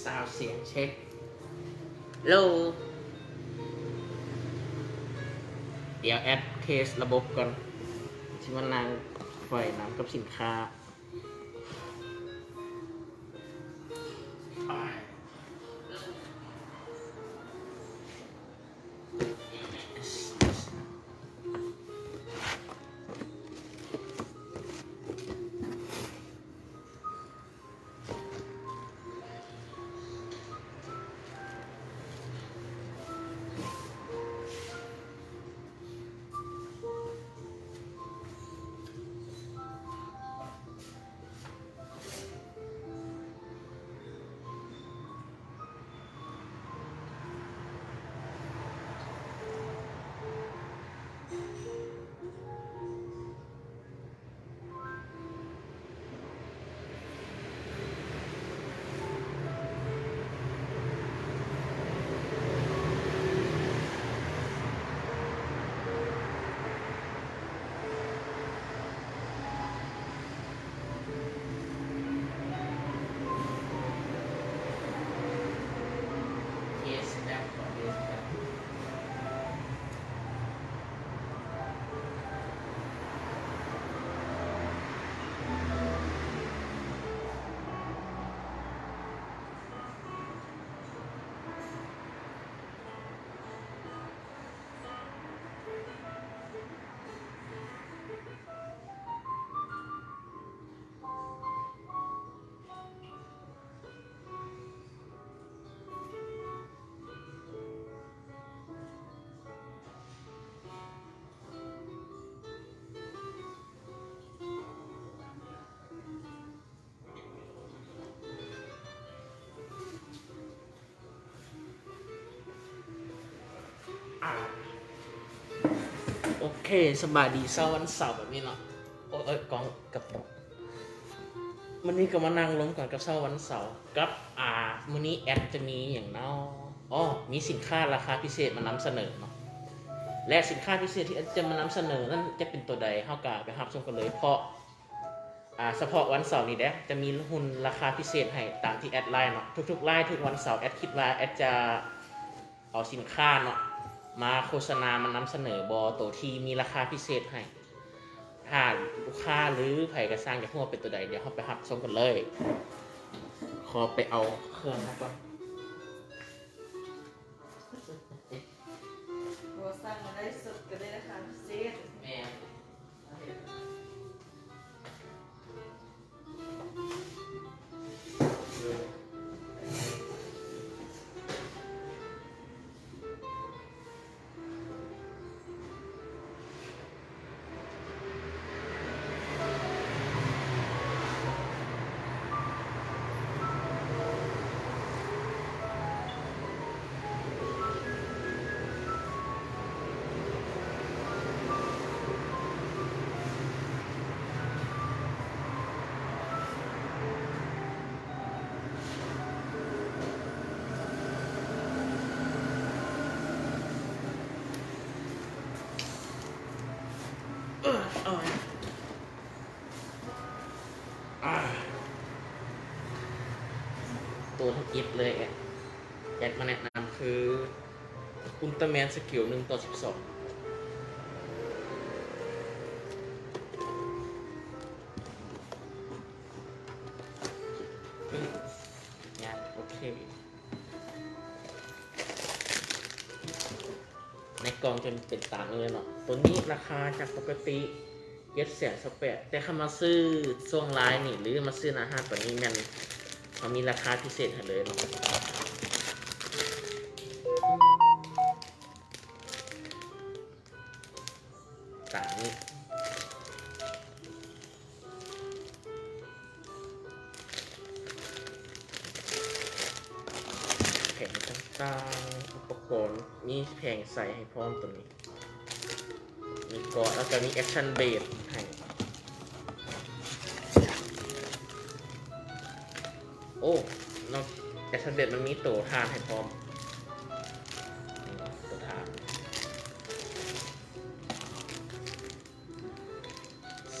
ຊາວສຽງເຊັກ ໂລ ດຽວແອັດເທສລະບົບກ່ອນ ຊິມານັ່ງໄຟນຳກັບສິນຄ້າ. ໂອເຄ ສະບາຍດີເຊົ້າວັນເສົາແບບນີ້ເນາະ. ໂອ້ຍ ກ້ອງກັບ ມື້ນີ້ກໍມານັ່ງລົມກັນກັບເຊົ້າວັນເສົາ ກັບ ອ່າ ມື້ນີ້ແອັດຈະມີຫຍັງເນາະ? ອໍ ມີສິນຄ້າລາຄາພິເສດມານຳສະເໜີເນາະ ແລະ ສິນຄ້າພິເສດທີ່ແອັດຈະມານຳສະເໜີນັ້ນຈະເປັນໂຕໃດ ເຮົາກໍໄປຮັບຊົມກັນເລີຍ ເພາະ ອ່າ ສະເພາະວັນເສົານີ້ແຫຼະ ຈະມີຮຸ່ນລາຄາພິເສດໃຫ້ຕາມທີ່ແອັດໄລເນາະ. ທຸກໆໄລ ທຸກວັນເສົາ ແອັດຄິດວ່າແອັດຈະເອົາສິນຄ້າເນາະ ມາໂຄສະນາ ມານຳສະເໜີບໍ ໂຕທີ່ມີລາຄາພິເສດໃຫ້ ຖ້າລູກຄ້າ ຫຼື ໃຜກະຊ່າງຢາກຮູ້ວ່າເປັນໂຕໃດ ດຽວເຮົາໄປຮັບຊົມກັນເລີຍ. ຂໍໄປເອົາເຄື່ອງມາກ່ອນ. ບໍ່ສັ່ງມາໄດ້ສົດກໍໄດ້ລາຄາພິເສດ. ແມ່ນ. ໂຕທຳອິດເລີຍ ແອັດມາແນະນຳຄື ອຸນຕາແມນສະເກວໜຶ່ງຕໍ່ສິບສອງ. ງານ ໂອເຄ ໃນກ່ອງຈະເປັນຕາມນີ້ເລີຍເນາະ. ໂຕນີ້ລາຄາຈາກປົກກະຕິເຈັດແສນຊາວແປດ ແຕ່ຄັນມາຊື້ຊ່ວງລາຍນີ້ ຫຼື ມາຊື້ໜ້າຮ້ານໂຕນີ້ ແມ່ນເຮົາມີລາຄາພິເສດໃຫ້ເລີຍເນາະ. ຕາມນີ້ ແຜງຕ່າງໆ ອຸປະກອນ ມີແຜງໃສ່ໃຫ້ພ້ອມໂຕນີ້ ມີເກາະ ແລ້ວກໍມີແອັກຊັນເບດໃຫ້. ໂອ້ ນອກແອັກຊັນເບດ ມັນມີໂຕຖ່ານໃຫ້ພ້ອມ ໂຕຖ່ານ.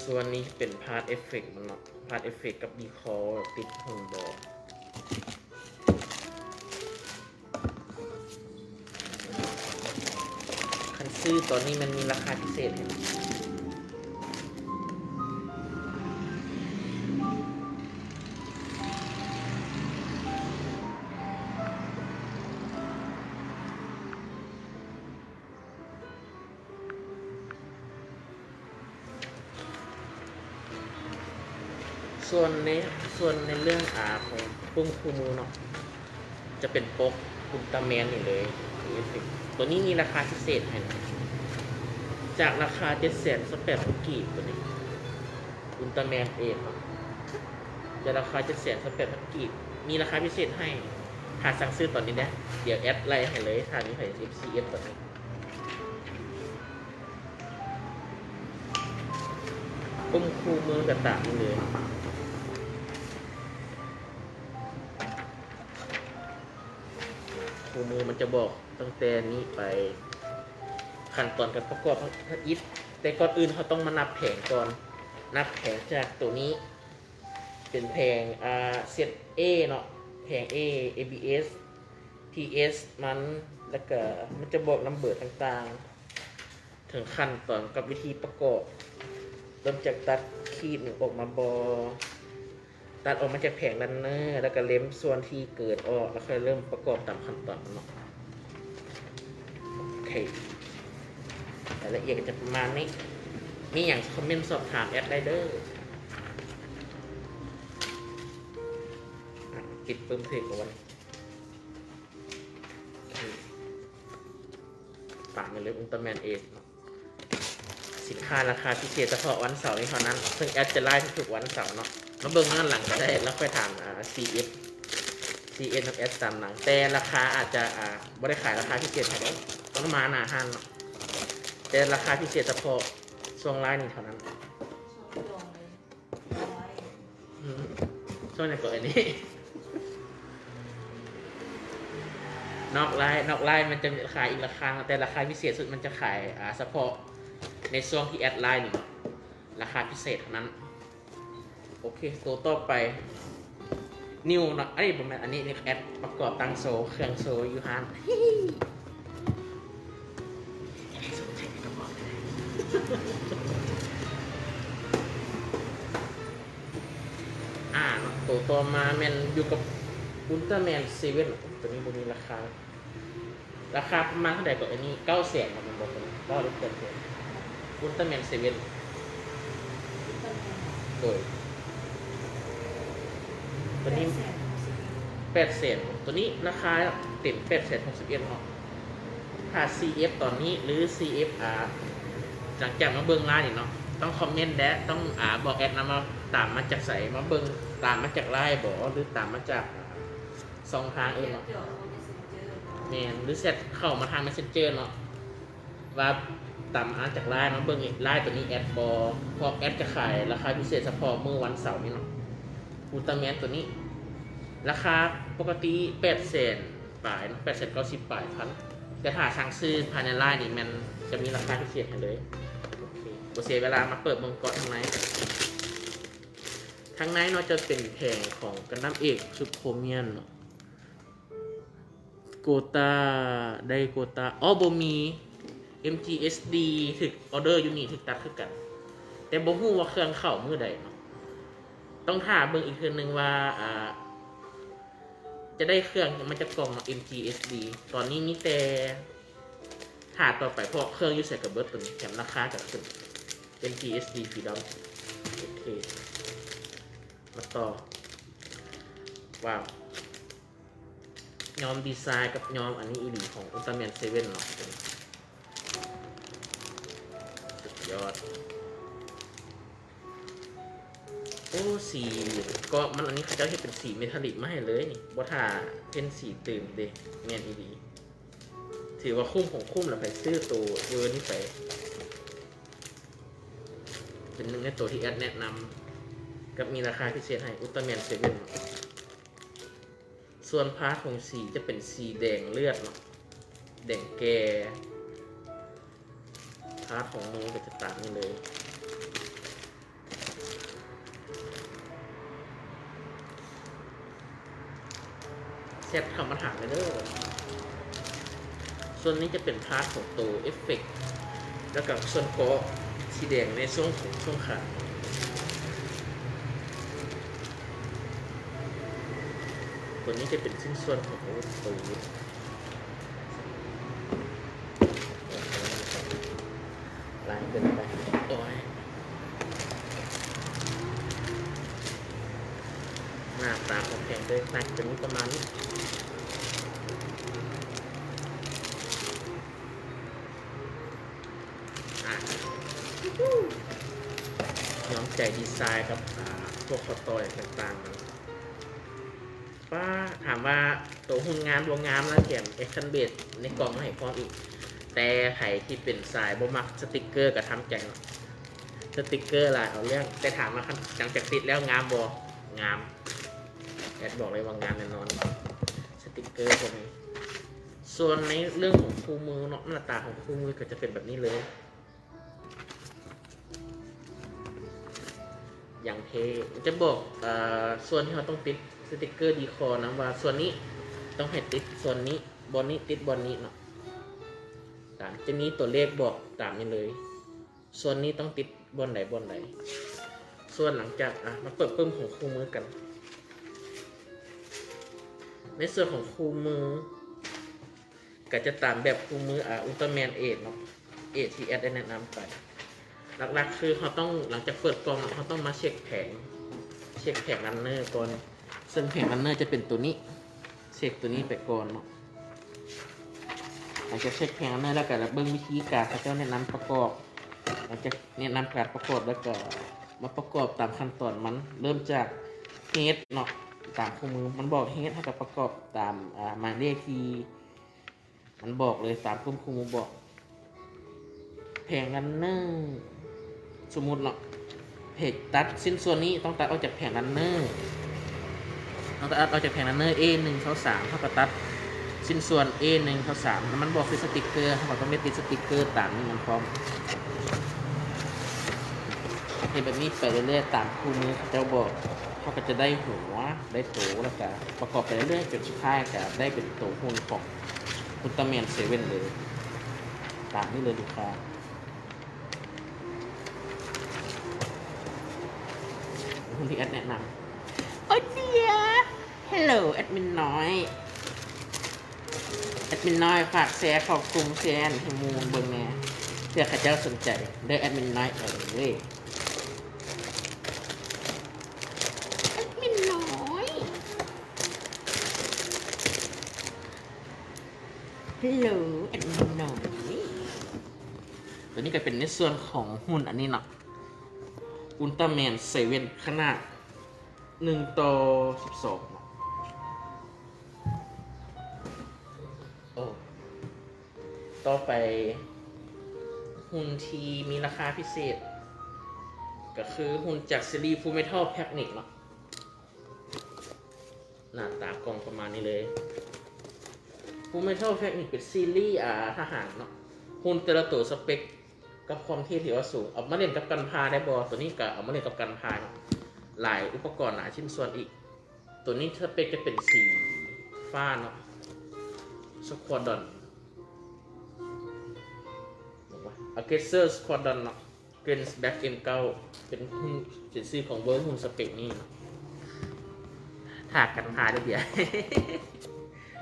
ສ່ວນນີ້ເປັນພາດເອຟເຟັກມັນເນາະ ພາດເອຟເຟັກກັບດີຄໍ ຕິດຫຸ່ນບໍ. ຊື້ຕອນນີ້ມັນມີລາຄາພິເສດໃຫ້. ສ່ວນໃນ ສ່ວນໃນເລື່ອງ ອາ ຂອງປຸ່ມຄູ່ມືເນາະ ຈະເປັນປົກອຸນຕາແມນນີ້ເລີຍ. ໂຕນີ້ມີລາຄາພິເສດໃຫ້ນະ ຈາກລາຄາເຈັດແສນຊາວແປດພັນກີບ ໂຕນີ້ອຸນຕາແມນເອງເນາະ ຈາກລາຄາເຈັດແສນຊາວແປດພັນກີບ ມີລາຄາພິເສດໃຫ້. ຖ້າສັ່ງຊື້ຕອນນີ້ນະ ດຽວແອດໄລ່ໃຫ້ເລີຍ ຖ້າມີໃຜເອັຟຊີເອັຟຕອນນີ້. ປຸ່ມຄູ່ມືກະຕາມນີ້ເລີຍ. ຄູ່ມືມັນຈະບອກຕັ້ງແຕ່ນີ້ໄປ ຂັ້ນຕອນການປະກອບທຳອິດ. ແຕ່ກ່ອນອື່ນເຮົາຕ້ອງມານັບແຜງກ່ອນ. ນັບແຜງຈາກໂຕນີ້ ເປັນແຜງ ອາ ເຊັດເອເນາະ ແຜງເອ ເອບີເອສ ທີເອສ ມັນ ແລ້ວກະມັນຈະບອກນຳເບີຕ່າງໆ ເຖິງຂັ້ນຕອນກັບວິທີປະກອບ ເລີ່ມຈາກຕັດຂີດອອກມາບໍ່ ຕັດອອກມາຈາກແຜງຣັນເນີ ແລ້ວກະເລັມສ່ວນທີ່ເກີນອອກ ແລ້ວຄ່ອຍເລີ່ມປະກອບຕາມຂັ້ນຕອນເນາະ. ໂອເຄ ລາຍລະອຽດກະຈະປະມານນີ້. ມີຫຍັງຄອມເມັນສອບຖາມແອດໄດ້ເດີ. ອາ ຕິດປຶ້ມຖືກເອົາໄວ້. ໂອເຄ ປະໄປເລີຍ ອຸນຕາແມນເອງເນາະ. ສິນຄ້າລາຄາພິເສດສະເພາະວັນເສົານີ້ເທົ່ານັ້ນ ເຊິ່ງແອດຈະໄລຟ໌ທຸກໆວັນເສົາເນາະ. ມາເບິ່ງຍ້ອນຫຼັງກະໄດ້ ແລ້ວຄ່ອຍຖາມ ອາ ຊີເອັຟ ຊີເອັຟ ນຳແອດຕາມຫຼັງ. ແຕ່ລາຄາອາດຈະ ອາ ບໍ່ໄດ້ຂາຍລາຄາພິເສດໃຫ້ເດີ ຕ້ອງມາໜ້າຮ້ານເນາະ. ແຕ່ລາຄາພິເສດສະເພາະຊ່ວງໄລຟ໌ນີ້ເທົ່ານັ້ນ. ອືມ ຊ່ວງນີ້ກະອັນນີ້ ນອກໄລຟ໌ ນອກໄລຟ໌ມັນຈະຂາຍອີກລາຄາ ແຕ່ລາຄາພິເສດສຸດມັນຈະຂາຍ ອາ ສະເພາະໃນຊ່ວງທີ່ແອດໄລຟ໌ນີ້ເນາະ ລາຄາພິເສດເທົ່ານັ້ນ. ໂອເຄ ໂຕຕໍ່ໄປ ນິວເນາະ ເອີຍ ບໍ່ແມ່ນ ອັນນີ້ແອດປະກອບຕັ້ງໂຊ ເຄື່ອງໂຊຢູ່ຮ້ານ. ອາ ໂຕຕໍ່ມາແມ່ນຢູ່ກັບອຸນຕາແມນເຊເວັນ. ໂຕນີ້ບໍ່ມີລາຄາ ລາຄາປະມານເທົ່າໃດກໍ ອັນນີ້ເກົ້າແສນ ແມ່ນບໍ່? ເກົ້າຫຼືແປດແສນ ອຸນຕາແມນເຊເວັນ. ໂດຍ ໂຕນີ້ແປດແສນ ໂຕນີ້ລາຄາເຕັມແປດແສນຫົກສິບເອັດເນາະ. ຖ້າຊີເອັຟຕອນນີ້ ຫຼື ຊີເອັຟອາ ຫຼັງຈາກມາເບິ່ງລາຍນີ້ເນາະ ຕ້ອງຄອມເມັນແດ່ ຕ້ອງ ອາ ບອກແອດນຳວ່າຕາມມາຈາກໃສ ມາເບິ່ງ ຕາມມາຈາກລາຍບໍ ຫຼື ຕາມມາຈາກຊ່ອງທາງອື່ນເນາະ. ແມ່ນ ຫຼື ແຊັດເຂົ້າມາທາງແມັດເຊັນເຈີເນາະ ວ່າຕາມມາຈາກລາຍ ມາເບິ່ງລາຍໂຕນີ້ແອດບໍ ເພາະແອດຈະຂາຍລາຄາພິເສດສະເພາະມື້ວັນເສົານີ້ເນາະ. ອຸນຕາແມນໂຕນີ້ ລາຄາປົກກະຕິແປດແສນປາຍເນາະ ແປດແສນເກົ້າສິບປາຍພັນ ແຕ່ຖ້າສັ່ງຊື້ພາຍໃນລາຍນີ້ແມ່ນຈະມີລາຄາພິເສດໃຫ້ເລີຍ. ໂອເຄ ບໍ່ເສຍເວລາ ມາເປີດເບິ່ງກ່ອນທາງໃນ. ທາງໃນເນາະ ຈະເປັນແຜງຂອງກັນດັມເອກຊຸບໂຄຣມຽມເນາະ. ໂກຕາ ໄດ້ໂກຕາ ອໍ ບໍ່ມີ ເອັມຈີເອັສດີ ຖືກອອເດີຢູ່ນີ້ ຖືກຕັດຄືກັນ ແຕ່ບໍ່ຮູ້ວ່າເຄື່ອງເຂົ້າມື້ໃດເນາະ. ຕ້ອງຖ້າເບິ່ງອີກເທື່ອໜຶ່ງວ່າ ອາ ຈະໄດ້ເຄື່ອງມາຈາກກ່ອງເນາະ ເອັມຈີເອັສດີ. ຕອນນີ້ມີແຕ່ຖ້າຕໍ່ໄປ ເພາະເຄື່ອງຢູ່ໃສກະເບິດ ໂຕນີ້ແຖມລາຄາກະຂຶ້ນ ເອັມຈີເອັສດີຟຣີດອມ. ໂອເຄ ມາຕໍ່. ວ້າວ ຍອມດີໄຊກັບຍອມອັນນີ້ອີ່ຫຼີຂອງອຸນຕາແມນເຊເວັນເນາະ ສຸດຍອດ. ໂອ້ ສີກອບມັນ ອັນນີ້ເຂົາເຈົ້າເຮັດເປັນສີເມທາລິກມາໃຫ້ເລີຍນີ້ ບໍ່ຖ້າເພັນສີຕື່ມເດ. ແມ່ນອີ່ຫຼີ ຖືວ່າຄຸ້ມຂອງຄຸ້ມລະ ໃຜຊື້ໂຕເວີນີ້ໄປ ເປັນໜຶ່ງໃນໂຕທີ່ແອດແນະນຳ ກັບມີລາຄາພິເສດໃຫ້ ອຸນຕາແມນເຊເວັນ. ສ່ວນພາດຂອງສີຈະເປັນສີແດງເລືອດເນາະ ແດງແກ່. ພາດຂອງມືກະຈະຕາມນີ້ເລີຍ. ແຊັດເຂົ້າມາຖາມໄດ້ເດີ. ສ່ວນນີ້ຈະເປັນພາດຂອງໂຕເອັບເຟັກ ແລ້ວກໍສ່ວນເກາະສີແດງໃນຊ່ວງ ຂ- ຊ່ວງຂາ. ຕົວນີ້ຈະເປັນຊິ້ນສ່ວນຂອງອາວຸດປືນ. ຫຼາຍເກີນໄປ. ໂອ້ຍ. ໜ້າຕາຂອງແຜງເດີໜ້າຈະມີປະມານນີ້. ອ່າ ຍ້ອມໃຈດີໄຊກັບ ອ່າ ພວກຂໍ້ຕໍ່ຫຍັງຕ່າງໆມັນ. ປ້າ ຖາມວ່າໂຕຮຸ່ນງາມບໍ່ງາມ ແລ້ວແຖມ action base ໃນກ່ອງມາໃຫ້ພ້ອມອີກ. ແຕ່ໃຜທີ່ເປັນສາຍບໍ່ມັກສະຕິກເກີກໍທຳໃຈເນາະ. ສະຕິກເກີຫຼາຍເອົາເລື່ອງ, ແຕ່ຖາມວ່າຄັນຫຼັງຈາກຕິດແລ້ວງາມບໍ່? ງາມ. ແອດບອກເລີຍວ່າງາມແນ່ນອນ ສະຕິກເກີພວກນີ້. ສ່ວນໃນເລື່ອງຂອງຄູ່ມືເນາະ, ໜ້າຕາຂອງຄູ່ມືກໍຈະເປັນແບບນີ້ເລີຍ. ຢ່າງເທ່. ຈະບອກ ເອີ ສ່ວນທີ່ເຮົາຕ້ອງຕິດສະຕິກເກີດີຄໍນຳວ່າ ສ່ວນນີ້ຕ້ອງໃຫ້ຕິດສ່ວນນີ້, ບ່ອນນີ້ຕິດບ່ອນນີ້ເນາະ. ຕາມ ຈະມີຕົວເລກບອກຕາມນີ້ເລີຍ, ສ່ວນນີ້ຕ້ອງຕິດບ່ອນໃດບ່ອນໃດ. ສ່ວນຫຼັງຈາກ ອ່ະ ມາເປີດປຶ້ມຂອງຄູ່ມືກັນ. ໃນສ່ວນຂອງຄູ່ມື ກໍຈະຕາມແບບຄູ່ມື ອາ ອຸນຕາແມນເອດເນາະ, ເອດທີ່ແອດໄດ້ແນະນຳໄປ. ຫຼັກໆຄືເຮົາຕ້ອງ ຫຼັງຈາກເປີດກ່ອງແລ້ວ ເຮົາຕ້ອງມາເຊັກແຜງ ເຊັກແຜງຣັນເນີກ່ອນ, ເຊິ່ງແຜງຣັນເນີຈະເປັນໂຕນີ້, ເຊັກໂຕນີ້ໄປກ່ອນເນາະ. ຫຼັງຈາກເຊັກແຜງຣັນເນີແລ້ວ ກໍເບິ່ງວິທີການເຂົາເຈົ້າແນະນຳປະກອບ, ຫຼັງຈາກແນະນຳການປະກອບແລ້ວ ກໍມາປະກອບຕາມຂັ້ນຕອນມັນ. ເລີ່ມຈາກເຮດເນາະ, ຕາມຄູ່ມືມັນບອກເຮດ ເຮົາກໍປະກອບຕາມ ອາ ໝາຍເລກທີ່ ມັນບອກເລີຍຕາມປຶ້ມຄູ່ມືບອກ. ແຜງຣັນເນີ ສົມມຸດເນາະ, ເພຈຕັດຊິ້ນສ່ວນນີ້ຕ້ອງຕັດອອກຈາກແຜງຣັນເນີ, ຕ້ອງຕັດອອກຈາກແຜງຣັນເນີ ເອ ໜຶ່ງ ສອງ ສາມ ເຮົາກໍຕັດຊິ້ນສ່ວນ ເອ ໜຶ່ງ ສອງ ສາມ ແລ້ວມັນບອກໃສ່ສະຕິກເກີ ເຮົາກໍຕ້ອງໄດ້ຕິດສະຕິກເກີຕາມນີ້ນຳພ້ອມ. ເຮັດແບບນີ້ໄປເລື້ອຍໆ ຕາມຄູ່ມືເຂົາເຈົ້າບອກ, ເຮົາກໍຈະໄດ້ຫົວ ໄດ້ໂຕ ແລ້ວກະປະກອບໄປເລື້ອຍໆ ຈົນສຸດທ້າຍກະໄດ້ເປັນໂຕຮຸ່ນຂອງອຸນຕາແມນເຊເວັນເລີຍ. ຕາມນີ້ເລີຍລູກຄ້າ. ຮຸ່ນທີ່ແອດແນະນຳ. ໂອເດຍ Hello ແອດມິນນ້ອຍ. ແອດມິນນ້ອຍ ຝາກແຊເຂົ້າກຸ່ມແຊໃຫ້ໝູ່ເບິ່ງແດ່ ເພື່ອເຂົາເຈົ້າສົນໃຈເດີ ແອດມິນນ້ອຍເອີຍ. ແອດມິນນ້ອຍ Hello ແອດມິນນ້ອຍ. ຕົວນີ້ກໍເປັນໃນສ່ວນຂອງຮຸ່ນອັນນີ້ເນາະ, ອຸນຕາແມນເຊເວັນ ຂະໜາດ ໜຶ່ງຕໍ່ສິບສອງເນາະ. ໂອ້ ຕໍ່ໄປຮຸ່ນທີ່ມີລາຄາພິເສດ ກໍຄືຮຸ່ນຈາກຊີຣີ Fullmetal Panic ເນາະ. ໜ້າຕາກ່ອງປະມານນີ້ເລີຍ. Fullmetal Panic ເປັນຊີຣີ ອາ ທະຫານເນາະ. ຮຸ່ນແຕ່ລະໂຕສະເປັກ ກັບຄວາມເທ່ຖືວ່າສູງ. ເອົາມາຫຼິ້ນກັບກັນພາໄດ້ບໍ່? ຕົວນີ້ກໍເອົາມາຫຼິ້ນກັບກັນພາເນາະ, ຫຼາຍອຸປະກອນ ຫຼາຍຊິ້ນສ່ວນອີກ. ຕົວນີ້ສະເປັກຈະເປັນສີຟ້າເນາະ, Squadron, Aggressor Squadron ເນາະ, Green Black ເອັມ ເກົ້າ ເປັນຮຸ່ນ ເປັນຊື່ຂອງເວີຮຸ່ນສະເປັກນີ້ເນາະ. ຖ້າກັນພາເດີເບຍ.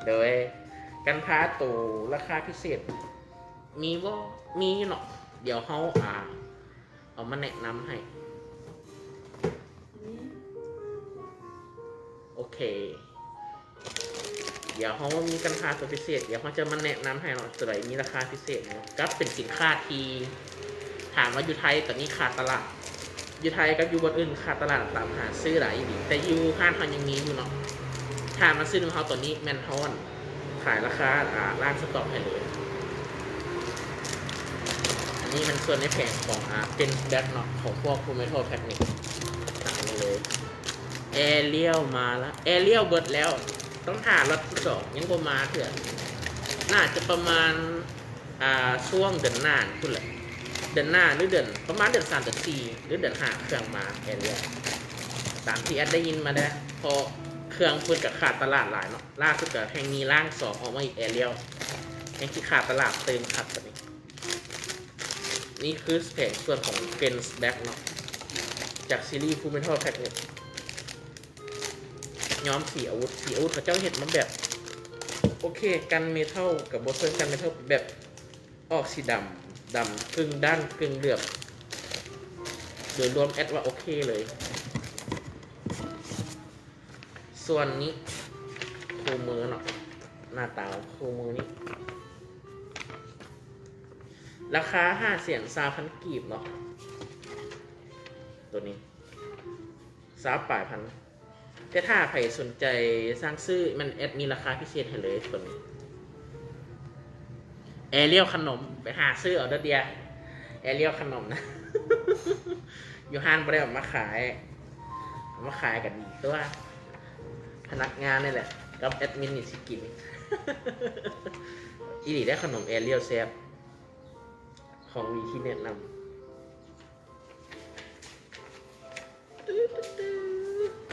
ໂດຍກັນພາໂຕລາຄາພິເສດ ມີບໍ່? ມີຢູ່ເນາະ, ດຽວເຮົາ ອາ ເອົາມາແນະນຳໃຫ້. ໂອເຄ ດຽວເຮົາມີກັນພາຕົວພິເສດ, ດຽວເຮົາຈະມາແນະນຳໃຫ້ເນາະ, ຕົວໃດມີລາຄາພິເສດເນາະ, ກັບເປັນສິນຄ້າທີ່ ຖາມວ່າຢູ່ໄທຕອນນີ້ຂາດຕະຫຼາດ, ຢູ່ໄທກັບຢູ່ບ່ອນອື່ນຂາດຕະຫຼາດ, ຕາມຫາຊື້ຫຼາຍອີ່ຫຼີ, ແຕ່ຢູ່ຮ້ານເຮົາຍັງມີຢູ່ເນາະ. ຖ້າມາຊື້ນຳເຮົາຕອນນີ້ແມ່ນເຮົາ ຂາຍລາຄາ ອາ ລ້າງສະຕັອກໃຫ້ເລີຍ. ອັນນີ້ມັນສ່ວນໃນແຜງຂອງ ອາ Green Black ເນາະ, ຂອງພວກ Fullmetal Panic ຕາມນີ້ເລີຍ. Ariel ມາລະ, Ariel ເບິດແລ້ວ, ຕ້ອງຖ້າລັອດທີສອງ ຍັງບໍ່ມາເທື່ອ. ໜ້າຈະປະມານ ອາ ຊ່ວງເດືອນໜ້າພຸ້ນແຫຼະ, ເດືອນໜ້າ ຫຼືເດືອນ ປະມານເດືອນສາມ ເດືອນສີ່ ຫຼືເດືອນຫ້າ ເຄື່ອງມາ Ariel ຕາມທີ່ແອດໄດ້ຍິນມາເດີ, ເພາະເຄື່ອງເພິ່ນກໍຂາດຕະຫຼາດຫຼາຍເນາະ. ລ່າສຸດກໍແຮ່ງມີຮ່າງສອງອອກມາອີກ Ariel ແຮ່ງຊິຂາດຕະຫຼາດຕື່ມຄັກບັດນີ້. ນີ້ຄືແຜງສ່ວນຂອງ Guns Black ເນາະ ຈາກຊີຣີ Full Metal Panic ຍ້ອມສີອາວຸດ. ສີອາວຸດເຂົາເຈົ້າເຮັດມາແບບ ໂອເຄ ກັນເມທັລກັບບໍ່ເຊີງກັນເມທັລ ແບບອອກສີດຳ ດຳກຶ່ງດ່າງກຶ່ງເຫຼືອງ. ໂດຍລວມແອັດວ່າໂອເຄເລີຍ. ສ່ວນນີ້ຄູ່ມືເນາະ ໜ້າຕາຄູ່ມືນີ້ ລາຄາຫ້າແສນຊາວພັນກີບເນາະ ໂຕນີ້ ຊາວປາຍພັນ. ແຕ່ຖ້າໃຜສົນໃຈສັ່ງຊື້ ແມ່ນແອັດມີລາຄາພິເສດໃຫ້ເລີຍໂຕນີ້. ແອຣຽວຂະໜົມ ໄປຫາຊື້ເອົາເດີເດຍ ແອຣຽວຂະໜົມນະ ຢູ່ຮ້ານບໍ່ໄດ້ເອົາມາຂາຍ ເອົາມາຂາຍກໍດີຕົວະ ພະນັກງານນີ້ແຫຼະ ກັບແອັດມິນນີ້ຊິກິນ. ອີ່ຫຼີເດ້ ຂະໜົມແອຣຽວແຊບ ຂອງດີທີ່ແນະນຳ.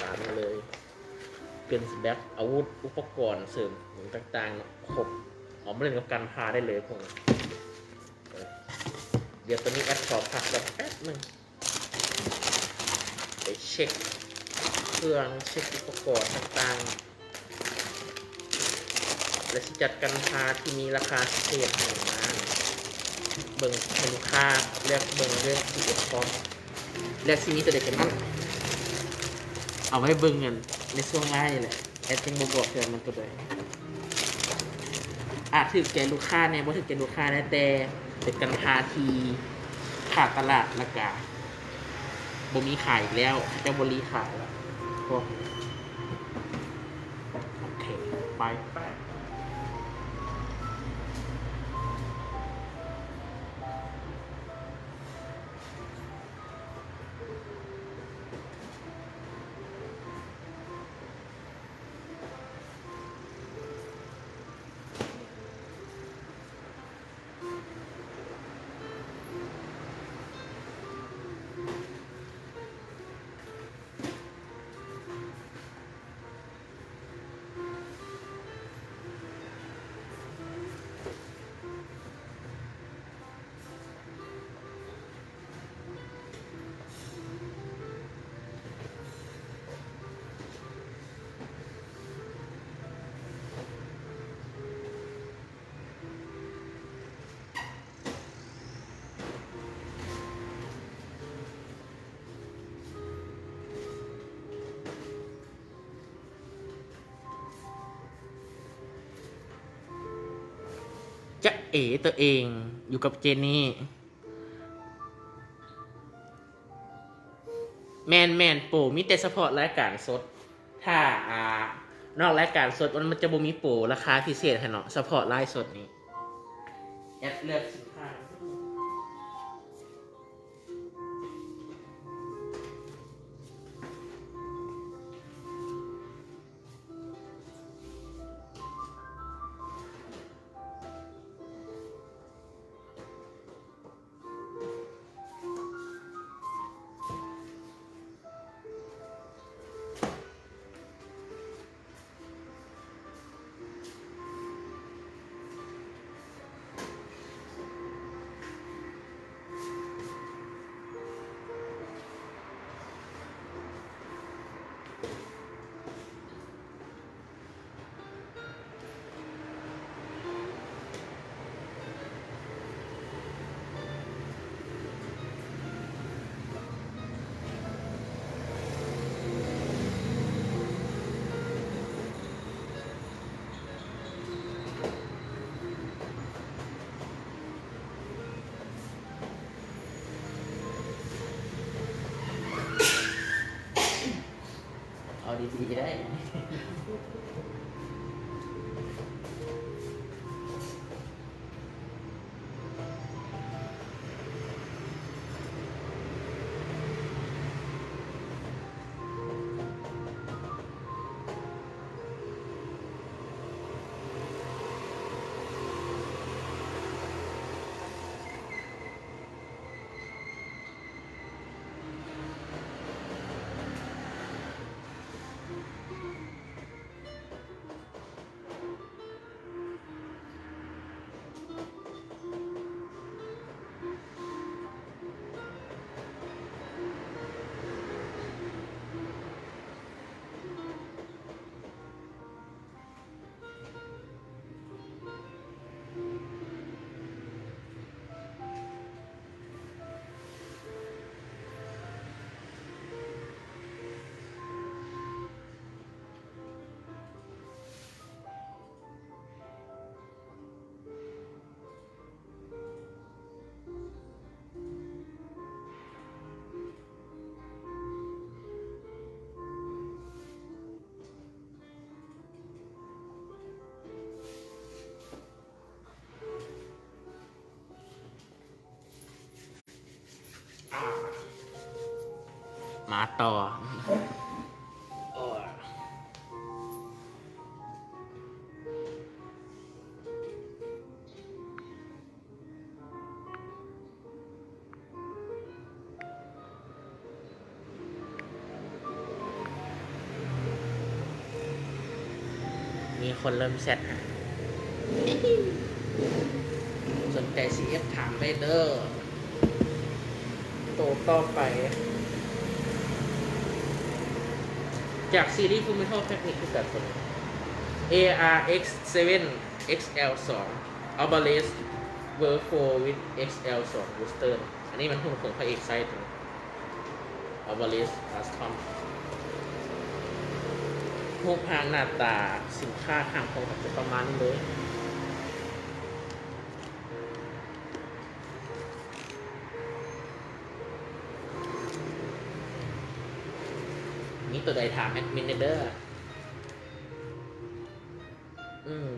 ຕາມມາເລີຍ Guns Black ອາວຸດ ອຸປະກອນເສີມຕ່າງໆ ເນາະ ຄົບ ເອົາມາຫຼິ້ນກັບກັນພາໄດ້ເລີຍພວກນີ້. ດຽວຕອນນີ້ແອັດຂໍພັກກ່ອນແປັບໜຶ່ງ ໄປເຊັກເຄື່ອງ ເຊັກອຸປະກອນຕ່າງໆ ແລະ ຊິຈັດກັນພາທີ່ມີລາຄາພິເສດໃຫ້ມາເບິ່ງໃຫ້ລູກຄ້າເລືອກເບິ່ງເລື່ອງ ຊີເອັສ ພ້ອມ ແລະ ຊິມີໂຕໃດກັນນັ້ນ ເອົາໄວ້ເບິ່ງກັນໃນຊ່ວງໄລຟ໌ນີ້ແຫຼະ. ແອັດຍັງບໍ່ບອກເທື່ອມັນໂຕໃດ ອາດຖືກໃຈລູກຄ້າແດ່ ບໍ່ຖືກໃຈລູກຄ້າແດ່ ແຕ່ເປັນກັນພາທີ່ຂາດຕະຫຼາດ ແລ້ວກະບໍ່ມີຂາຍອີກແລ້ວ ເຂົາເຈົ້າບໍ່ລີຂາຍແລ້ວ ພວກ ໂອເຄ ໄປ. ຈະເອຕົວເອງ ຢູ່ກັບເຈນີ້. ແມ່ນໆ ໂປຣມີແຕ່ສະເພາະລາຍການສົດ. ຖ້າ ອ່າ ນອກລາຍການສົດ ມັນ ມັນຈະບໍ່ມີໂປຣລາຄາພິເສດໃຫ້ເນາະ ສະເພາະລາຍສົດນີ້. ແອັດເລືອກສິນຄ້າ. ເອົາດີໆ ໄດ້. ມາຕໍ່. ໂອ້ຍ. ມີຄົນເລີ່ມແຊັດຫາ. ສົນໃຈຊີເອັຟຖາມໄດ້ເດີ. ໂຕຕໍ່ໄປ ຈາກຊີຣີ Fullmetal Panic ຄືກັນ ເອອາເອັກເຊເວັນ ເອັກແອລສອງ Arbalest Verve four with ເອັກແອລສອງ Booster. ອັນນີ້ມັນຫຸ່ນຂອງພະເອກໄຊໂຕນີ້ Arbalest Custom. ຮູບຮ່າງໜ້າຕາສິນຄ້າຂ້າງຂອງກໍຈະປະມານນີ້ເລີຍ. ມີໂຕໃດຖາມແອດມິນແດ່ເດີ. ອືມ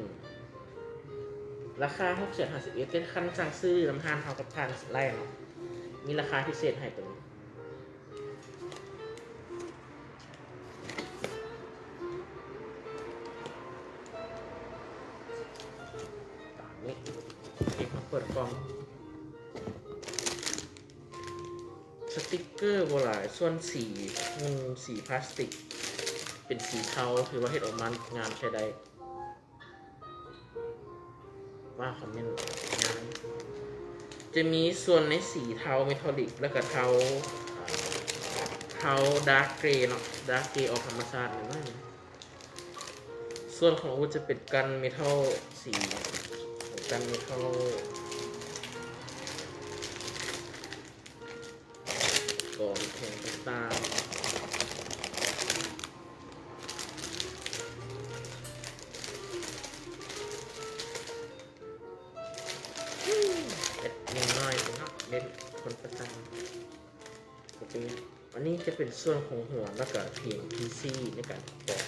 ລາຄາຫົກແສນຫ້າສິບເອັດ ແຕ່ຄັນສັ່ງຊື້ນຳຮ້ານເຮົາກັບທາງໄລເນາະ ມີລາຄາພິເສດໃຫ້ໂຕນີ້. ຕາມນີ້ ເກັບມາເປີດກ່ອງ. ສະຕິກເກີບໍ່ຫຼາຍ, ສ່ວນສີຫຸ່ນ ສີພລາສຕິກ ເປັນສີເທົາ ຖືວ່າເຮັດອອກມາງາມໃຊ້ໄດ້. ວ່າຄອມເມັນງາມ. ຈະມີສ່ວນໃນສີເທົາເມທັລລິກ ແລ້ວກະເທົາ ເທົາດາກເກຣເນາະ, ດາກເກຣອອກທຳມະຊາດໜ້ອຍໜຶ່ງ. ສ່ວນຂອງອາວຸດຈະເປັນກັນເມທັລສີ ກັນເມທັລ ກອງແຂງຕ່າງໆ. ເຮັດໜ້ອຍໆເນາະ ເນັ້ນຄົນປະຈຳ. ໂອເຄ ອັນນີ້ຈະເປັນສ່ວນຂອງຫົວ ແລ້ວກະພຽງພີຊີໃນການປະກອບ.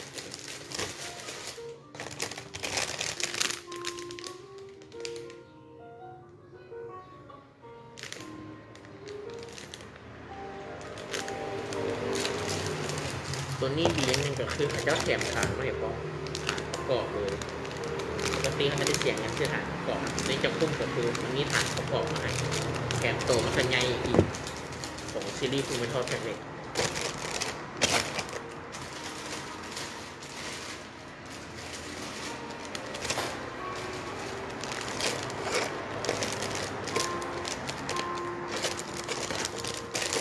ໂຕນີ້ດີຢ່າງໜຶ່ງກໍຄືເຂົາເຈົ້າແຖມຖານມາໃຫ້ພ້ອມ ຖານປະກອບເລີຍ. ປົກກະຕິເຮົາຈະໄດ້ເສຍເງິນຊື້ຖານປະກອບ, ໂຕນີ້ຈະຄຸ້ມກໍຄືມັນມີຖານປະກອບມາໃຫ້ ແຖມໂຕມັນກໍໃຫຍ່ອີກ ຂອງຊີຣີ Fullmetal Panic.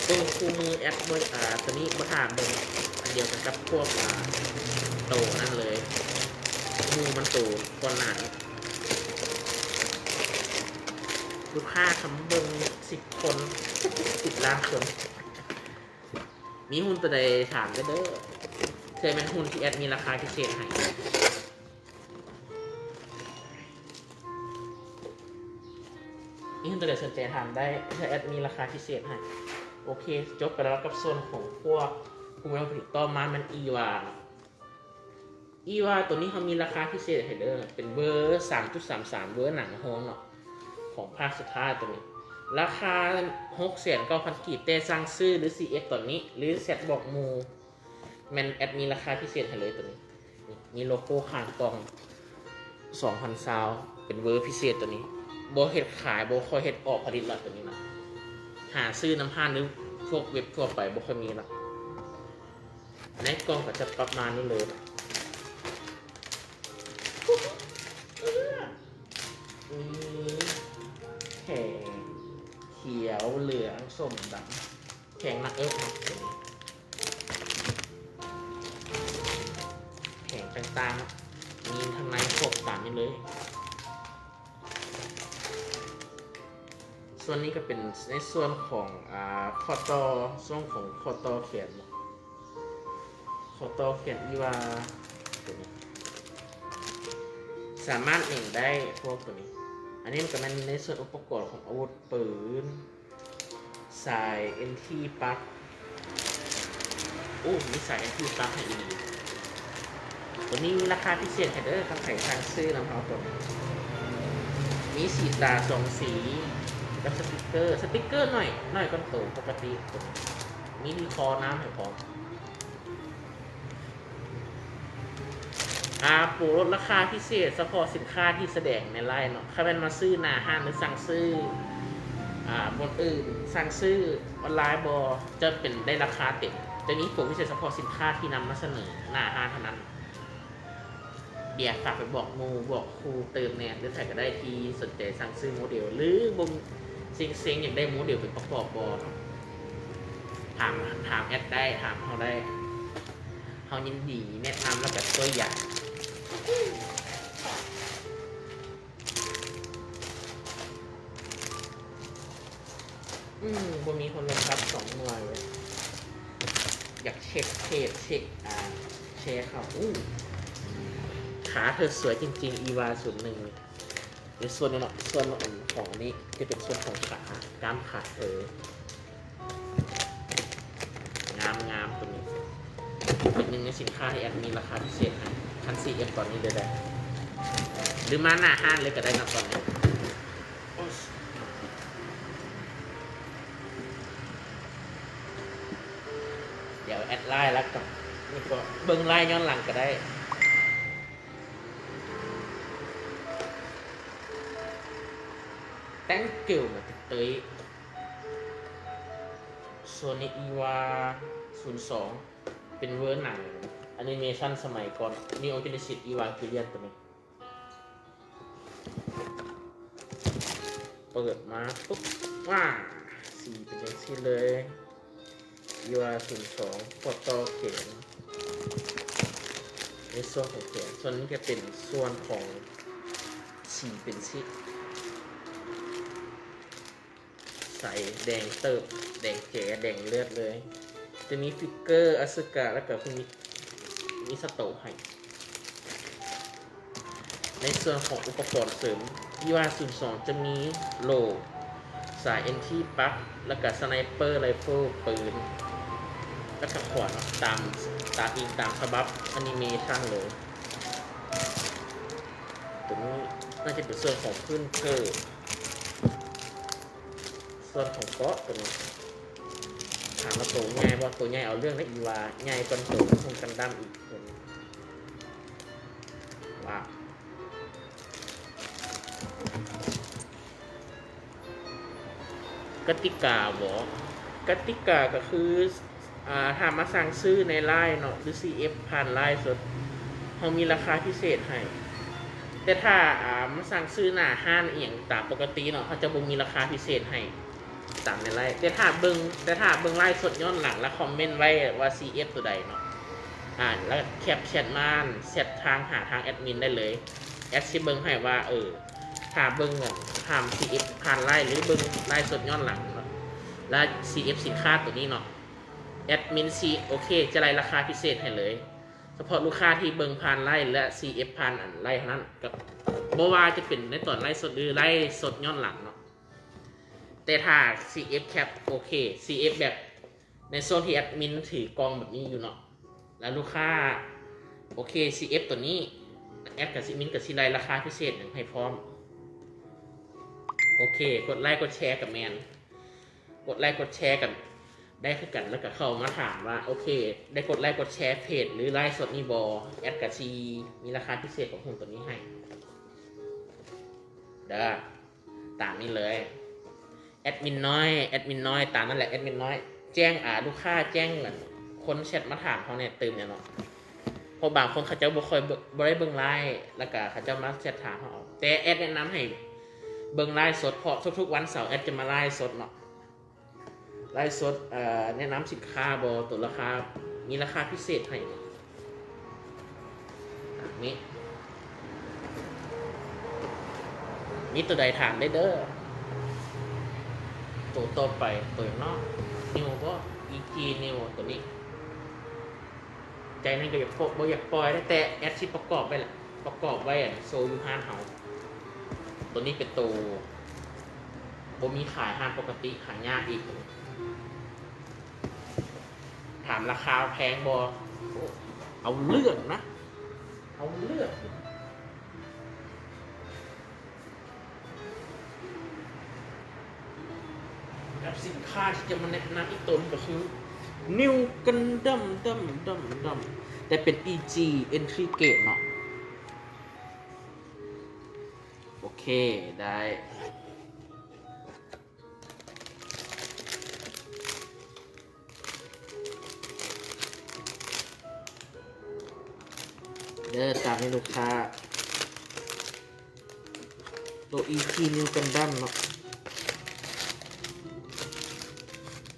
ເບິ່ງຄູ່ມືແອັດບໍ່ ອາ ໂຕນີ້ບໍ່ຖ້າເບິ່ງ ອັນດຽວກັນກັບພວກ ອາ ໂຕນັ້ນເລີຍ ໝູ່ມັນໂຕກ່ອນໜ້ານີ້ ລູກຄ້າຄຳເບິ່ງສິບຄົນ ສິບລ້ານຄົນ. ມີຫຸ່ນໂຕໃດຖາມໄດ້ເດີ ເທື່ອແມ່ນຫຸ່ນທີ່ແອັດມີລາຄາພິເສດໃຫ້. ມີຫຸ່ນໂຕໃດສົນໃຈຖາມໄດ້ ເທື່ອແອັດມີລາຄາພິເສດໃຫ້. ໂອເຄ ຈົບໄປແລ້ວກັບສ່ວນຂອງພວກ Fullmetal Panic. ຕໍ່ມາແມ່ນອີວາເນາະ. ອີວາໂຕນີ້ເຮົາມີລາຄາພິເສດໃຫ້ເດີ ເປັນເວີສາມຈຸດສາມສາມ ເວີໜັງໂຮງເນາະ ຂອງພາກສຸດທ້າຍໂຕນີ້ ລາຄາຫົກແສນເກົ້າພັນກີບ ແຕ່ສັ່ງຊື້ຫຼື ຊີເອັຟຕອນນີ້ ຫຼື ແຊັດບອກໝູ່ ແມ່ນແອັດມີລາຄາພິເສດໃຫ້ເລີຍໂຕນີ້. ນີ້ ມີໂລໂກ້ຂ້າງກ່ອງ ສອງພັນຊາວ ເປັນເວີພິເສດໂຕນີ້ ບໍ່ເຮັດຂາຍ ບໍ່ຄ່ອຍເຮັດອອກຜະລິດລະໂຕນີ້ນະ ຫາຊື້ນຳຮ້ານຫຼື ພວກເວັບທົ່ວໄປບໍ່ຄ່ອຍມີລະ. ໃນກ່ອງກໍຈະປະມານນີ້ເລີຍ ມີແຂງຂຽວ ເຫຼືອງ ສົ້ມ ດຳ ແຂງໜັກເອິກເນາະ ແຂງຕ່າງໆ ມີທາງໃນຄົບຕາມນີ້ເລີຍ. ສ່ວນນີ້ກໍເປັນໃນສ່ວນຂອງ ອາ ຂໍ້ຕໍ່ ຊ່ວງຂອງຂໍ້ຕໍ່ແຂນ ຂໍ້ຕໍ່ແຂນອີວາ ໂຕນີ້ ສາມາດເໜັງໄດ້ພວກໂຕນີ້. ອັນນີ້ມັນກໍແມ່ນໃນສ່ວນອຸປະກອນຂອງອາວຸດປືນ ສາຍເອັນທີປັກ ໂອ້ ມີສາຍເອັນທີປັກໃຫ້ອີກ. ໂຕນີ້ມີລາຄາພິເສດໃຫ້ເດີ ຄັນໃຜສັ່ງຊື້ນຳເຮົາໂຕນີ້ ມີສີຕາສອງສີ ກັບສະຕິກເກີ ສະຕິກເກີໜ້ອຍ ໜ້ອຍກວ່າໂຕປົກກະຕິໂຕນີ້. ມີຣີຄໍນຳໃຫ້ພ້ອມ. ອາ ໂປລົດລາຄາພິເສດສະເພາະສິນຄ້າທີ່ສະແດງໃນໄລເນາະ. ຄັນແມ່ນມາຊື້ໜ້າຮ້ານ ຫຼື ສັ່ງຊື້ ອາ ບ່ອນອື່ນ ສັ່ງຊື້ອອນລາຍບໍ່ ຈະເປັນໄດ້ລາຄາເຕັມ. ຈະມີໂປພິເສດສະເພາະສິນຄ້າທີ່ນຳມາສະເໜີໜ້າຮ້ານເທົ່ານັ້ນ. ດຽວຝາກໄປບອກໝູ່ບອກຄູ່ຕື່ມແດ່ ຫຼື ໃຜກໍໄດ້ທີ່ສົນໃຈສັ່ງຊື້ໂມເດວ ຫຼື ບໍ່ ເຊັງໆ ຢາກໄດ້ໂມເດວໄປປະກອບບໍ່ເນາະ ຖາມ ຖາມແອັດໄດ້ ຖາມເຮົາໄດ້ ເຮົາຍິນດີແນະນຳ ແລ້ວກໍຊ່ວຍຢາກ. ອືມ ບໍ່ມີຄົນລົງຊັບສອງໜ່ວຍເວີຍ. ຢາກເຊັກເພຈ ເຊັກ ອາ ແຊເຂົ້າ. ອູ້ ຂາເທີສວຍຈິງໆ ອີວາ ສູນໜຶ່ງ. ໃນສ່ວນນີ້ເນາະ ສ່ວນຂອງອັນນີ້ຈະເປັນສ່ວນຂອງຂາ ກ້າມຂາເທີ. ງາມໆ ໂຕນີ້ເປັນໜຶ່ງໃນສິນຄ້າທີ່ແອັດມີລາຄາພິເສດໃຫ້ ຄັນຊີເອັຟຕອນນີ້ເລີຍໄດ໋ ຫຼືມາໜ້າຮ້ານເລີຍກໍໄດ້ນະຕອນນີ້. ດຽວແອັດໄລແລ້ວກໍ ນີ້ກໍເບິ່ງໄລຍ້ອນຫຼັງກໍໄດ້. ແທັງກິວ ມາຕິດເຕີຍ. ໂຊນິອີວາ ສູນສອງ ເປັນເວີໜັງແອນິເມຊັນສະໄໝກ່ອນ ນີໂອເຈເນຊິສ ອີວາງເກລຽນ ໂຕນີ້. ເປີດມາປຸບ ວ້າ ສີເປັນຈັ່ງຊີ້ເລີຍ. ອີວາ ສູນສອງ ພວກຕໍ່ແຂນ ໃນສ່ວນຂອງແຂນ ສ່ວນນີ້ຈະເປັນສ່ວນຂອງສີເປັນສີ ໃສແດງເຕີບ ແດງແຈ ແດງເລືອດເລີຍ. ຈະມີຟິກເກີອາເຊກະ ແລ້ວກະຄຸນິມິສະໂຕະໃຫ້. ໃນສ່ວນຂອງອຸປະກອນເສີມ ອີວາ ສູນສອງ ຈະມີໂລ່ ສາຍເອັນທີປັກ ແລ້ວກະສະໄນເປີໄລເຟີ ປືນ ແລ້ວກະຂວານ ຕາມ ຕາມອີງຕາມສະບັບແອນິເມຊັນເລີຍ. ໂຕນີ້ໜ້າຈະເປັນສ່ວນຂອງພື້ນເກີດ. ສ່ວນຂອງເກາະໂຕນີ້ ຖາມວ່າໂຕໃຫຍ່ບໍ່? ໂຕໃຫຍ່ເອົາເລື່ອງເດ້ ອີວາ ໃຫຍ່ກວ່າໂຕຂອງກັນດັ້ມອີກ. ໂຕນີ້ ວ້າວ. ກະຕິກາບໍ? ກະຕິກາກໍຄື ອາ ຖ້າມາສັ່ງຊື້ໃນລາຍເນາະ ຫຼື ຊີເອັຟ ຜ່ານລາຍສົດ ເຮົາມີລາຄາພິເສດໃຫ້. ແຕ່ຖ້າ ອາ ມາສັ່ງຊື້ໜ້າຮ້ານອີ່ຫຍັງຕາມປົກກະຕິເນາະ ເຂົາຈະບໍ່ມີລາຄາພິເສດໃຫ້ຕາມໃນລາຍ. ແຕ່ຖ້າເບິ່ງ ແຕ່ຖ້າເບິ່ງລາຍສົດຍ້ອນຫຼັງ ແລ້ວຄອມເມັນໄວ້ວ່າ ຊີເອັຟ ໂຕໃດເນາະ ອາ ແລ້ວແຄັບແຊັດມາ ແຊັດທາງຫາທາງແອັດມິນໄດ້ເລີຍ. ແອັດຊິເບິ່ງໃຫ້ວ່າ ເອີ ຖ້າເບິ່ງ ຖ້າ ຊີເອັຟ ຜ່ານລາຍ ຫຼື ເບິ່ງລາຍສົດຍ້ອນຫຼັງເນາະ ແລະ ຊີເອັຟ ສິນຄ້າໂຕນີ້ເນາະ ແອັດມິນຊິ ໂອເຄ ຈະໄລ່ລາຄາພິເສດໃຫ້ເລີຍ ສະເພາະລູກຄ້າທີ່ເບິ່ງຜ່ານລາຍ ແລະ ຊີເອັຟ ຜ່ານອັນລາຍເທົ່ານັ້ນ ກໍບໍ່ວ່າຈະເປັນໃນຕອນລາຍສົດ ຫຼື ລາຍສົດຍ້ອນຫຼັງເນາະ. ແຕ່ຖ້າ ຊີເອັຟ ແຄັບ ໂອເຄ ຊີເອັຟ ແບບ ໃນຊ່ວງທີ່ແອັດມິນຖືກ່ອງແບບນີ້ຢູ່ເນາະ ແລ້ວລູກຄ້າ ໂອເຄ ຊີເອັຟ ໂຕນີ້ ແອັດກັບແອັດມິນກໍຊິໄລ່ລາຄາພິເສດໃຫ້ພ້ອມ. ໂອເຄ ກົດໄລກົດແຊກໍແມ່ນ ກົດໄລກົດແຊກັນໄດ້ຄືກັນ ແລ້ວກໍເຂົ້າມາຖາມວ່າ ໂອເຄ ໄດ້ກົດໄລກົດແຊເພຈ ຫຼື ລາຍສົດນີ້ບໍ່? ແອັດກໍຊິມີລາຄາພິເສດຂອງຫຸ້ນໂຕນີ້ໃຫ້ເດີ. ຕາມນີ້ເລີຍ ແອັດມິນນ້ອຍ ແອັດມິນນ້ອຍ ຕາມນັ້ນແຫຼະ ແອັດມິນນ້ອຍ ແຈ້ງ ອາ ລູກຄ້າ ແຈ້ງ ອັນ ຄົນແຊັດມາຖາມເຮົາແດ່ ຕື່ມແດ່ເນາະ ເພາະບາງຄົນເຂົາເຈົ້າບໍ່ຄ່ອຍເບິ່ງ ບໍ່ໄດ້ເບິ່ງລາຍ ແລ້ວກະເຂົາເຈົ້າມາແຊັດຖາມເຮົາເອົາ. ແຕ່ແອັດແນະນຳໃຫ້ເບິ່ງລາຍສົດ ເພາະທຸກໆວັນເສົາແອັດຈະມາລາຍສົດເນາະ ລາຍສົດ ເອີ ແນະນຳສິນຄ້າບໍ່ ໂຕລາຄາ ມີລາຄາພິເສດໃຫ້ ນີ້ ມີໂຕໃດຖາມໄດ້ເດີ. ໂຕຕໍ່ໄປ ໂຕຫຍັງເນາະ ນິວບໍ່ ອີຈີ ນິວ ໂຕນີ້ ໃຈໜຶ່ງກໍຢາກ ບໍ່ຢາກປ່ອຍ ແຕ່ແອັດຊິປະກອບໄວ້ລະ ປະກອບໄວ້ ອັນ ໂຊຢູ່ຮ້ານເຮົາ. ໂຕນີ້ເປັນໂຕບໍ່ມີຂາຍຮ້ານປົກກະຕິ ຫາຍາກອີກ. ຖາມລາຄາແພງບໍ່? ໂອ້ ເອົາເລື່ອງນະ ເອົາເລື່ອງ. ກັບສິນຄ້າທີ່ຈະມາແນະນຳອີກໂຕໜຶ່ງກໍຄື ນິວກັນດັມ ດັມ ດັມ ດັມ ແຕ່ເປັນ ອີຈີ ເອັນທຣີເກດເນາະ. ໂອເຄ ໄດ້. ເດີ ຕາມນີ້ລູກຄ້າ ໂຕ ອີຈີ ນິວກັນດັມເນາະ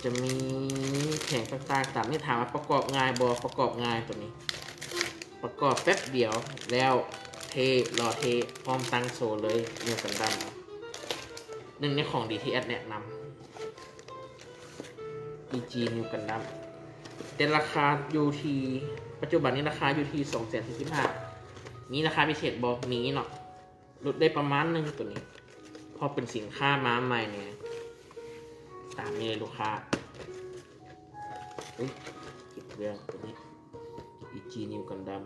ຈະມີແຜງຕ່າງໆ ຕາມນີ້. ຖາມວ່າປະກອບງ່າຍບໍ່? ປະກອບງ່າຍໂຕນີ້ ປະກອບແປັບດຽວແລ້ວ ເທ ຫຼໍ່ເທ ພ້ອມຕັ້ງໂຊເລີຍ ນິວກັນດັມ. ໜຶ່ງໃນຂອງດີທີ່ແອັດແນະນຳ ອີຈີ ນິວກັນດັມ ແຕ່ລາຄາຢູ່ທີ່ ປັດຈຸບັນນີ້ລາຄາຢູ່ທີ່ສອງແສນສີ່ສິບຫ້າ. ມີລາຄາພິເສດບໍ່? ມີເນາະ ຫຼຸດໄດ້ປະມານໜຶ່ງໂຕນີ້ ເພາະເປັນສິນຄ້າມາໃໝ່ແນ່. ຕາມນີ້ເລີຍລູກຄ້າ. ອຸ້ຍ ຜິດເລື່ອງໂຕນີ້ ອີຈີ ນິວກັນດັມ.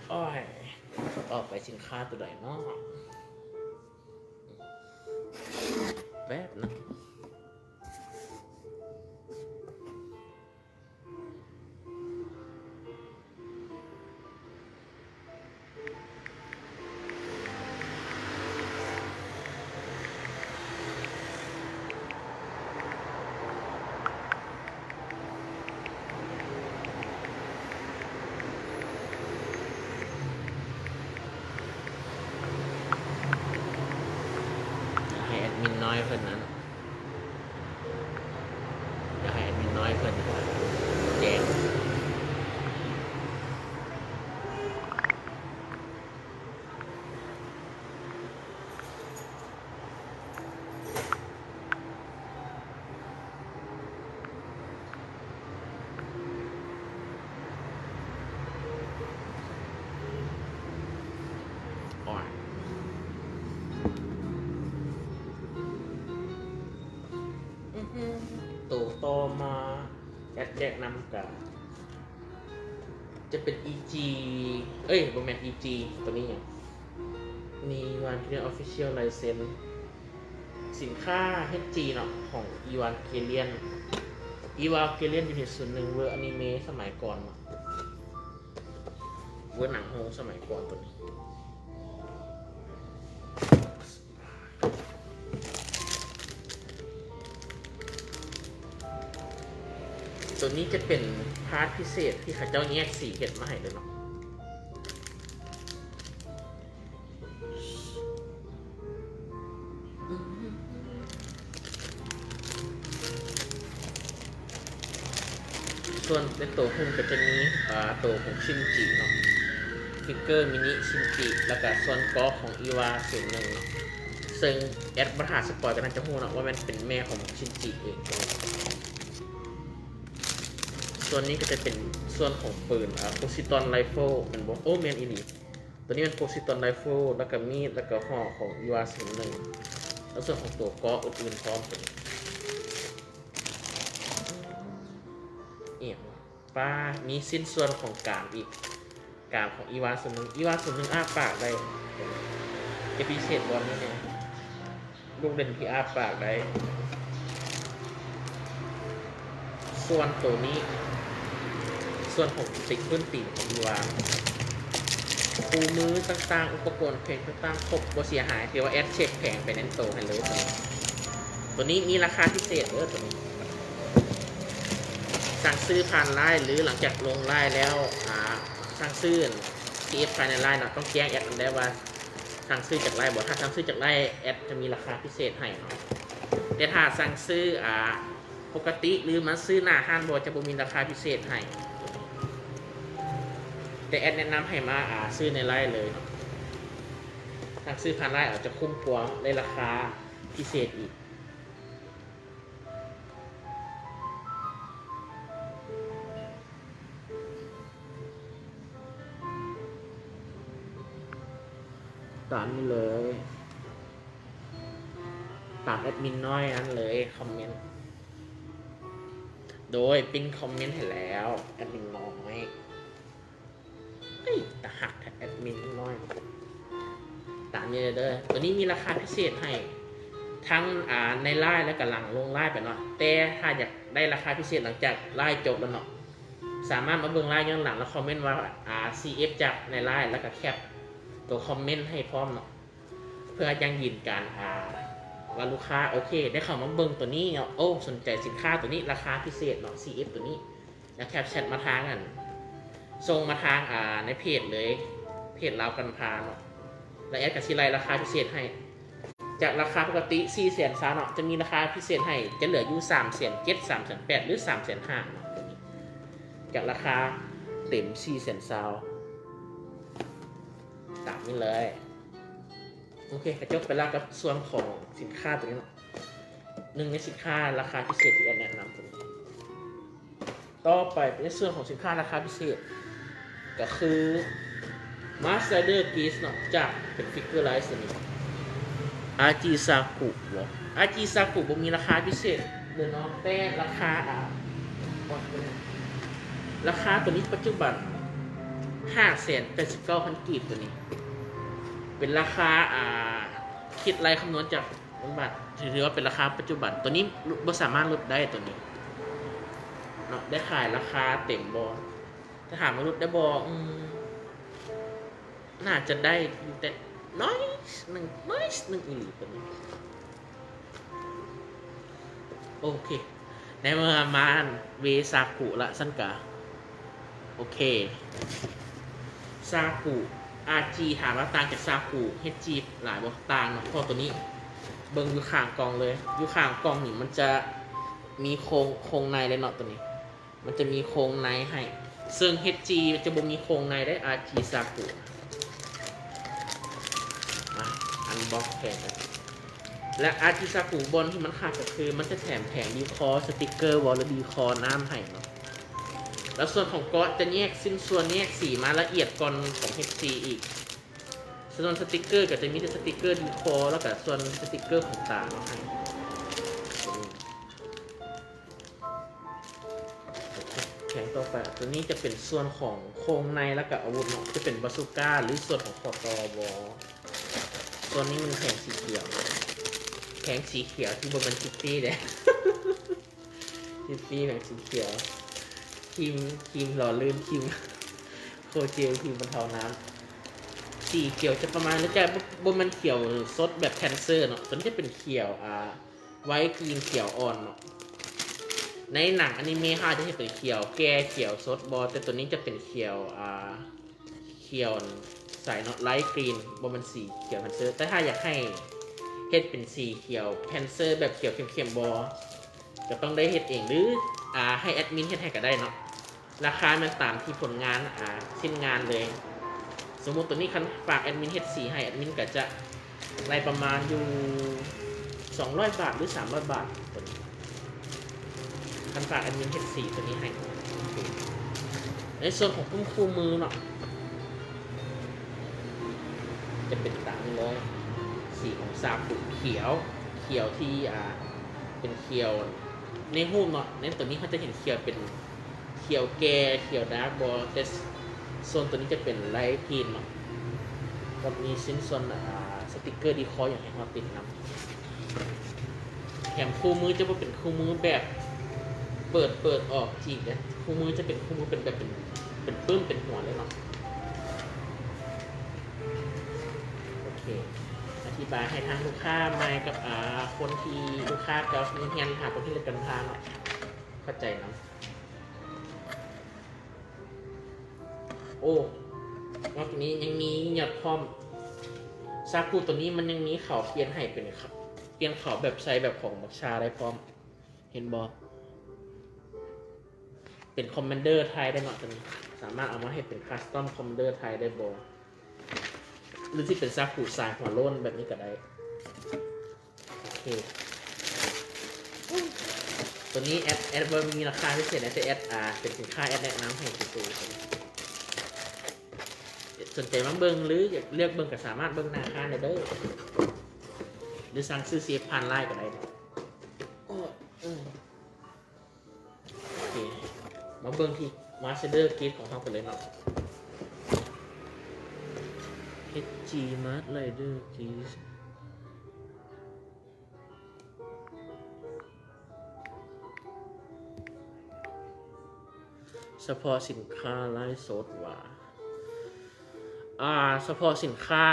ໂອ້ຍ ຕໍ່ໄປສິນຄ້າໂຕໃດເນາະ? ແປັບໜຶ່ງ. ໃຫ້ແອັດມິນນ້ອຍເພິ່ນນັ້ນ ດຽວໃຫ້ແອັດມິນນ້ອຍເພິ່ນແຈ້ງ. ໂອ້ຍ ອື ໂຕຕໍ່ມາ ແອັດແນະນຳກະຈະເປັນ ອີຈີ ເອີຍ ບໍ່ແມ່ນ ອີຈີ ໂຕນີ້ຫຍັງ Evangelion Official License ສິນຄ້າ ເອັດຈີ ເນາະ ຂອງ Evangelion. Evangelion ຢູ່ໃນສູນໜຶ່ງ ເວີອະນິເມະສະໄໝກ່ອນເນາະ ເວີໜັງໂຮງສະໄໝກ່ອນໂຕນີ້. ໂຕນີ້ຈະເປັນພາດພິເສດທີ່ເຂົາເຈົ້າແຍກສີເຮັດມາໃຫ້ເລີຍເນາະ. ສ່ວນໃນໂຕຫຸ່ນກໍຈະມີ ອ່າ ໂຕຂອງຊິນຈິເນາະ ຟິກເກີມິນິຊິນຈິ ແລ້ວກໍສ່ວນເກາະຂອງອີວາສູນໜຶ່ງ ເຊິ່ງແອັດບໍ່ຖ້າສະປອຍກໍໜ້າຈະຮູ້ເນາະວ່າແມ່ນເປັນແມ່ຂອງຊິນຈິເອງ. ສ່ວນນີ້ກໍຈະເປັນສ່ວນຂອງປືນ ອ່າ ໂພຊີຕອນໄຣເຟີ້ ແມ່ນບໍ່? ໂອ້ ແມ່ນອີ່ຫຼີ. ຕົວນີ້ແມ່ນໂພຊີຕອນໄຣເຟີ້ ແລ້ວກໍມີດ ແລ້ວກໍຫອກຂອງອີວາເຊນໜຶ່ງ ແລ້ວສ່ວນຂອງຕົວເກາະອື່ນໆພ້ອມຕົວນີ້ ອີ່ຫຍັງ ປາ ມີຊິ້ນສ່ວນຂອງກາມອີກ ກາມຂອງອີວາເຊນໜຶ່ງ ອີວາເຊນໜຶ່ງອ້າປາກໄດ້ ຈະພິເສດບ່ອນນີ້ແນ່. ລູກເຫຼັ້ນທີ່ອ້າປາກໄດ້. ສ່ວນໂຕນີ້ ສ່ວນຂອງຕິກພື້ນຕີນຂອງອີວາ ຄູ່ມືຕ່າງໆ ອຸປະກອນເພງຕ່າງໆ ຄົບບໍ່ເສຍຫາຍ ຖືວ່າແອັດເຊັກແຜງໄປໃນໂຕໃຫ້ເລີຍ. ໂຕນີ້ມີລາຄາພິເສດເດີ ໂຕນີ້ ສັ່ງຊື້ຜ່ານໄລນ໌ ຫຼື ຫຼັງຈາກລົງໄລນ໌ແລ້ວ ອ່າ ສັ່ງຊື້ ທີເອັຟ ພາຍໃນໄລນ໌ເນາະ ຕ້ອງແຈ້ງແອັດນຳໄດ້ວ່າ ສັ່ງຊື້ຈາກໄລນ໌ບໍ່? ຖ້າສັ່ງຊື້ຈາກໄລນ໌ ແອັດຈະມີລາຄາພິເສດໃຫ້ເນາະ ແຕ່ຖ້າສັ່ງຊື້ ອ່າ ປົກກະຕິ ຫຼື ມາຊື້ໜ້າຮ້ານບໍ່ ຈະບໍ່ມີລາຄາພິເສດໃຫ້. ແຕ່ແອັດແນະນຳໃຫ້ມາ ອ່າ ຊື້ໃນໄລນ໌ເລີຍເນາະ ສັ່ງຊື້ຜ່ານໄລນ໌ອາດຈະຄຸ້ມກວ່າ ໄດ້ລາຄາພິເສດອີກ. ຕາມນີ້ເລີຍ ຕາມແອັດມິນນ້ອຍນັ້ນເລີຍ ຄອມເມັນ. ໂດຍປິ່ນຄອມເມັນໃຫ້ແລ້ວ ແອດມິນນ້ອຍ. ເອີຍ ຕາຮັກແທ້ແອດມິນນ້ອຍ. ຕາມນີ້ເດີ. ໂຕນີ້ມີລາຄາພິເສດໃຫ້ທັງ ອ່າ ໃນລາຍ ແລ້ວກໍຫຼັງລົງລາຍໄປເນາະ. ແຕ່ຖ້າຢາກໄດ້ລາຄາພິເສດຫຼັງຈາກລາຍຈົບແລ້ວເນາະ ສາມາດມາເບິ່ງລາຍຍ້ອນຫຼັງ ແລ້ວຄອມເມັນວ່າ ອ່າ ຊີເອັບ ຈາກໃນລາຍ ແລ້ວກໍແຄັບໂຕຄອມເມັນໃຫ້ພ້ອມເນາະ. ເພື່ອຢັ້ງຢືນການ ອ່າ ວ່າລູກຄ້າ ໂອເຄ ໄດ້ເຂົ້າມາເບິ່ງໂຕນີ້ເນາະ. ໂອ້ ສົນໃຈສິນຄ້າໂຕນີ້ ລາຄາພິເສດເນາະ ຊີເອັບ ໂຕນີ້ ແລ້ວແຄັບແຊັດມາທາງ ອັນ ສົ່ງມາທາງ ອ່າ ໃນເພຈເລີຍ ເພຈລາວກັນພາເນາະ. ແລ້ວແອດກໍຊິໄລ່ລາຄາພິເສດໃຫ້ ຈາກລາຄາປົກກະຕິສີ່ແສນຊາວເນາະ ຈະມີລາຄາພິເສດໃຫ້ ຈະເຫຼືອຢູ່ສາມແສນເຈັດ ສາມແສນແປດ ຫຼື ສາມແສນຫ້າເນາະ. ຈາກລາຄາເຕັມສີ່ແສນຊາວ ຕາມນີ້ເລີຍ. ໂອເຄ ກະຈົບໄປແລ້ວກັບສ່ວນຂອງສິນຄ້າໂຕນີ້ເນາະ ໜຶ່ງໃນສິນຄ້າລາຄາພິເສດທີ່ແອດແນະນຳໂຕນີ້. ຕໍ່ໄປເປັນໃນສ່ວນຂອງສິນຄ້າລາຄາພິເສດ ກະຄື Mask Rider Geese ເນາະ ຈາກເປັນ Figure Rise ໂຕນີ້ ອາຈິຊາກຸ ບໍ່ ອາຈິຊາກຸບໍ່ມີລາຄາພິເສດເດີເນາະ ແຕ່ລາຄາ ອ່າ ລາຄາໂຕນີ້ປັດຈຸບັນຫ້າແສນແປດສິບເກົ້າພັນກີບ ໂຕນີ້ ເປັນລາຄາ ອ່າ ຄິດໄລ່ຄຳນວນຈາກເງິນບາດ ຖືວ່າເປັນລາຄາປັດຈຸບັນ. ໂຕນີ້ບໍ່ສາມາດຫຼຸດໄດ້ໂຕນີ້ເນາະ ໄດ້ຂາຍລາຄາເຕັມບໍ່? ຖ້າຖາມວ່າຫຼຸດໄດ້ບໍ່? ອືມ ໜ້າຈະໄດ້ຢູ່ ແຕ່ໜ້ອຍໜຶ່ງ ໜ້ອຍໜຶ່ງອີ່ຫຼີໂຕນີ້. ໂອເຄ ໃນເມື່ອມາເວຊາກຸລະ ຊັ້ນກະ ໂອເຄ ຊາກຸ ອາຈີ ຖາມວ່າຕ່າງຈາກຊາກຸ ເຮັດຈີ ຫຼາຍບໍ່? ຕ່າງເນາະ ເພາະໂຕນີ້ເບິ່ງຢູ່ຂ້າງກ່ອງເລີຍ ຢູ່ຂ້າງກ່ອງນີ້ມັນຈະມີໂຄງ ໂຄງໃນເລີຍເນາະ ໂຕນີ້ ມັນຈະມີໂຄງໃນໃຫ້ ເຊິ່ງເຮັດຈີຈະບໍ່ມີໂຄງໃນເດ້ ອາຈີຊາກຸ. ມາອັນບັອກແຜງກັນ ແລະ ອາຈີຊາກຸ ບ່ອນທີ່ມັນຄັກກະຄື ມັນຈະແຖມແຜງດີຄໍ ສະຕິກເກີ ວໍລະດີຄໍ ນ້ຳໃຫ້ເນາະ. ແລ້ວສ່ວນຂອງເກາະຈະແຍກຊິ້ນສ່ວນ ແຍກສີມາລະອຽດກ່ອນຂອງເຮັດຈີອີກ. ສ່ວນສະຕິກເກີກະຈະມີແຕ່ສະຕິກເກີດີຄໍ ແລ້ວກະສ່ວນສະຕິກເກີຂອງຕາມາໃຫ້. ແຜງຕໍ່ໄປ ໂຕນີ້ຈະເປັນສ່ວນຂອງໂຄງໃນ ແລ້ວກະອາວຸດເນາະ ຈະເປັນບາຊູກາ ຫຼື ສ່ວນຂອງຄໍຕໍ່ບໍ. ສ່ວນນີ້ມັນແຜງສີຂຽວ ແຜງສີຂຽວທີ່ບໍ່ແມ່ນຊິດຕີ້ເດ້ ຊິດຕີ້ແຜງສີຂຽວ ຄຣີມ ຄຣີມຫຼໍ່ລື່ນ ຄຣີມໂຄເຈລ ຄຣີມບັນເທົານ້ຳ. ສີຂຽວຈະປະມານນີ້ ຈະບໍ່ ບໍ່ແມ່ນຂຽວສົດແບບແພນເຊີເນາະ ໂຕນີ້ຈະເປັນຂຽວ ອ່າ ໄວກຣີນ ຂຽວອ່ອນເນາະ. ໃນໜັງອານິເມະເຮົາອາດຈະເຫັນເປັນຂຽວແກ່ ຂຽວສົດບໍ ແຕ່ໂຕນີ້ຈະເປັນຂຽວ ອ່າ ຂຽວໃສເນາະ ໄລກຣີນ ບໍ່ແມ່ນສີຂຽວແພນເຊີ. ແຕ່ຖ້າຢາກໃຫ້ເຮັດເປັນສີຂຽວແພນເຊີແບບຂຽວເຂັ້ມໆບໍ ກະຕ້ອງໄດ້ເຮັດເອງ ຫຼື ອ່າ ໃຫ້ແອດມິນເຮັດໃຫ້ກະໄດ້ເນາະ. ລາຄາແມ່ນຕາມທີ່ຜົນງານ ອ່າ ຊິ້ນງານເລີຍ. ສົມມຸດໂຕນີ້ຄັນຝາກແອດມິນເຮັດສີໃຫ້ ແອດມິນກະຈະໄລ່ປະມານຢູ່ສອງຮ້ອຍບາດ ຫຼື ສາມຮ້ອຍບາດ ໂຕນີ້ ຄັນຝາກແອດມິນເຮັດສີໂຕນີ້ໃຫ້. ໃນສ່ວນຂອງປຸ້ມຄູ່ມືເນາະ ຈະເປັນຕາມນີ້ເລີຍ ສີຂອງຊາກຸ ຂຽວ ຂຽວທີ່ ອ່າ ເປັນຂຽວໃນຮູບເນາະ. ໃນໂຕນີ້ເຮົາຈະເຫັນຂຽວເປັນ ຂຽວແກ່ ຂຽວດາກບໍ ແຕ່ໂຊນໂຕນີ້ຈະເປັນໄລກຣີນເນາະ ແລ້ວມີຊິ້ນສ່ວນ ອ່າ ສະຕິກເກີດີຄໍຫຍັງໃຫ້ເຮົາຕິດນຳ. ແຖມຄູ່ມືຈະບໍ່ເປັນຄູ່ມືແບບເປີດ ເປີດອອກຈີກເດ້ ຄູ່ມືຈະເປັນຄູ່ມືເປັນແບບເປັນ ເປັນປຶ້ມເປັນຫົວເລີຍເນາະ. ໂອເຄ ອະທິບາຍໃຫ້ທາງລູກຄ້າໃໝ່ກັບ ອ່າ ຄົນທີ່ລູກຄ້າເກົ່າທີ່ຮຽນຫາຄົນທີ່ເຮັດການຄ້າເນາະ ເຂົ້າໃຈນຳ. ໂອ້ ນອກຈາກນີ້ຍັງມີຍອດພ້ອມ ຊາກຸໂຕນີ້ມັນຍັງມີເຂົາປ່ຽນໃຫ້ເປັນ ປ່ຽນເຂົາແບບໃສ່ແບບຂອງບັກຊາໄດ້ພ້ອມ ເຫັນບໍ່? ເປັນຄອມມານເດີໄທໄດ້ເນາະ ໂຕນີ້ສາມາດເອົາມາເຮັດເປັນຄັສຕອມຄອມມານເດີໄທໄດ້ບໍ່? ຫຼືຊິເປັນຊາກຸສາຍຫົວໂລ້ນແບບນີ້ກະໄດ້. ໂອເຄ ໂຕນີ້ແອດ ແອດບໍ່ມີລາຄາພິເສດນະ ແຕ່ແອດ ອ່າ ເປັນສິນຄ້າແອດແນະນຳໃຫ້ຊື່ໆ. ສົນໃຈມາເບິ່ງ ຫຼື ຢາກເລືອກເບິ່ງກະສາມາດເບິ່ງໜ້າຮ້ານໄດ້ເດີ ຫຼື ສັ່ງຊື້ຊີເອັຟຜ່ານລາຍກະໄດ້. ໂອ້ ເອີ. ມາເບິ່ງທີ່ Master Case ຂອງເຮົາກັນເລີຍເນາະ ເອັດຈີ Master Case ສະເພາະສິນຄ້າໄລຟ໌ສົດວ່າ ອ່າ ສະເພາະສິນຄ້າ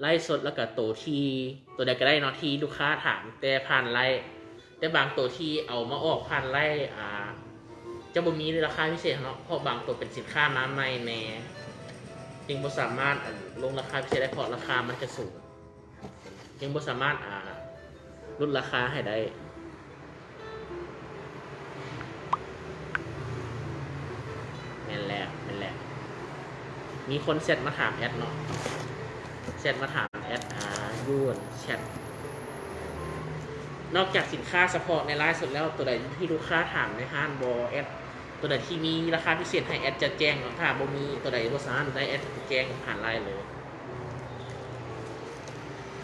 ໄລຟ໌ສົດ ແລ້ວກະໂຕທີ່ ໂຕໃດກະໄດ້ເນາະ ທີ່ລູກຄ້າຖາມແຕ່ຜ່ານໄລຟ໌ ແຕ່ບາງໂຕທີ່ເອົາມາອອກຜ່ານໄລຟ໌ ອ່າ ຈະບໍ່ມີລາຄາພິເສດເນາະ ເພາະບາງໂຕເປັນສິນຄ້າມາໃໝ່ແນ່ ຈຶ່ງບໍ່ສາມາດ ອັນ ລົງລາຄາພິເສດໄດ້ ເພາະລາຄາມັນຈະສູງ. ຍັງບໍ່ສາມາດ ອ່າ ຫຼຸດລາຄາໃຫ້ໄດ້. ແມ່ນແລ້ວ ແມ່ນແລ້ວ. ມີຄົນແຊັດມາຖາມແອັດເນາະ ແຊັດມາຖາມແອັດ ອ່າ ຢູ່ແຊັດ. ນອກຈາກສິນຄ້າສະເພາະໃນໄລຟ໌ສົດແລ້ວ ໂຕໃດທີ່ລູກຄ້າຖາມໃນຮ້ານບໍ່ ແອັດ ໂຕໃດທີ່ມີລາຄາພິເສດໃຫ້ແອັດຈະແຈ້ງເນາະ ຖ້າບໍ່ມີ ໂຕໃດບໍ່ສາມາດໄດ້ແອັດຈະແຈ້ງຜ່ານໄລຟ໌ເລີຍ.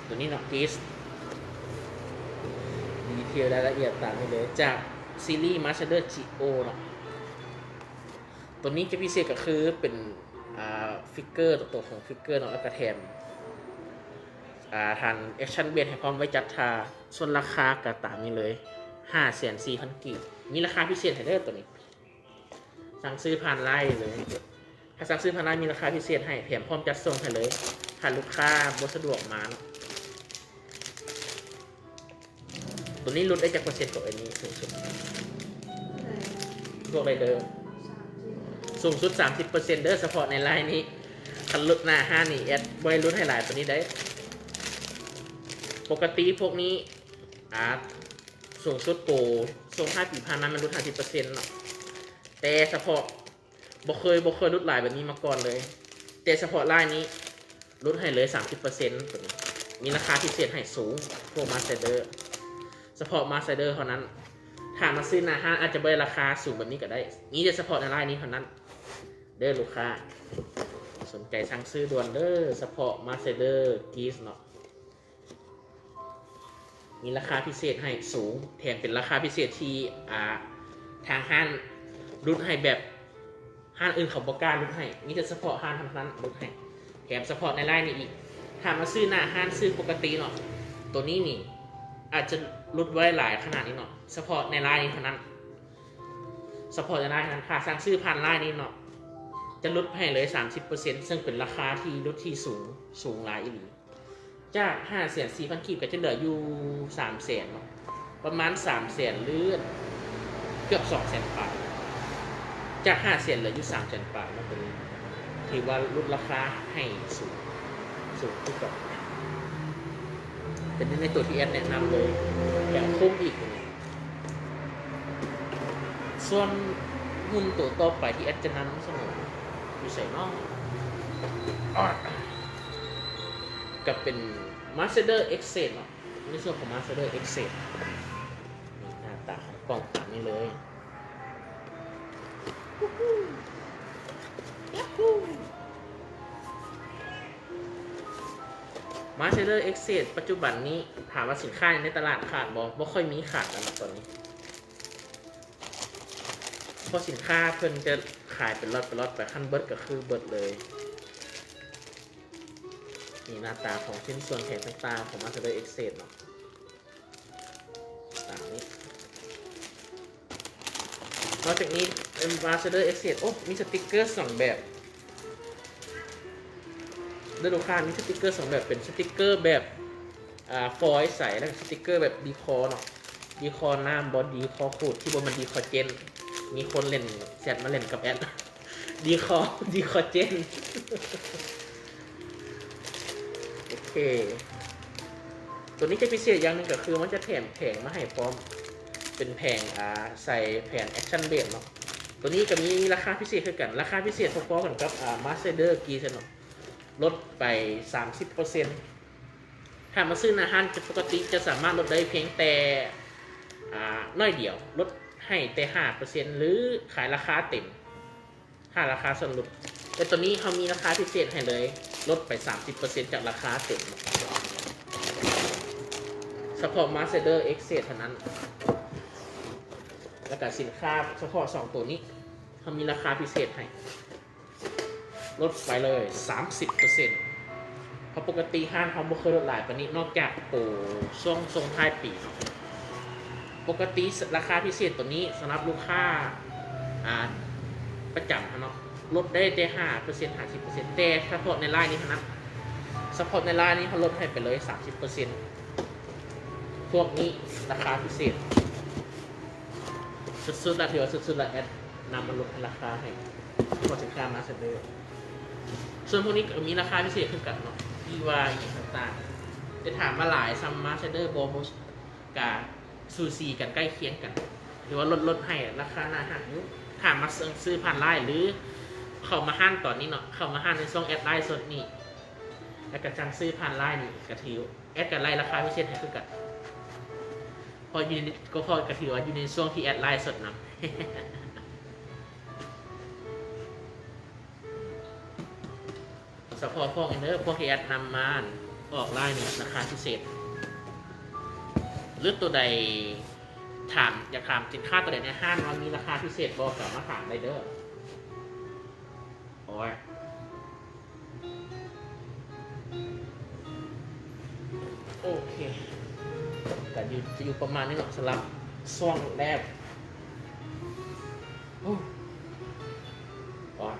ໂຕນີ້ເນາະ Case ດີເທວລາຍລະອຽດຕາມນີ້ເລີຍ ຈາກຊີຣີ Master Geo ເນາະ. ໂຕນີ້ຈະພິເສດກໍຄືເປັນ ອ່າ ຟິກເກີ ໂຕຂອງຟິກເກີເນາະ ແລ້ວກໍແຖມ ອ່າ ທ່ານ Action Blade ໃຫ້ພ້ອມໄວ້ຈັດທ່າ. ສ່ວນລາຄາກໍຕາມນີ້ເລີຍ ຫ້າແສນສີ່ພັນກີບ. ມີລາຄາພິເສດໃຫ້ເດີໂຕນີ້. ສັ່ງຊື້ຜ່ານໄລຟ໌ເລີຍ. ຖ້າສັ່ງຊື້ຜ່ານໄລຟ໌ ມີລາຄາພິເສດໃຫ້ ແຖມພ້ອມຈັດສົ່ງໃຫ້ເລີຍ ຖ້າລູກຄ້າບໍ່ສະດວກມາເນາະ. ໂຕນີ້ຫຼຸດໄດ້ຈັກເປີເຊັນກວ່າອັນນີ້ສູງສຸດ? ບອກໄດ້ເດີ ສູງສຸດສາມສິບເປີເຊັນເດີ ສະເພາະໃນໄລຟ໌ນີ້. ຄັນຫຼຸດໜ້າຮ້ານນີ້ ແອັດບໍ່ໃຫ້ຫຼຸດໃຫ້ຫຼາຍປານນີ້ໄດ໋. ປົກກະຕິພວກນີ້ ອາ ສູງສຸດໂປ ຊ່ວງທ້າຍປີຜ່ານມາ ມັນຫຼຸດຫ້າສິບເປີເຊັນເນາະ ແຕ່ສະເພາະ ບໍ່ເຄີຍ ບໍ່ເຄີຍຫຼຸດຫຼາຍແບບນີ້ມາກ່ອນເລີຍ ແຕ່ສະເພາະໄລຟ໌ນີ້ຫຼຸດໃຫ້ເລີຍສາມສິບເປີເຊັນ. ໂຕນີ້ມີລາຄາພິເສດໃຫ້ສູງ ພວກ Master ສະເພາະ Master ເທົ່ານັ້ນ. ຖ້າມາຊື້ໜ້າຮ້ານອາດຈະບໍ່ໄດ້ລາຄາສູງແບບນີ້ກໍໄດ້ ມີແຕ່ສະເພາະໃນໄລຟ໌ນີ້ເທົ່ານັ້ນເດີລູກຄ້າ. ສົນໃຈສັ່ງຊື້ດ່ວນເດີ ສະເພາະ Master Case ເນາະ. ມີລາຄາພິເສດໃຫ້ສູງ ແຖມເປັນລາຄາພິເສດທີ່ ອ່າ ທາງຮ້ານຫຼຸດໃຫ້ແບບຮ້ານອື່ນເຂົາບໍ່ກ້າຫຼຸດໃຫ້ ມີແຕ່ສະເພາະຮ້ານເທົ່ານັ້ນຫຼຸດໃຫ້ ແຖມສະເພາະໃນໄລຟ໌ນີ້ອີກ. ຖ້າມາຊື້ໜ້າຮ້ານ ຊື້ປົກກະຕິເນາະ ໂຕນີ້ນີ້ອາດຈະຫຼຸດບໍ່ໄດ້ຫຼາຍຂະໜາດນີ້ເນາະ ສະເພາະໃນໄລຟ໌ນີ້ເທົ່ານັ້ນ ສະເພາະໃນໄລຟ໌ນັ້ນ. ຖ້າສັ່ງຊື້ຜ່ານໄລຟ໌ນີ້ເນາະ ຈະຫຼຸດໃຫ້ເລີຍສາມສິບເປີເຊັນ ເຊິ່ງເປັນລາຄາທີ່ຫຼຸດທີ່ສູງ ສູງຫຼາຍອີ່ຫຼີ. ຈາກຫ້າແສນສີ່ພັນກີບກໍຈະເຫຼືອຢູ່ສາມແສນເນາະ ປະມານສາມແສນ ຫຼື ເກືອບສອງແສນປາຍ. ຈາກຫ້າແສນເຫຼືອຢູ່ສາມແສນປາຍເນາະ ໂຕນີ້ຖືວ່າຫຼຸດລາຄາໃຫ້ສູງ ສູງຄືເກົ່າ. ເປັນໜຶ່ງໃນໂຕທີ່ແອັດແນະນຳເລີຍ ແຖມຄຸ້ມອີກໂຕນີ້. ສ່ວນຫຸ່ນໂຕຕໍ່ໄປທີ່ແອັດຈະນຳສະເໜີຢູ່ໃສເນາະ ກໍເປັນ Master X-Shade ເນາະ ໃນສ່ວນຂອງ Master X-Shade ນີ້ໜ້າຕາຂອງກ່ອງຕາມນີ້ເລີຍ. Master X-Shade ປັດຈຸບັນນີ້ ຖາມວ່າສິນຄ້າໃນຕະຫຼາດຂາດບໍ່? ບໍ່ຄ່ອຍມີຂາຍແລ້ວເນາະຕອນນີ້ ເພາະສິນຄ້າເພິ່ນຈະຂາຍເປັນລັອດເປັນລັອດໄປ ຄັນເບິດກໍຄືເບິດເລີຍ. ນີ້ໜ້າຕາຂອງຊິ້ນສ່ວນແຂນຕ່າງໆຂອງ Master X-Shade ເນາະ ຕາມນີ້. ນອກຈາກນີ້ Master X-Shade ໂອ້ ມີສະຕິກເກີສອງແບບເດີລູກຄ້າ ມີສະຕິກເກີສອງແບບ ເປັນສະຕິກເກີແບບ ອ່າ ຟອຍໃສ ແລ້ວກໍສະຕິກເກີແບບດີຄໍເນາະ ດີຄໍນ້ຳບໍ່ ດີຄໍຂູດ ທີ່ບໍ່ແມ່ນດີຄໍເຈນ. ມີຄົນເຫຼັ້ນ ແຊັດມາເຫຼັ້ນກັບແອັດ ດີຄໍ ດີຄໍເຈນ. ໂອເຄ ໂຕນີ້ຈະພິເສດຢ່າງໜຶ່ງກໍຄືມັນຈະແຖມແຜງມາໃຫ້ພ້ອມ ເປັນແຜງ ອ່າ ໃສ່ແຜ່ນ Action Blade ເນາະ. ໂຕນີ້ກໍມີລາຄາພິເສດຄືກັນ ລາຄາພິເສດພໍໆກັນກັບ ອ່າ Master Case ເນາະ ລົດໄປສາມສິບເປີເຊັນ. ຖ້າມາຊື້ໜ້າຮ້ານ ຈະ ປົກກະຕິຈະສາມາດລົດໄດ້ພຽງແຕ່ ອ່າ ໜ້ອຍດຽວ ລົດໃຫ້ແຕ່ຫ້າເປີເຊັນ ຫຼື ຂາຍລາຄາເຕັມ ຖ້າລາຄາສ່ວນຫຼຸດ. ແຕ່ໂຕນີ້ເຮົາມີລາຄາພິເສດໃຫ້ເລີຍ ລົດໄປສາມສິບເປີເຊັນຈາກລາຄາເຕັມ ສະເພາະ Master X-Shade ເທົ່ານັ້ນ. ແລ້ວກະສິນຄ້າສະເພາະສອງໂຕນີ້ ເຮົາມີລາຄາພິເສດໃຫ້ ລົດໄປເລີຍສາມສິບເປີເຊັນ ເພາະປົກກະຕິຮ້ານເຮົາບໍ່ເຄີຍລົດຫຼາຍປານນີ້ ນອກຈາກໂປຊ່ວງສົ່ງທ້າຍປີເນາະ. ປົກກະຕິລາຄາພິເສດໂຕນີ້ສຳລັບລູກຄ້າ ອ່າ ປະຈຳເນາະ ລົດໄດ້ແຕ່ຫ້າເປີເຊັນ ຫ້າສິບເປີເຊັນ ແຕ່ສະເພາະໃນລາຍນີ້ເທົ່ານັ້ນ ສະເພາະໃນລາຍນີ້ເຮົາລົດໃຫ້ໄປເລີຍສາມສິບເປີເຊັນ. ພວກນີ້ລາຄາພິເສດສຸດໆລະ ຖືວ່າສຸດໆລະ ແອັດນຳມາລົດໃຫ້ລາຄາໃຫ້ ເພາະສິນຄ້າມາສະເດີ. ສ່ວນພວກນີ້ກໍມີລາຄາພິເສດຄືກັນເນາະ ທີ່ວ່າອີ່ຫຍັງຕ່າງໆ ແຕ່ຖາມວ່າຫຼາຍສ່ຳມາສະເດີບໍ່? ບໍ່ ກະສູສີກັນ ໃກ້ຄຽງກັນ ຖືວ່າລົດ ລົດໃຫ້ລາຄາໜ້າຮັກຢູ່. ຖາມມາຊື້ ຊື້ຜ່ານລາຍ ຫຼື ເຂົ້າມາຮ້ານຕອນນີ້ເນາະ ເຂົ້າມາຮ້ານໃນຊ່ວງແອັດລາຍສົດນີ້ ແລ້ວກະສັ່ງຊື້ຜ່ານລາຍນີ້ ກະຖື ແອັດກະໄລ່ລາຄາພິເສດໃຫ້ຄືກັນ ເພາະຢູ່ໃນ ກໍເພາະກະຖືວ່າຢູ່ໃນຊ່ວງທີ່ແອັດລາຍສົດນຳ. ສະເພາະພວກນີ້ເດີ ພວກທີ່ແອັດນຳມາອອກລາຍນີ້ລາຄາພິເສດ ຫຼືໂຕໃດຖາມ ຢາກຖາມສິນຄ້າໂຕໃດໃນຮ້ານວ່າມີລາຄາພິເສດບໍ່ ກໍມາຖາມໄດ້ເດີ. ໂອ້ຍ ໂອເຄ ກໍຢູ່ ຈະຢູ່ປະມານນີ້ເນາະ ສຳລັບຊ່ວງແລກ. ໂອ້ ໂອ້ຍ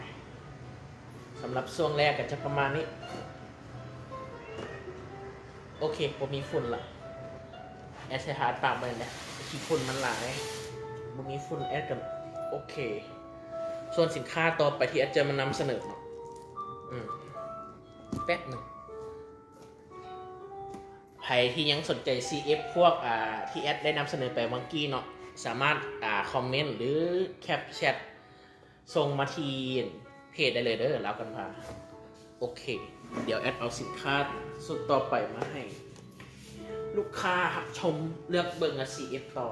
ສຳລັບຊ່ວງແລກກໍຈະປະມານນີ້. ໂອເຄ ບໍ່ມີຝຸ່ນລະ ແອັດໃສ່ຜ້າອັດປາກໄວ້ແຫຼະ ຂີ້ຝຸ່ນມັນຫຼາຍ ບໍ່ມີຝຸ່ນ ແອັດກໍໂອເຄ. ສ່ວນສິນຄ້າຕໍ່ໄປທີ່ແອັດຈະມານຳສະເໜີເນາະ ອືມ ແປັບໜຶ່ງ ໃຜທີ່ຍັງສົນໃຈ ຊີເອັຟ ພວກ ອ່າ ທີ່ແອັດໄດ້ນຳສະເໜີໄປຫວ່າງກີ້ເນາະ ສາມາດ ອ່າ ຄອມເມັນ ຫຼື ແຄັບແຊັດ ສົ່ງມາທີ່ເພຈໄດ້ເລີຍເດີ ລາວກັນພາ. ໂອເຄ ດຽວແອັດເອົາສິນຄ້າຊຸດຕໍ່ໄປມາໃຫ້ລູກຄ້າຮັບຊົມເລືອກເບິ່ງ ອາ ຊີເອັຟ ຕໍ່.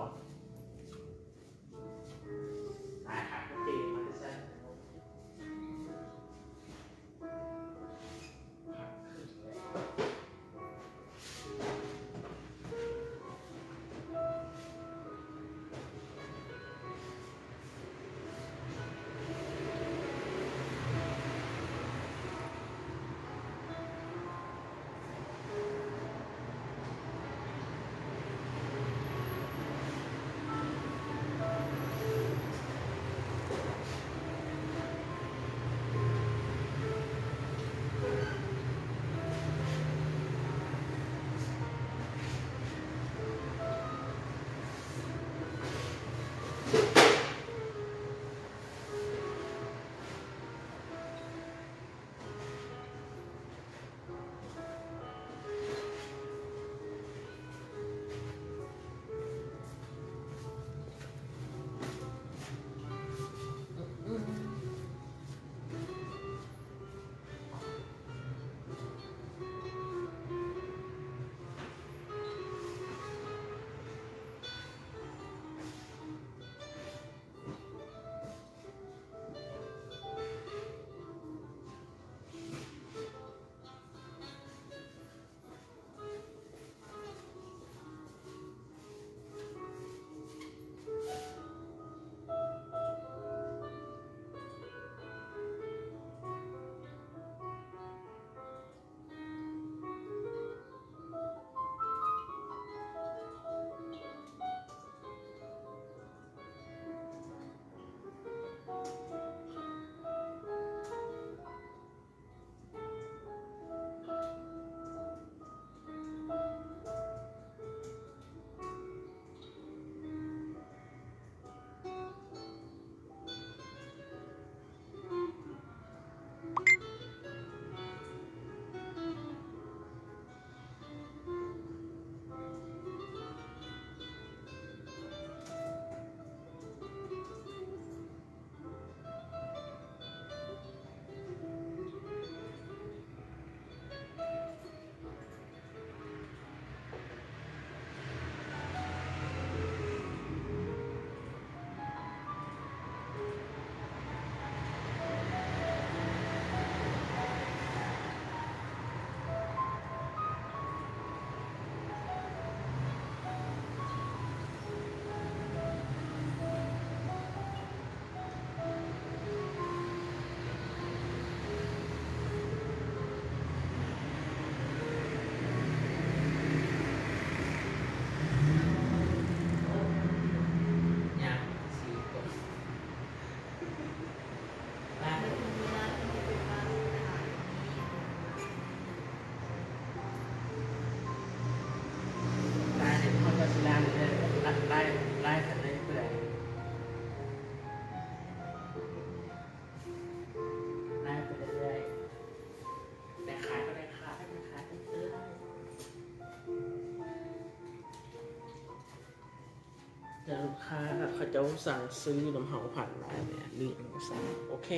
ແລ້ວລູກຄ້າເຂົາເຈົ້າສັ່ງຊື້ນຳເຮົາຜ່ານໄລນ໌ເນຍ ຫຼືຫຍັງຊັ້ນ. ໂອເຄ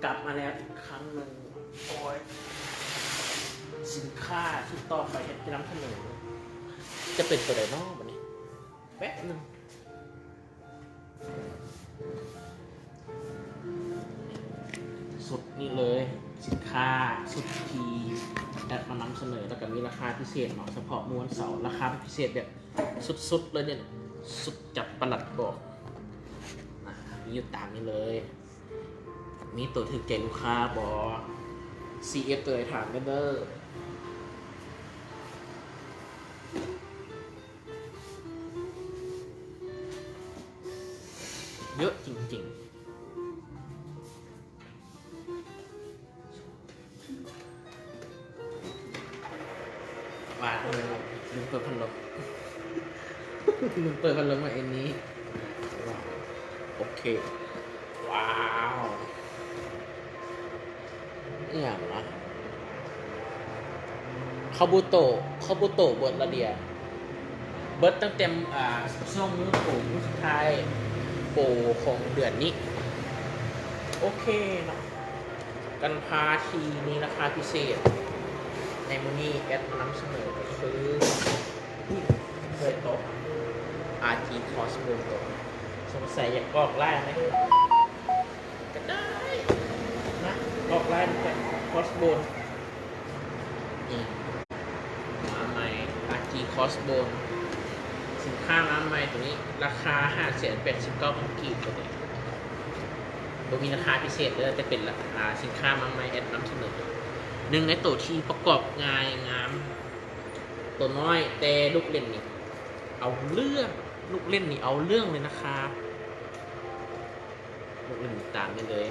ກັບມາແລ້ວອີກຄັ້ງໜຶ່ງ. ໂອ້ຍ ສິນຄ້າຊຸດຕໍ່ໄປທີ່ຈະນຳສະເໜີ ຈະເປັນຕົວໃດເນາະບັດນີ້? ແປັບໜຶ່ງ. ຊຸດນີ້ເລີຍ ສິນຄ້າຊຸດທີ່ແອັດມານຳສະເໜີ ແລ້ວກໍມີລາຄາພິເສດເນາະ ສະເພາະມື້ວັນເສົາ ລາຄາພິເສດແບບສຸດໆເລີຍເດ້ ສຸດຈັດປະຫຼັດບອກ. ອາ ມີຢູ່ຕາມນີ້ເລີຍ. ມີໂຕຖືກໃຈລູກຄ້າບໍ່? ຊີເອັຟໂຕໃດຖາມແດ່ເດີ. ເຍາະຈິງໆ. ວ່າ ເອີ ລືມເປີດພັດລົມ ລືມເປີດພັດລົມໃຫ້ເອນນີ້. ໂອເຄ ວ້າວ ອີ່ຫຍັງວະ? ຄາບູໂຕະ ຄາບູໂຕະເບິດລະເດຍ ເບິດຕັ້ງແຕ່ ອ່າ ຊ່ວງມື້ໂປມື້ສຸດທ້າຍ ໂປຂອງເດືອນນີ້. ໂອເຄເນາະ ກັນພາທີ່ມີລາຄາພິເສດໃນມື້ນີ້ ແອັດມານຳສະເໜີກໍຄື ເຄີຍຕົກ ອາຈີ ຄອສໂບນຕົກ. ສົງໄສຢາກອອກລາຍນະ ກໍໄດ້ນະ ອອກລາຍນຳກັນ ຄອສໂບນ. ນີ້ ມາໃໝ່ ອາຈີ ຄອສໂບນ ສິນຄ້າມາໃໝ່ໂຕນີ້ ລາຄາຫ້າແສນແປດສິບເກົ້າພັນກີບໂຕນີ້. ບໍ່ມີລາຄາພິເສດເດີ ແຕ່ເປັນລາຄາສິນຄ້າມາໃໝ່ ແອັດນຳສະເໜີ. ໜຶ່ງໃນໂຕທີ່ປະກອບງ່າຍງາມ ໂຕນ້ອຍ ແຕ່ລູກຫຼິ້ນນີ້ເອົາເລື່ອງ ລູກຫຼິ້ນນີ້ເອົາເລື່ອງເລີຍນະຄາບ. ລູກຫຼິ້ນຕາມນີ້ເລີຍ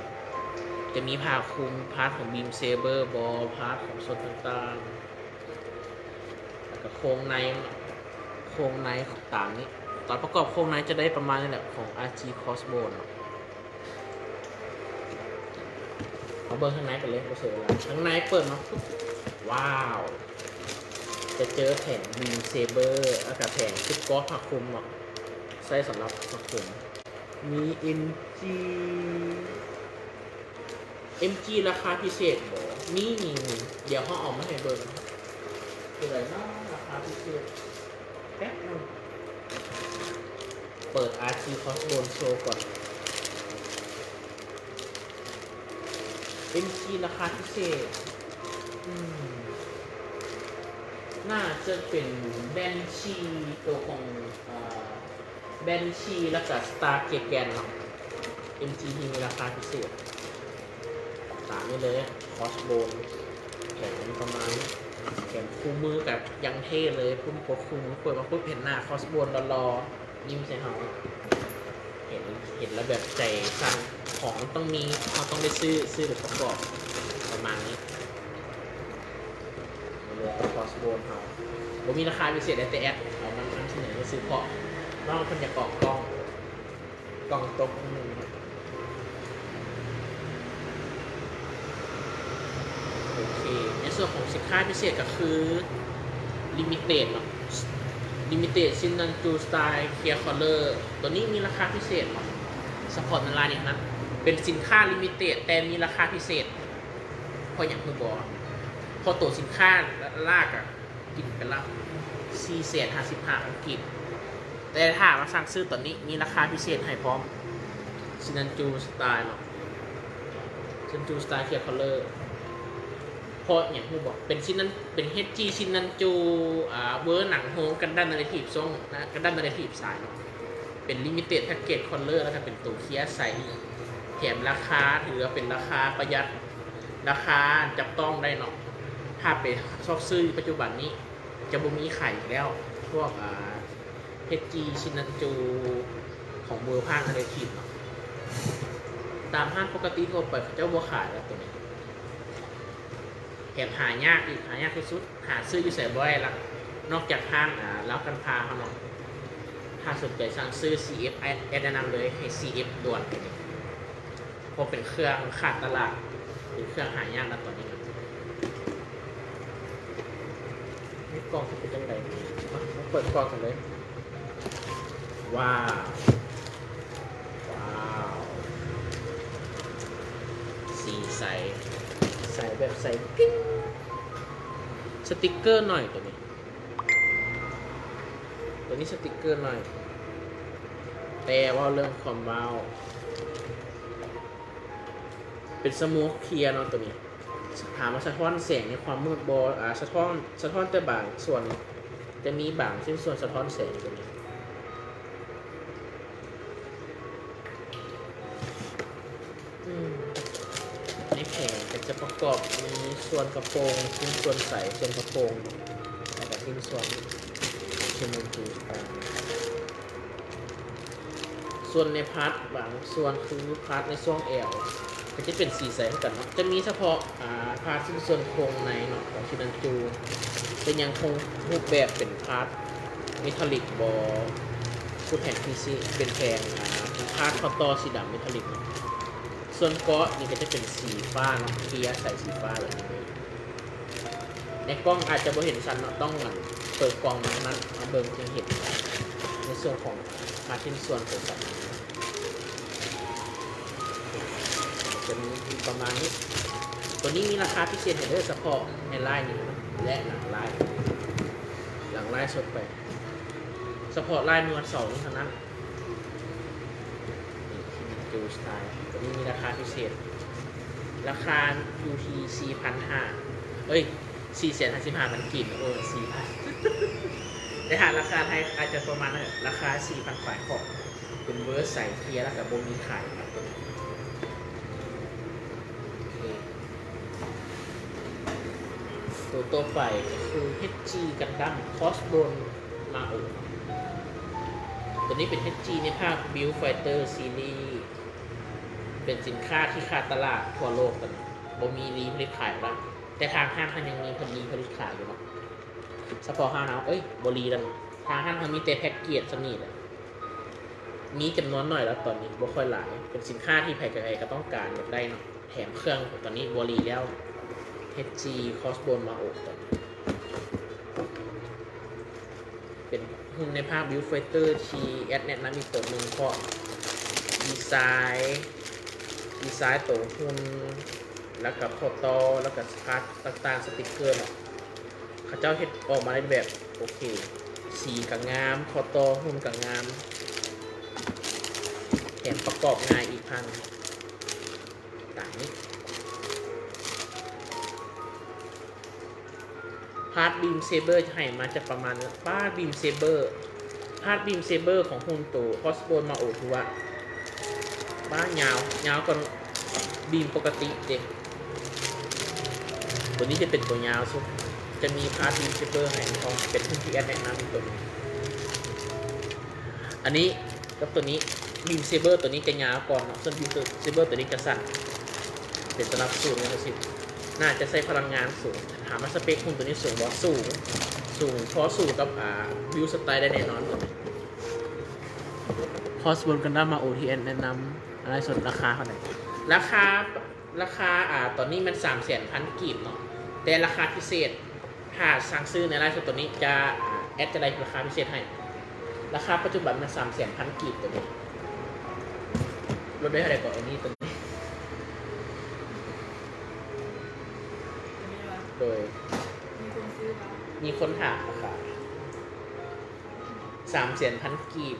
ຈະມີຜ້າຄຸມ ພາດຂອງບີມເຊເບີບໍ ພາດຂອງຊົນຕ່າງໆ ແລ້ວກໍໂຄງໃນ ໂຄງໃນຕາມນີ້. ຕອນປະກອບໂຄງໃນຈະໄດ້ປະມານນີ້ແຫຼະ ຂອງອາຈີ ຄອສໂບນເນາະ. ມາເບິ່ງຂ້າງໃນກັນເລີຍ ບໍ່ເສຍເວລາ. ຂ້າງໃນເປີດມາປຸບ ວ້າວ ຈະເຈີແຜງບີມເຊເບີ ແລ້ວກະແຜງຊຸດເກາະຜ້າຄຸມເນາະ ໃຊ້ສຳລັບຜ້າຄຸມ. ມີເອັມຈີ ເອັມຈີລາຄາພິເສດບໍ່? ມີ ມີ ມີ ດຽວເຮົາເອົາມາໃຫ້ເບິ່ງ. ຕົວໃດເນາະລາຄາພິເສດ? ແປັບໜຶ່ງ ເປີດອາຈີ ຄອສໂບນໂຊກ່ອນ. ເອັມຈີລາຄາພິເສດ ອືມ ໜ້າຈະເປັນແບນຊີ ໂຕຂອງ ເອີ ແບນຊີ ແລ້ວກະສະຕາເກແກນເນາະ. ເອັມຈີ ທີ່ມີລາຄາພິເສດ ຕາມນີ້ເລີຍ ຄອສໂບນ ແຜງປະມານ ແຜງຄູ່ມືກະຍັງເທ່ເລີຍ. ປຸ້ມກົດຄູ່ມື ເປີດມາປຸບເຫັນໜ້າຄອສໂບນຫຼໍ່ໆ ຍິ້ມໃສ່ເຮົາ ເຫັນ ເຫັນແລ້ວແບບໃຈສັ່ນ. ຂອງມັນຕ້ອງມີ ເຮົາຕ້ອງໄດ້ຊື້ ຊື້ແບບປະກອບປະມານນີ້. ເຫຼືອແຕ່ຄອສໂບນເຮົາ ບໍ່ມີລາຄາພິເສດໃດ ແຕ່ແອັດເອົາມານຳສະເໜີຊື່ໆ ເພາະນ້ອງເພິ່ນຢາກອອກກ້ອງ ກ້ອງຕົກໜຶ່ງ. ໂອເຄ ໃນສ່ວນຂອງສິນຄ້າພິເສດກໍຄື ລິມິເຕັດເນາະ ລິມິເຕັດ ຊິນນະນຈູ ສະຕາຍ ເຄລຍ ຄອລເລີ ໂຕນີ້ມີລາຄາພິເສດເນາະ ສະເພາະໃນລາຍນີ້ເທົ່ານັ້ນ. ເປັນສິນຄ້າລິມິເຕັດ ແຕ່ມີລາຄາພິເສດ. ເພາະຫຍັງຮູ້ບໍ່? ເພາະໂຕສິນຄ້າລາກອະ ກິນໄປລະສີ່ແສນຫ້າສິບຫ້າພັນກີບ ແຕ່ຖ້າມາສັ່ງຊື້ຕອນນີ້ ມີລາຄາພິເສດໃຫ້ພ້ອມ ຊິນນະນຈູ ສະຕາຍເນາະ ຊິນນະນຈູ ສະຕາຍ ເຄລຍ ຄອລເລີ. ເພາະຫຍັງຮູ້ບໍ່? ເປັນຊິນນະນ ເປັນເອັດຈີ ຊິນນະນຈູ ອາ ເວີໜັງໂຮງ ກັນດັມ ນາເຣທີບ ຊ່ວງ ນະ ກັນດັມ ນາເຣທີບສາມເນາະ. ເປັນລິມິເຕັດແພັກເກັດ ຄອລເລີ ແລ້ວກໍເປັນໂຕເຄລຍໃສ ແຖມລາຄາ ຖືວ່າເປັນລາຄາປະຢັດ ລາຄາຈັບຕ້ອງໄດ້ເນາະ. ຖ້າໄປຊອກຊື້ປັດຈຸບັນນີ້ ຈະບໍ່ມີຂາຍອີກແລ້ວ ພວກ ອາ ເອັດຈີ ຊິນນະນຈູ ຂອງເວີພາກ ນາເຣທີບເນາະ. ຕາມຮ້ານປົກກະຕິທົ່ວໄປເຂົາເຈົ້າບໍ່ຂາຍແລ້ວໂຕນີ້ ແຖມຫາຍາກອີກ ຫາຍາກທີ່ສຸດ. ຫາຊື້ຢູ່ໃສບໍ່ໄດ້ລະ ນອກຈາກຮ້ານ ອາ ລາວກັນພາເຮົາເນາະ. ຖ້າສົນໃຈສັ່ງຊື້ ຊີເອັຟ ແນະນຳເລີຍ ໃຫ້ ຊີເອັຟ ດ່ວນ ເພາະເປັນເຄື່ອງຂາດຕະຫຼາດ ເປັນເຄື່ອງຫາຍາກນະຕອນນີ້ນະ. ໃນກ່ອງຊິເປັນຈັ່ງໃດ? ມາ ມາເປີດກ່ອງກັນເລີຍ. ວ້າວ ວ້າວ ສີໃສ ໃສແບບໃສປິ້ງ. ສະຕິກເກີໜ້ອຍໂຕນີ້ ໂຕນີ້ສະຕິກເກີໜ້ອຍ ແຕ່ເວົ້າເລື່ອງຄວາມວ້າວ ເປັນສະໂມກເຄລຍເນາະໂຕນີ້. ຖາມວ່າສະທ້ອນແສງໃນຄວາມມືດບໍ່? ອາ ສະທ້ອນ ສະທ້ອນແຕ່ບາງສ່ວນ ຈະມີບາງຊິ້ນສ່ວນສະທ້ອນແສງໂຕນີ້. ອືມ ໃນແຜງກໍຈະປະກອບມີສ່ວນກະໂປງ ຊິ້ນສ່ວນໃສ ສ່ວນກະໂປງ ແລ້ວກໍຊິ້ນສ່ວນຂອງເຄມເມັນຕີຕ່າງໆ. ສ່ວນໃນພາດບາງສ່ວນ ຄືພາດໃນຊ່ວງແອວ ກໍຈະເປັນສີໃສຄືກັນເນາະ. ຈະມີສະເພາະ ອາ ພາດຊິ້ນສ່ວນໂຄງໃນເນາະ ຂອງຊິນນານຈູ ເປັນຫຍັງຄົງຮູບແບບເປັນພາດເມທາລິກບໍ່ ຄືແຜ່ນພີຊີ ເປັນແຜ່ນ ອາ ເປັນພາດຂໍ້ຕໍ່ສີດຳເມທາລິກເນາະ. ສ່ວນເກາະນີ້ກໍຈະເປັນສີຟ້າເນາະ ເຄລຍໃສສີຟ້າແບບນີ້ເລີຍ. ໃນກ້ອງອາດຈະບໍ່ເຫັນຊັດເນາະ ຕ້ອງ ອັນ ເປີດກ້ອງມານັ້ນ ມາເບິ່ງຈຶ່ງເຫັນໃນສ່ວນຂອງພາດຊິ້ນສ່ວນໂຕສັດ. ຈະມີຢູ່ປະມານນີ້. ໂຕນີ້ມີລາຄາພິເສດໃຫ້ເດີ ສະເພາະໃນລາຍນີ້ ແລະ ຫຼັງລາຍ ຫຼັງລາຍສົດໄປ ສະເພາະລາຍມື້ວັນເສົານີ້ເທົ່ານັ້ນ. ໂຕນີ້ມີລາຄາພິເສດ ລາຄາຢູ່ທີ່ສີ່ພັນຫ້າ ເອີຍ ສີ່ແສນຫ້າສິບຫ້າພັນກີບ. ເອີ ສີ່ພັນ ແຕ່ຖ້າລາຄາໄທອາດຈະປະມານນັ້ນແຫຼະ ລາຄາສີ່ພັນປາຍ ເພາະເປັນເວີໃສເຄລຍ ແລ້ວກໍບໍ່ມີຂາຍ. ໂຕຕໍ່ໄປກໍຄື ເອັດຈີ ກັນດັມ ຄອສໂບນ ມາໂອ ໂຕນີ້ເປັນ ເອັດຈີ ໃນພາກ Build Fighter Series ເປັນສິນຄ້າທີ່ຂາດຕະຫຼາດທົ່ວໂລກ ຕອນນີ້ບໍ່ມີລີຜະລິດຂາຍແລ້ວ ແຕ່ທາງຮ້ານເຮົາຍັງມີຜະລິດຂາຍຢູ່ເນາະ ສະເພາະຮ້ານເຮົາ ເອີຍ ບໍ່ລີແລ້ວ ທາງຮ້ານເຮົາມີແຕ່ແພັກເກດສ່ຳນີ້ແຫຼະ ມີຈຳນວນໜ້ອຍແລ້ວ ຕອນນີ້ບໍ່ຄ່ອຍຫຼາຍ ເປັນສິນຄ້າທີ່ໃຜກໍໃຜກໍຕ້ອງການ ຢາກໄດ້ເນາະ. ແຖມເຄື່ອງ ຕອນນີ້ບໍ່ລີແລ້ວ ເອັດຈີ ຄອສໂບນ ມາໂອ ຕອນນີ້ ເປັນຫຸ່ນໃນພາກ Build Fighter ທີ່ແອັດແນະນຳອີກໂຕໜຶ່ງ ເພາະດີໄຊ ດີໄຊໂຕຫຸ່ນ ແລ້ວກໍຂໍ້ຕໍ່ ແລ້ວກໍພາດຕ່າງໆ ສະຕິກເກີເນາະ ເຂົາເຈົ້າເຮັດອອກມາໃນແບບໂອເຄ ສີກໍງາມ ຂໍ້ຕໍ່ຫຸ່ນກໍງາມ ແຖມປະກອບງ່າຍອີກພັງ ຕາມນີ້ ພາດບີມເຊເບີໃຫ້ມາຈະປະມານ ພາດບີມເຊເບີ ພາດບີມເຊເບີຂອງຫຸ່ນໂຕຄອສໂບນມາໂອ ຖືວ່າ ບາ ຍາວ ຍາວກວ່າບີມປົກກະຕິເດ້ ໂຕນີ້ຈະເປັນໂຕຍາວສຸດ ຈະມີພາດບີມເຊເບີໃຫ້ ເພາະເປັນຫຸ່ນທີ່ແອັດແນະນຳອີກໂຕໜຶ່ງ ອັນນີ້ ກັບໂຕນີ້ ບີມເຊເບີໂຕນີ້ຈະຍາວກວ່າເນາະ ສ່ວນບີມເຊເບີໂຕນີ້ຈະສັ້ນ ເປັນສຳລັບສູນເນາະ ຊິ ໜ້າຈະໃຊ້ພະລັງງານສູງ. ຖາມວ່າສະເປັກຫຸ່ນໂຕນີ້ສູງບໍ່? ສູງ ສູງ ພໍສູ້ກັບ ອາ ບິວສະໄຕໄດ້ແນ່ນອນ. ຄອສໂບນກັນດັມມາໂອ ທີ່ແອັດແນະນຳ ອາ ໃນສ່ວນລາຄາເທົ່າໃດ? ລາຄາ ລາຄາ ອາ ຕອນນີ້ແມ່ນສາມແສນພັນກີບເນາະ ແຕ່ລາຄາພິເສດ ຖ້າສັ່ງຊື້ໃນໄລຟ໌ສົດໂຕນີ້ຈະ ອາ ແອັດຈະໄດ້ລາຄາພິເສດໃຫ້. ລາຄາປັດຈຸບັນແມ່ນສາມແສນພັນກີບໂຕນີ້. ລົດໄດ້ເທົ່າໃດກໍອັນນີ້ໂຕນີ້? ໂດຍ ມີຄົນຊື້ບໍ່? ມີຄົນຖາມລາຄາ ສາມແສນພັນກີບ.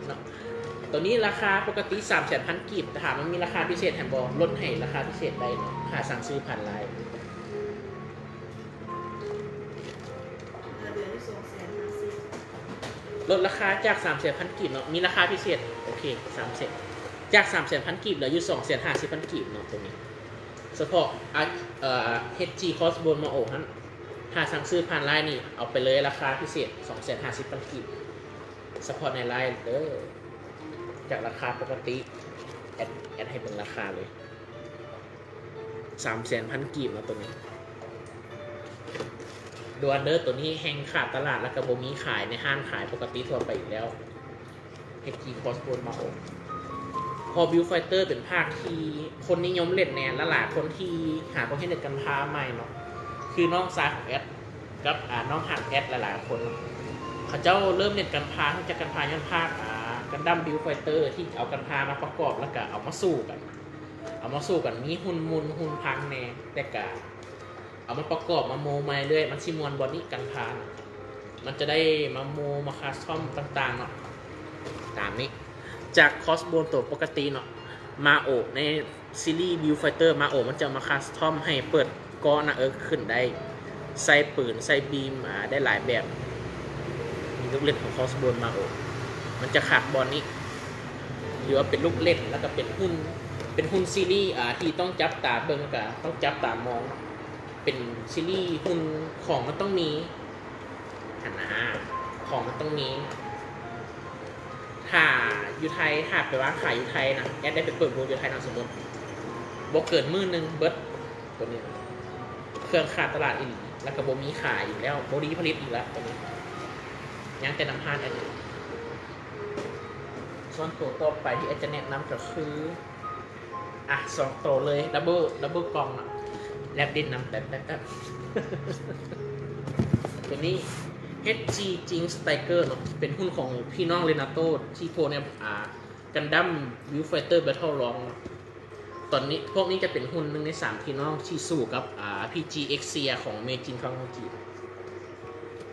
ເນາະ ໂຕນີ້ລາຄາປົກກະຕິສາມແສນພັນກີບ ແຕ່ຖາມວ່າມີລາຄາພິເສດໃຫ້ບໍ່? ລົດໃຫ້ລາຄາພິເສດໄດ້ເນາະ ຖ້າສັ່ງຊື້ຜ່ານໄລຟ໌. ເຫຼືອຢູ່ສອງແສນຫ້າສິບ ລົດລາຄາຈາກສາມແສນພັນກີບເນາະ ມີລາຄາພິເສດ ໂອເຄ ສາມແສນ ຈາກສາມແສນພັນກີບ ເຫຼືອຢູ່ສອງແສນຫ້າສິບພັນກີບເນາະ ໂຕນີ້ ສະເພາະ ອາ ເອີ ເອັດຈີ ຄອສໂບນມາໂອຫັ້ນ ຖ້າສັ່ງຊື້ຜ່ານໄລຟ໌ນີ້ ເອົາໄປເລີຍລາຄາພິເສດສອງແສນຫ້າສິບພັນກີບ ສະເພາະໃນໄລຟ໌ເດີ ຈາກລາຄາປົກກະຕິ ແອັດ ແອັດໃຫ້ເບິ່ງລາຄາເລີຍ ສາມແສນພັນກີບເນາະ ໂຕນີ້ ດ່ວນເດີ ໂຕນີ້ແຮ່ງຂາດຕະຫຼາດ ແລ້ວກໍບໍ່ມີຂາຍໃນຮ້ານຂາຍປົກກະຕິທົ່ວໄປອີກແລ້ວ. ເອັດຈີ ຄອສໂບນມາໂອ ເພາະ Build Fighter ເປັນພາກທີ່ຄົນນິຍົມເລ່ນແນ່ ແລະ ຫຼາຍຄົນທີ່ຫາຄວາມຄິດເຫັນກັນພາໃໝ່ເນາະ ຄືນ້ອງຊາຍຂອງແອັດ ກັບ ອາ ນ້ອງຮັກແອັດຫຼາຍໆຄົນເນາະ. ເຂົາເຈົ້າເລີ່ມເຫຼັ້ນກັນພາ, ຮູ້ຈັກກັນພາຍ້ອນພາກ ອາ Gundam Build Fighter ທີ່ເອົາກັນພາມາປະກອບ ແລ້ວກະເອົາມາສູ້ກັນ, ເອົາມາສູ້ກັນ ມີຮຸ່ນໝຸ່ນຮຸ່ນພັງແດ່ ແຕ່ກະເອົາມາປະກອບມາໂມໃໝ່ເລື້ອຍ. ມັນຊິມ່ວນບ່ອນນີ້ ກັນພານະ ມັນຈະໄດ້ມາໂມມາຄັສຕອມຕ່າງໆເນາະ. ຕາມນີ້ ຈາກຄອສໂບນໂຕປົກກະຕິເນາະ, ມາໂອໃນ ຊີຣີ Build Fighter ມາໂອ ມັນຈະມາຄັສຕອມໃຫ້ເປີດເກາະໜ້າເອິກຂຶ້ນໄດ້, ໃສ່ປືນ ໃສ່ບີມ ອາ ໄດ້ຫຼາຍແບບ. ມີລູກເຫຼັ້ນຂອງຄອສໂບນມາໂອ ມັນຈະຂາດບ່ອນນີ້ ຖືວ່າເປັນລູກເຫຼັ້ນ ແລ້ວກະເປັນຮຸ່ນ ເປັນຮຸ່ນຊີຣີ ອາ ທີ່ຕ້ອງຈັບຕາເບິ່ງ ແລ້ວກະຕ້ອງຈັບຕາມອງ. ເປັນຊີຣີຮຸ່ນ ຂອງມັນຕ້ອງມີຫັ້ນນາ, ຂອງມັນຕ້ອງມີ. ຖ້າຢູ່ໄທ ຖ້າໄປວາງຂາຍຢູ່ໄທນະ, ແອັດໄດ້ໄປເປີດບູດຢູ່ໄທນະ, ສົມມຸດບໍ່ເກີນມື້ໜຶ່ງເບິດໂຕນີ້, ເຄື່ອງຂາດຕະຫຼາດອີ່ຫຼີ ແລ້ວກະບໍ່ມີຂາຍອີກແລ້ວ, ບໍ່ມີຜະລິດອີກແລ້ວໂຕນີ້, ຍັງແຕ່ນຳຮ້ານແອັດ. ສ່ວນໂຕຕໍ່ໄປທີ່ແອັດຈະແນະນຳກະຄື ອາ ສອງໂຕເລີຍ ດັບເບິນ ດັບເບິນກ່ອງເນາະ, ແລບດິ້ນນຳແປັບໆໆ. ໂຕນີ້ ເອັດຈີ ຈິງ ສະໄຕເກີ ເນາະ, ເປັນຮຸ່ນຂອງພີ່ນ້ອງເຣນາໂຕ ທີ່ໂພໃນ ອາ Gundam Build Fighter Battle Log ເນາະ. ຕອນນີ້ ພວກນີ້ຈະເປັນຮຸ່ນໜຶ່ງໃນສາມພີ່ນ້ອງທີ່ສູ້ກັບ ອາ ພີຈີ ເອັກເຊຍ ຂອງເມຈິນ ຄາວາງກີ.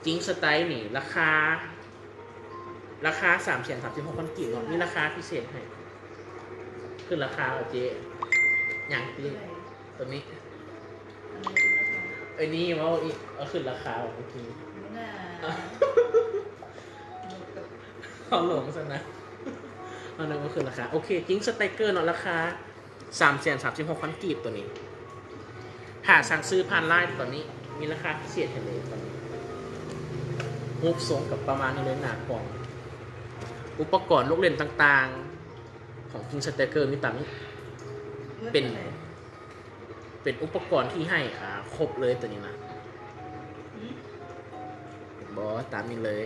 ຈິງ ສະໄຕ ນີ້ ລາຄາ ລາຄາສາມແສນສາມສິບຫົກພັນກີບເນາະ, ມີລາຄາພິເສດໃຫ້. ຂຶ້ນລາຄາເອົາເຈ້ ຫຍັງຕິ ໂຕນີ້ ອັນນີ້ເວົ້າອີກ ເອົາຂຶ້ນລາຄາເມື່ອກີ້ ເຮົາຫຼົງຊັ້ນນະ, ເຮົານຶກວ່າຂຶ້ນລາຄາ. ໂອເຄ ຈິງ ສະໄຕເກີ ເນາະ, ລາຄາ ສາມແສນສາມສິບຫົກພັນກີບໂຕນີ້. ຖ້າສັ່ງຊື້ຜ່ານ LINE ຕອນນີ້ມີລາຄາພິເສດໃຫ້ເລີຍຕອນນີ້. ຮູບຊົງກະປະມານນີ້ເລີຍ, ໜ້າກ່ອງ ອຸປະກອນລູກເຫຼັ້ນຕ່າງໆຂອງ ຈິງ ສະໄຕເກີ ມີຕາມນີ້ ເປັນ ເປັນອຸປະກອນທີ່ໃຫ້ ອາ ຄົບເລີຍໂຕນີ້ນະ. ບໍ່ ຕາມນີ້ເລີຍ.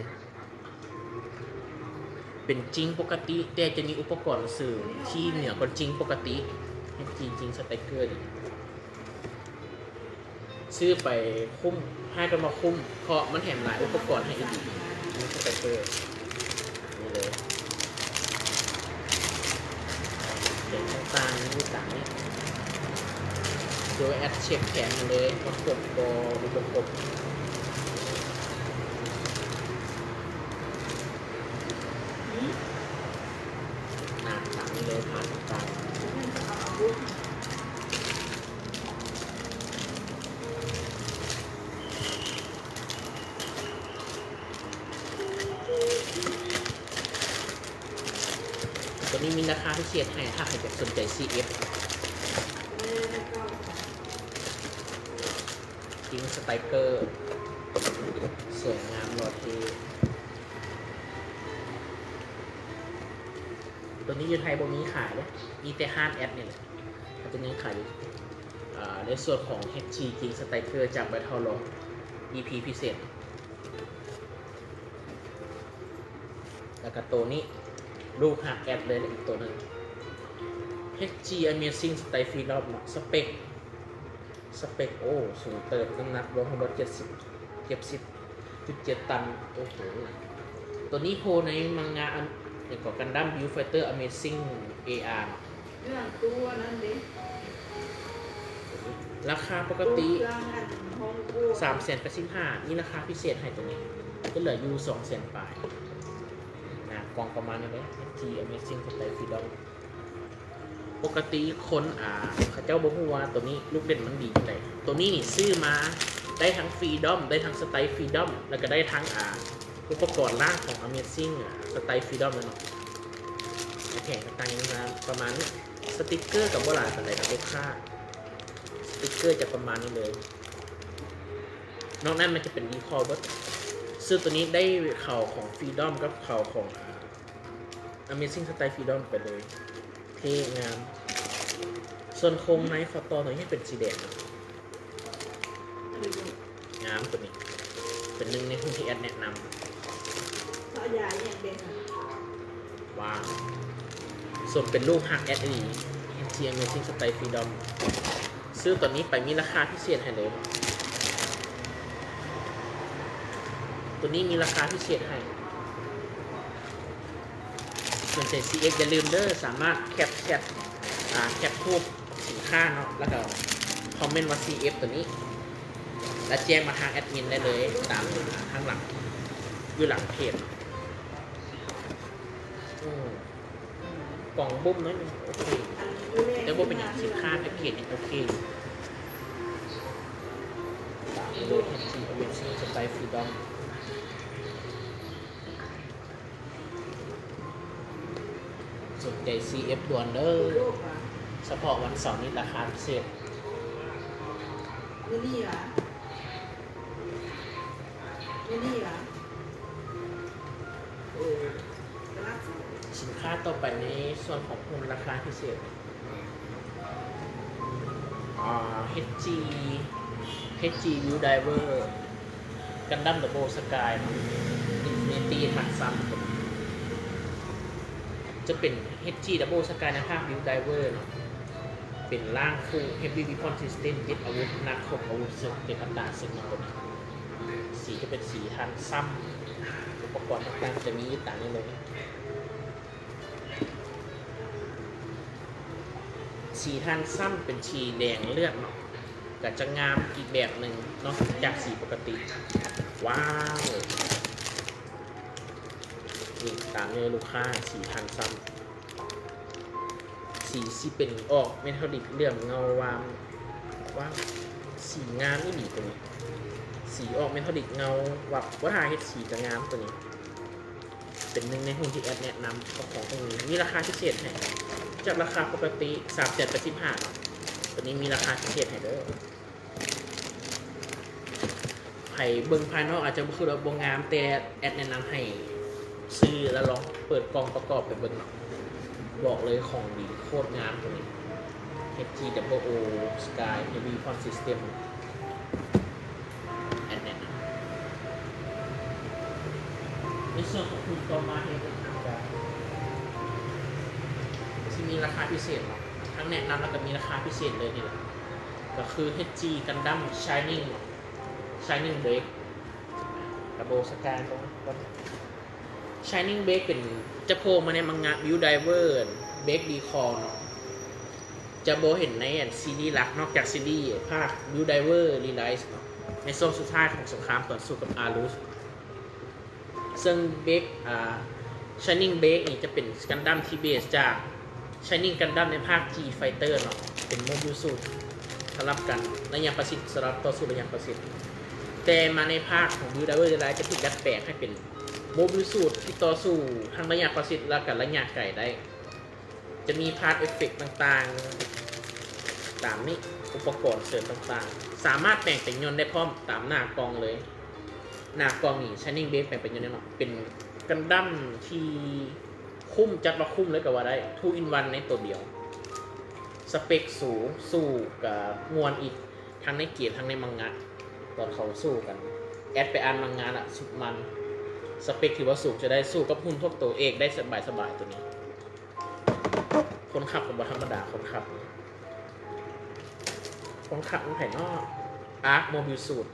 ເປັນຈິງປົກກະຕິ ແຕ່ຈະມີອຸປະກອນເສີມທີ່ເໜືອກວ່າຈິງປົກກະຕິ. ເອັດຈີ ຈິງ ສະໄຕເກີ ນີ້ ຊື້ໄປຄຸ້ມ, ໃຫ້ກັນມາຄຸ້ມ ເພາະມັນແຖມຫຼາຍອຸປະກອນໃຫ້ອີກ. ຈິງ ສະໄຕເກີ ນີ້ເລີຍ. ເປັນຕ່າງໆ ມີຕາມນີ້ ໂດຍແອັດເຊັກແຂນເລີຍ ວ່າຄົບບໍ່ ຫຼືບໍ່ຄົບ. ໜ້າຕານີ້ເລີຍ ຜ່ານຕ່າງໆ. ໂຕນີ້ມີລາຄາພິເສດໃຫ້ ຖ້າໃຜຢາກສົນໃຈ ຊີເອັຟ ຈິງ ສະໄຕເກີ ສວຍງາມຫຼໍ່ເທ່. ໂຕນີ້ຢູ່ໄທບໍ່ມີຂາຍເດ້ ມີແຕ່ຮ້ານແອັດນີ້ແຫຼະ ເຂົາຈະຍັງຂາຍຢູ່. ອາ ໃນສ່ວນຂອງ ເອັດຈີ ຈິງ ສະໄຕເກີ ຈາກ Battle Log ອີພີພິເສດ. ແລ້ວກະໂຕນີ້ ລູກຮັກແອັດເລີຍ ແລະ ອີກໂຕໜຶ່ງ ເອັດຈີ Amazing Style Freedom ເນາະ. ສະເປັກ ສະເປັກ ໂອ້ ສູງເຕີບ, ນ້ຳໜັກລວມທັງໝົດເຈັດສິບ ເຈັດສິບຈຸດເຈັດຕັນ. ໂອ້ໂຫ ໂຕນີ້ໂພໃນມັງງະ ອັນ ຫຍັງເກາະ Gundam Build Fighter Amazing ເອອາ ເນາະ. ເລື່ອງຕົວນັ້ນເດ້ ລາຄາປົກກະຕິ ສາມແສນແປດສິບຫ້າ ມີລາຄາພິເສດໃຫ້ໂຕນີ້ ຈະເຫຼືອຢູ່ສອງແສນປາຍ. ໜ້າກ່ອງປະມານນີ້ເດ້ ເອັດຈີ Amazing Style Freedom. ປົກກະຕິຄົນ ອາ ເຂົາເຈົ້າບໍ່ຮູ້ວ່າໂຕນີ້ລູກເຫຼັ້ນມັນດີຈັ່ງໃດ. ໂຕນີ້ນີ້ຊື້ມາໄດ້ທັງ Freedom ໄດ້ທັງ Style Freedom ແລ້ວກະໄດ້ທັງ ອາ ອຸປະກອນລ່າງຂອງ Amazing ອາ Style Freedom ແລ້ວເນາະ. ແຜງຕ່າງໆ ປະມານນີ້. ສະຕິກເກີກະບໍ່ຫຼາຍປານໃດນະລູກຄ້າ, ສະຕິກເກີຈະປະມານນີ້ເລີຍ. ນອກນັ້ນມັນຈະເປັນ Recall ເບິດ. ຊື້ໂຕນີ້ໄດ້ເຂົາຂອງ Freedom ກັບເຂົາຂອງ ອາ Amazing Style Freedom ໄປເລີຍ. ເທ່ງາມ. ສ່ວນໂຄງໃນຂໍຕໍ່ໂຕນີ້ເປັນສີແດງເນາະ. ງາມໂຕນີ້ ເປັນໜຶ່ງໃນຮຸ່ນທີ່ແອັດແນະນຳ. ເພາະຢາອີ່ຫຍັງເດ້ ວ້າວ ສົມເປັນລູກຮັກແອັດອີ່ຫຼີ. ເອັດຈີ Amazing Style Freedom ຊື້ໂຕນີ້ໄປມີລາຄາພິເສດໃຫ້ເລີຍ. ຕົວນີ້ມີລາຄາພິເສດໃຫ້. ສົນໃຈ ຊີເອັຟ ຢ່າລືມເດີ ສາມາດແຄບແຊັດ ອ່າ ແຄບຮູບສິນຄ້າເນາະ ແລ້ວກໍຄອມເມັນວ່າ ຊີເອັຟ ຕົວນີ້ ແລ້ວແຈ້ງມາທາງແອດມິນໄດ້ເລີຍ ຕາມທາງຫຼັງ ຢູ່ຫຼັງເພຈ. ອືມ ກ່ອງບຸ້ມໜ້ອຍໜຶ່ງ ໂອເຄ ແຕ່ບໍ່ເປັນຫຍັງ ສິນຄ້າແພັກເກດຍັງໂອເຄຢູ່. ຕາມດ້ວຍ ເອັດຈີ Amazing Style Freedom. ສົນໃຈ ຊີເອັຟ ດ່ວນເດີ ສະເພາະວັນເສົານີ້ລາຄາພິເສດ. ມື້ນີ້ຫວາ? ມື້ນີ້ຫວາ? ເອີ ສິນຄ້າຕໍ່ໄປໃນສ່ວນຂອງຮຸ່ນລາຄາພິເສດ ອ່າ ເອັດຈີ ເອັດຈີ Wheel Diver Gundam Double Sky ເນາະ Infinity Transam ຈະເປັນ ເອັດຈີ Double Sky ໃນພາກ Wheel Diver ເນາະ ເປັນຮ່າງຄູ່ Heavy Weapon System ຍຶດອາວຸດໜັກຄົບອາວຸດເສິກເຕັມອັດຕາເສິກເນາະ. ຕົວນີ້ສີຈະເປັນສີ Transam ອຸປະກອນຕ່າງໆຈະມີຢູ່ຕາມນີ້ເລີຍ. ສີ Transam ເປັນສີແດງເລືອດເນາະ ກະຈະງາມອີກແບບໜຶ່ງເນາະ ຈາກສີປົກກະຕິ. ວ້າວ ນີ້ຕາມເນື້ອລູກຄ້າ ສີ Transam ສີຊິເປັນອອກ metallic ເຫຼືອງເງົາວາມ ວ້າວ ສີງາມອີ່ຫຼີຕົວນີ້ ສີອອກ metallic ເງົາວັບ ບໍ່ຖ້າເຮັດສີກະງາມຕົວນີ້. ເປັນໜຶ່ງໃນຮຸ່ນທີ່ແອັດແນະນຳຂອງຕົວນີ້ ມີລາຄາພິເສດໃຫ້ ຈາກລາຄາປົກກະຕິ ສາມແສນແປດສິບຫ້າ ເນາະ ຕົວນີ້ມີລາຄາພິເສດໃຫ້ເດີ. ໃຜເບິ່ງພາຍນອກອາດຈະບໍ່ຄືວ່າບໍ່ງາມ ແຕ່ແອັດແນະນຳໃຫ້ຊື້ແລ້ວລອງເປີດກ່ອງປະກອບໄປເບິ່ງເນາະ. ບອກເລີຍຂອງດີໂຄດງາມຕົວນີ້ ເອັດຈີ Double O Sky Heavy Weapon System. ແອັດແນະນຳ ໃນສ່ວນຂອງຮຸ່ນຕໍ່ມາເຮັດເປັນທາງການ ຊິມີລາຄາພິເສດເນາະ ທັງແນະນຳ ແລ້ວກໍມີລາຄາພິເສດເລີຍນີ້ແຫຼະ ກໍຄື ເອັດຈີ Gundam Shining Shining Break Double Sky ຕົວ Shining Break ເປັນ ຈະໂຜ່ມາໃນມັງງະ Wheel Diver Break Recall ເນາະ ຈະບໍ່ເຫັນໃນອັນຊີຣີຫຼັກ ນອກຈາກຊີຣີພາກ Wheel Diver Realize ເນາະ ໃນຊ່ວງສຸດທ້າຍຂອງສົງຄາມຕອນສູ້ກັບ Arus. ເຊິ່ງ Break ອ່າ Shining Break ນີ້ຈະເປັນ Gundam ທີ່ເບສຈາກ Shining Gundam ໃນພາກ G Fighter ເນາະ ເປັນ Mobile Suit ສຳລັບການໄລຍະປະຊິດ ສຳລັບຕໍ່ສູ້ໄລຍະປະຊິດ ແຕ່ມາໃນພາກຂອງ Wheel Diver Realize ຈະຖືກດັດແປງໃຫ້ເປັນ Mobile Suit ທີ່ຕໍ່ສູ້ທັງໄລຍະປະຊິດ ແລ້ວກໍໄລຍະໄກໄດ້. ຈະມີພາດເອັບເຟັກຕ່າງໆ ຕາມນີ້ ອຸປະກອນເສີມຕ່າງໆ ສາມາດແປງເປັນຍົນໄດ້ພ້ອມຕາມໜ້າກ່ອງເລີຍ. ໜ້າກ່ອງນີ້ Shining Break ແປງເປັນຍົນແນ່ນອນ ເປັນ Gundam ທີ່ຄຸ້ມ ຈັດວ່າຄຸ້ມເລີຍກໍວ່າໄດ້ two in one ໃນໂຕດຽວ. ສະເປັກສູງ ສູ້ກໍມ່ວນອີກ ທັງໃນເກມ ທັງໃນມັງງະ ຕອນເຂົາສູ້ກັນ ແອັດໄປອ່ານມັງງະລະ ສຸດມັນ. ສະເປັກຖືວ່າສູງ ຈະໄດ້ສູ້ກັບຮຸ່ນພວກໂຕເອກໄດ້ສະບາຍໆ ໂຕນີ້. ຄົນຂັບກໍບໍ່ທຳມະດາ ຄົນຂັບ ຄົນຂັບແມ່ນໃຜເນາະ? Arc Mobile Suit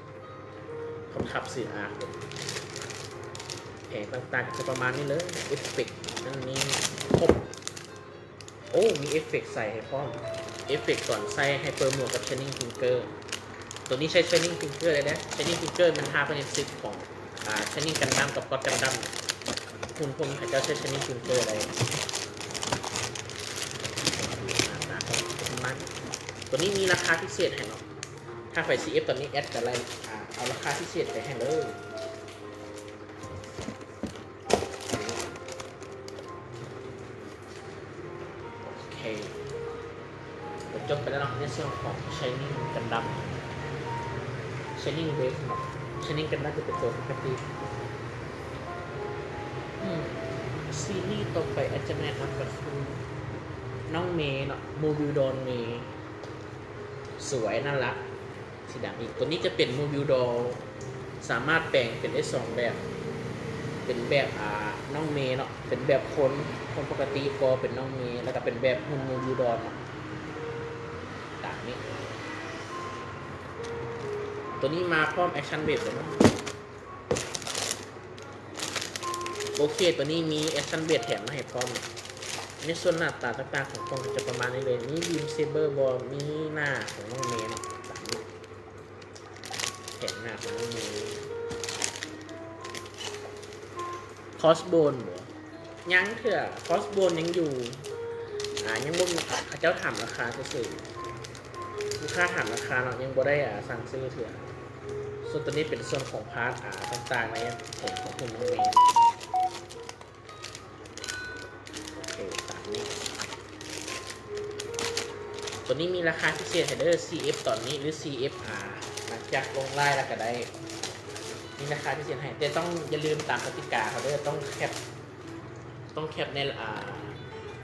ຄົນຂັບຊື່ Arc. ແຜງຕ່າງໆ ຈະປະມານນີ້ເລີຍ ເອັບເຟັກນັ້ນນີ້ຄົບ. ໂອ້ ມີເອັບເຟັກໃສ່ໃຫ້ພ້ອມ ເອັບເຟັກຕອນໃສ່ Hyper Mode ກັບ Shining Finger. ໂຕນີ້ໃຊ້ Shining Finger ໄດ້ເດ້ Shining Finger ແມ່ນທ່າພະເນັດສິບຂອງ ອ່າ Shining Gundam ກັບ God Gundam. ຮຸ່ນພວກນີ້ເຂົາເຈົ້າໃຊ້ Shining Finger ໄດ້. ໂຕນີ້ມີລາຄາພິເສດໃຫ້ເນາະ ຖ້າໃຜຊິເອັບຕອນນີ້ແອັດກໍໄດ້ ອ່າ ເອົາລາຄາພິເສດໄປໃຫ້ເລີຍ. ໂອເຄ ກໍຈົບໄປແລ້ວເນາະ ໃນສ່ວນຂອງ Shining Gundam Shining Break ເນາະ Shining Gundam ຈະເປັນຕົວປົກກະຕິ. ອືມ ຊີຣີຕໍ່ໄປອາດຈະແນະນຳກໍຄືນ້ອງເມເນາະ Mobile Doll ເມ ສວຍ ໜ້າລັກ ສີດຳອີກ. ຕົວນີ້ຈະເປັນ Mobile Doll ສາມາດແປງເປັນໄດ້ສອງແບບ ເປັນແບບ ອ່າ ນ້ອງເມເນາະ ເປັນແບບຄົນ ຄົນປົກກະຕິ ກໍເປັນນ້ອງເມ ແລ້ວກໍເປັນແບບຮຸ່ນ Mobile Doll ເນາະ ຕາມນີ້. ຕົວນີ້ມາພ້ອມ Action Wave ເລີຍເນາະ. ໂອເຄ ຕົວນີ້ມີ action badge ແຖມມາໃຫ້ພ້ອມ. ໃນສ່ວນໜ້າຕາຕ່າງໆຂອງກ່ອງກໍຈະປະມານນີ້ເລີຍ. ມີ beam saber ບໍ່ ມີໜ້າຂອງນ້ອງເມເນາະ ຕາມນີ້ ແຖມໜ້າຂອງນ້ອງເມ. Crossbone ບໍ່ ຍັງເທື່ອ Crossbone ຍັງຢູ່ ອາ ຍັງບໍ່ມີ ເຂົາເຈົ້າຖາມລາຄາຊື່ໆ ລູກຄ້າຖາມລາຄາເນາະ ຍັງບໍ່ໄດ້ ອາ ສັ່ງຊື້ເທື່ອ. ສ່ວນຕົວນີ້ເປັນສ່ວນຂອງພາດ ອາ ຕ່າງໆໃນແຜນຂອງເພິ່ນນັ້ນເອງ. ໂອເຄ ຕາມນີ້ ຕົວນີ້ມີລາຄາພິເສດໃຫ້ເດີ ຊີເອັຟ ຕອນນີ້ ຫຼື ຊີເອັຟ ອາ ຫຼັງຈາກລົງລາຍແລ້ວກໍໄດ້ ມີລາຄາພິເສດໃຫ້ ແຕ່ຕ້ອງຢ່າລືມຕາມກະຕິກາເຂົາເດີ ຕ້ອງແຄັບ ຕ້ອງແຄັບໃນ ອາ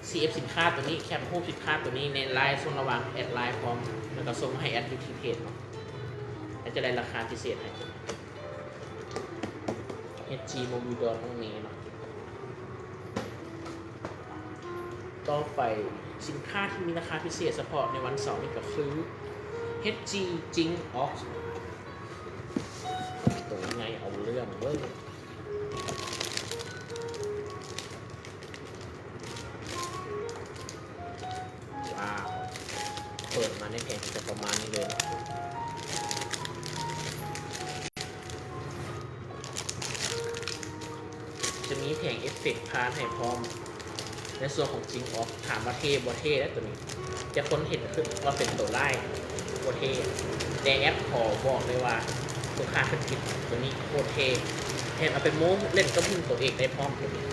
ຊີເອັຟ ສິນຄ້າຕົວນີ້ ແຄັບຮູບສິນຄ້າຕົວນີ້ໃນລາຍ ສົ່ງລະຫວ່າງແອັດລາຍພ້ອມ ແລ້ວກໍສົ່ງມາໃຫ້ແອັດຢູ່ທີ່ເພຈເນາະ ແລ້ວຈະໄດ້ລາຄາພິເສດໃຫ້. ເອັດຈີ Mobile Doll ນ້ອງເມເນາະ. ຕໍ່ໄປ ສິນຄ້າທີ່ມີລາຄາພິເສດສະເພາະໃນວັນເສົານີ້ກໍຄື ເອັດຈີ Jinx Orc ໂຕໃຫຍ່ເອົາເລື່ອງເວີ້ຍ. ວ້າວ ເປີດມາໃນແຜງຈະປະມານນີ້ເລີຍເນາະ. ຈະມີແຜງເອັບເຟັກພາດໃຫ້ພ້ອມ ໃນສ່ວນຂອງຈິງອອກ ຖາມວ່າເທ່ບໍ່? ເທ່ແລ້ວໂຕນີ້ ແຕ່ຄົນເຫັນຄືວ່າເປັນໂຕຮ້າຍ ບໍ່ເທ່ ແຕ່ແອັບຂໍບອກເລີຍວ່າ ລູກຄ້າເພິ່ນຄິດໂຕນີ້ໂຄດເທ່ ແຖມເອົາໄປໂມ້ເລ່ນກັບຫຸ່ນໂຕເອງໄດ້ພ້ອມໂຕນີ້.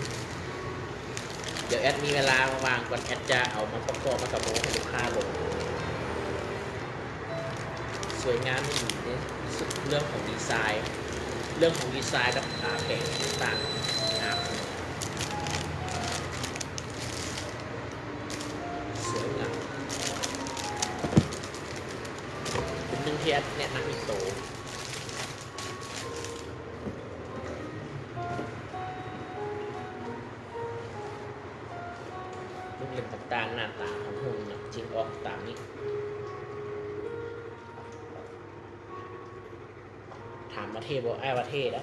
ດຽວແອັດມີເວລາວ່າງໆກ່ອນ ແອັດຈະເອົາມາປະກອບ ແລ້ວກໍໂມ້ໃຫ້ລູກຄ້າເບິ່ງ. ສວຍງາມອີ່ຫຼີເດ້ ເລື່ອງຂອງດີໄຊ ເລື່ອງຂອງດີໄຊກັບ ອາ ແຜງຕ່າງໆ ງາມ ສວຍງາມ ເປັນໜຶ່ງທີ່ແອັດແນະນຳອີກໂຕ. ລູກຫຼິ້ນຕ່າງໆ ໜ້າຕາຂອງຫຸ່ນນະ ຈິງອອກຕາມນີ້. ຖາມວ່າເທ່ບໍ່? ອ້າຍວ່າເທ່ເດ້.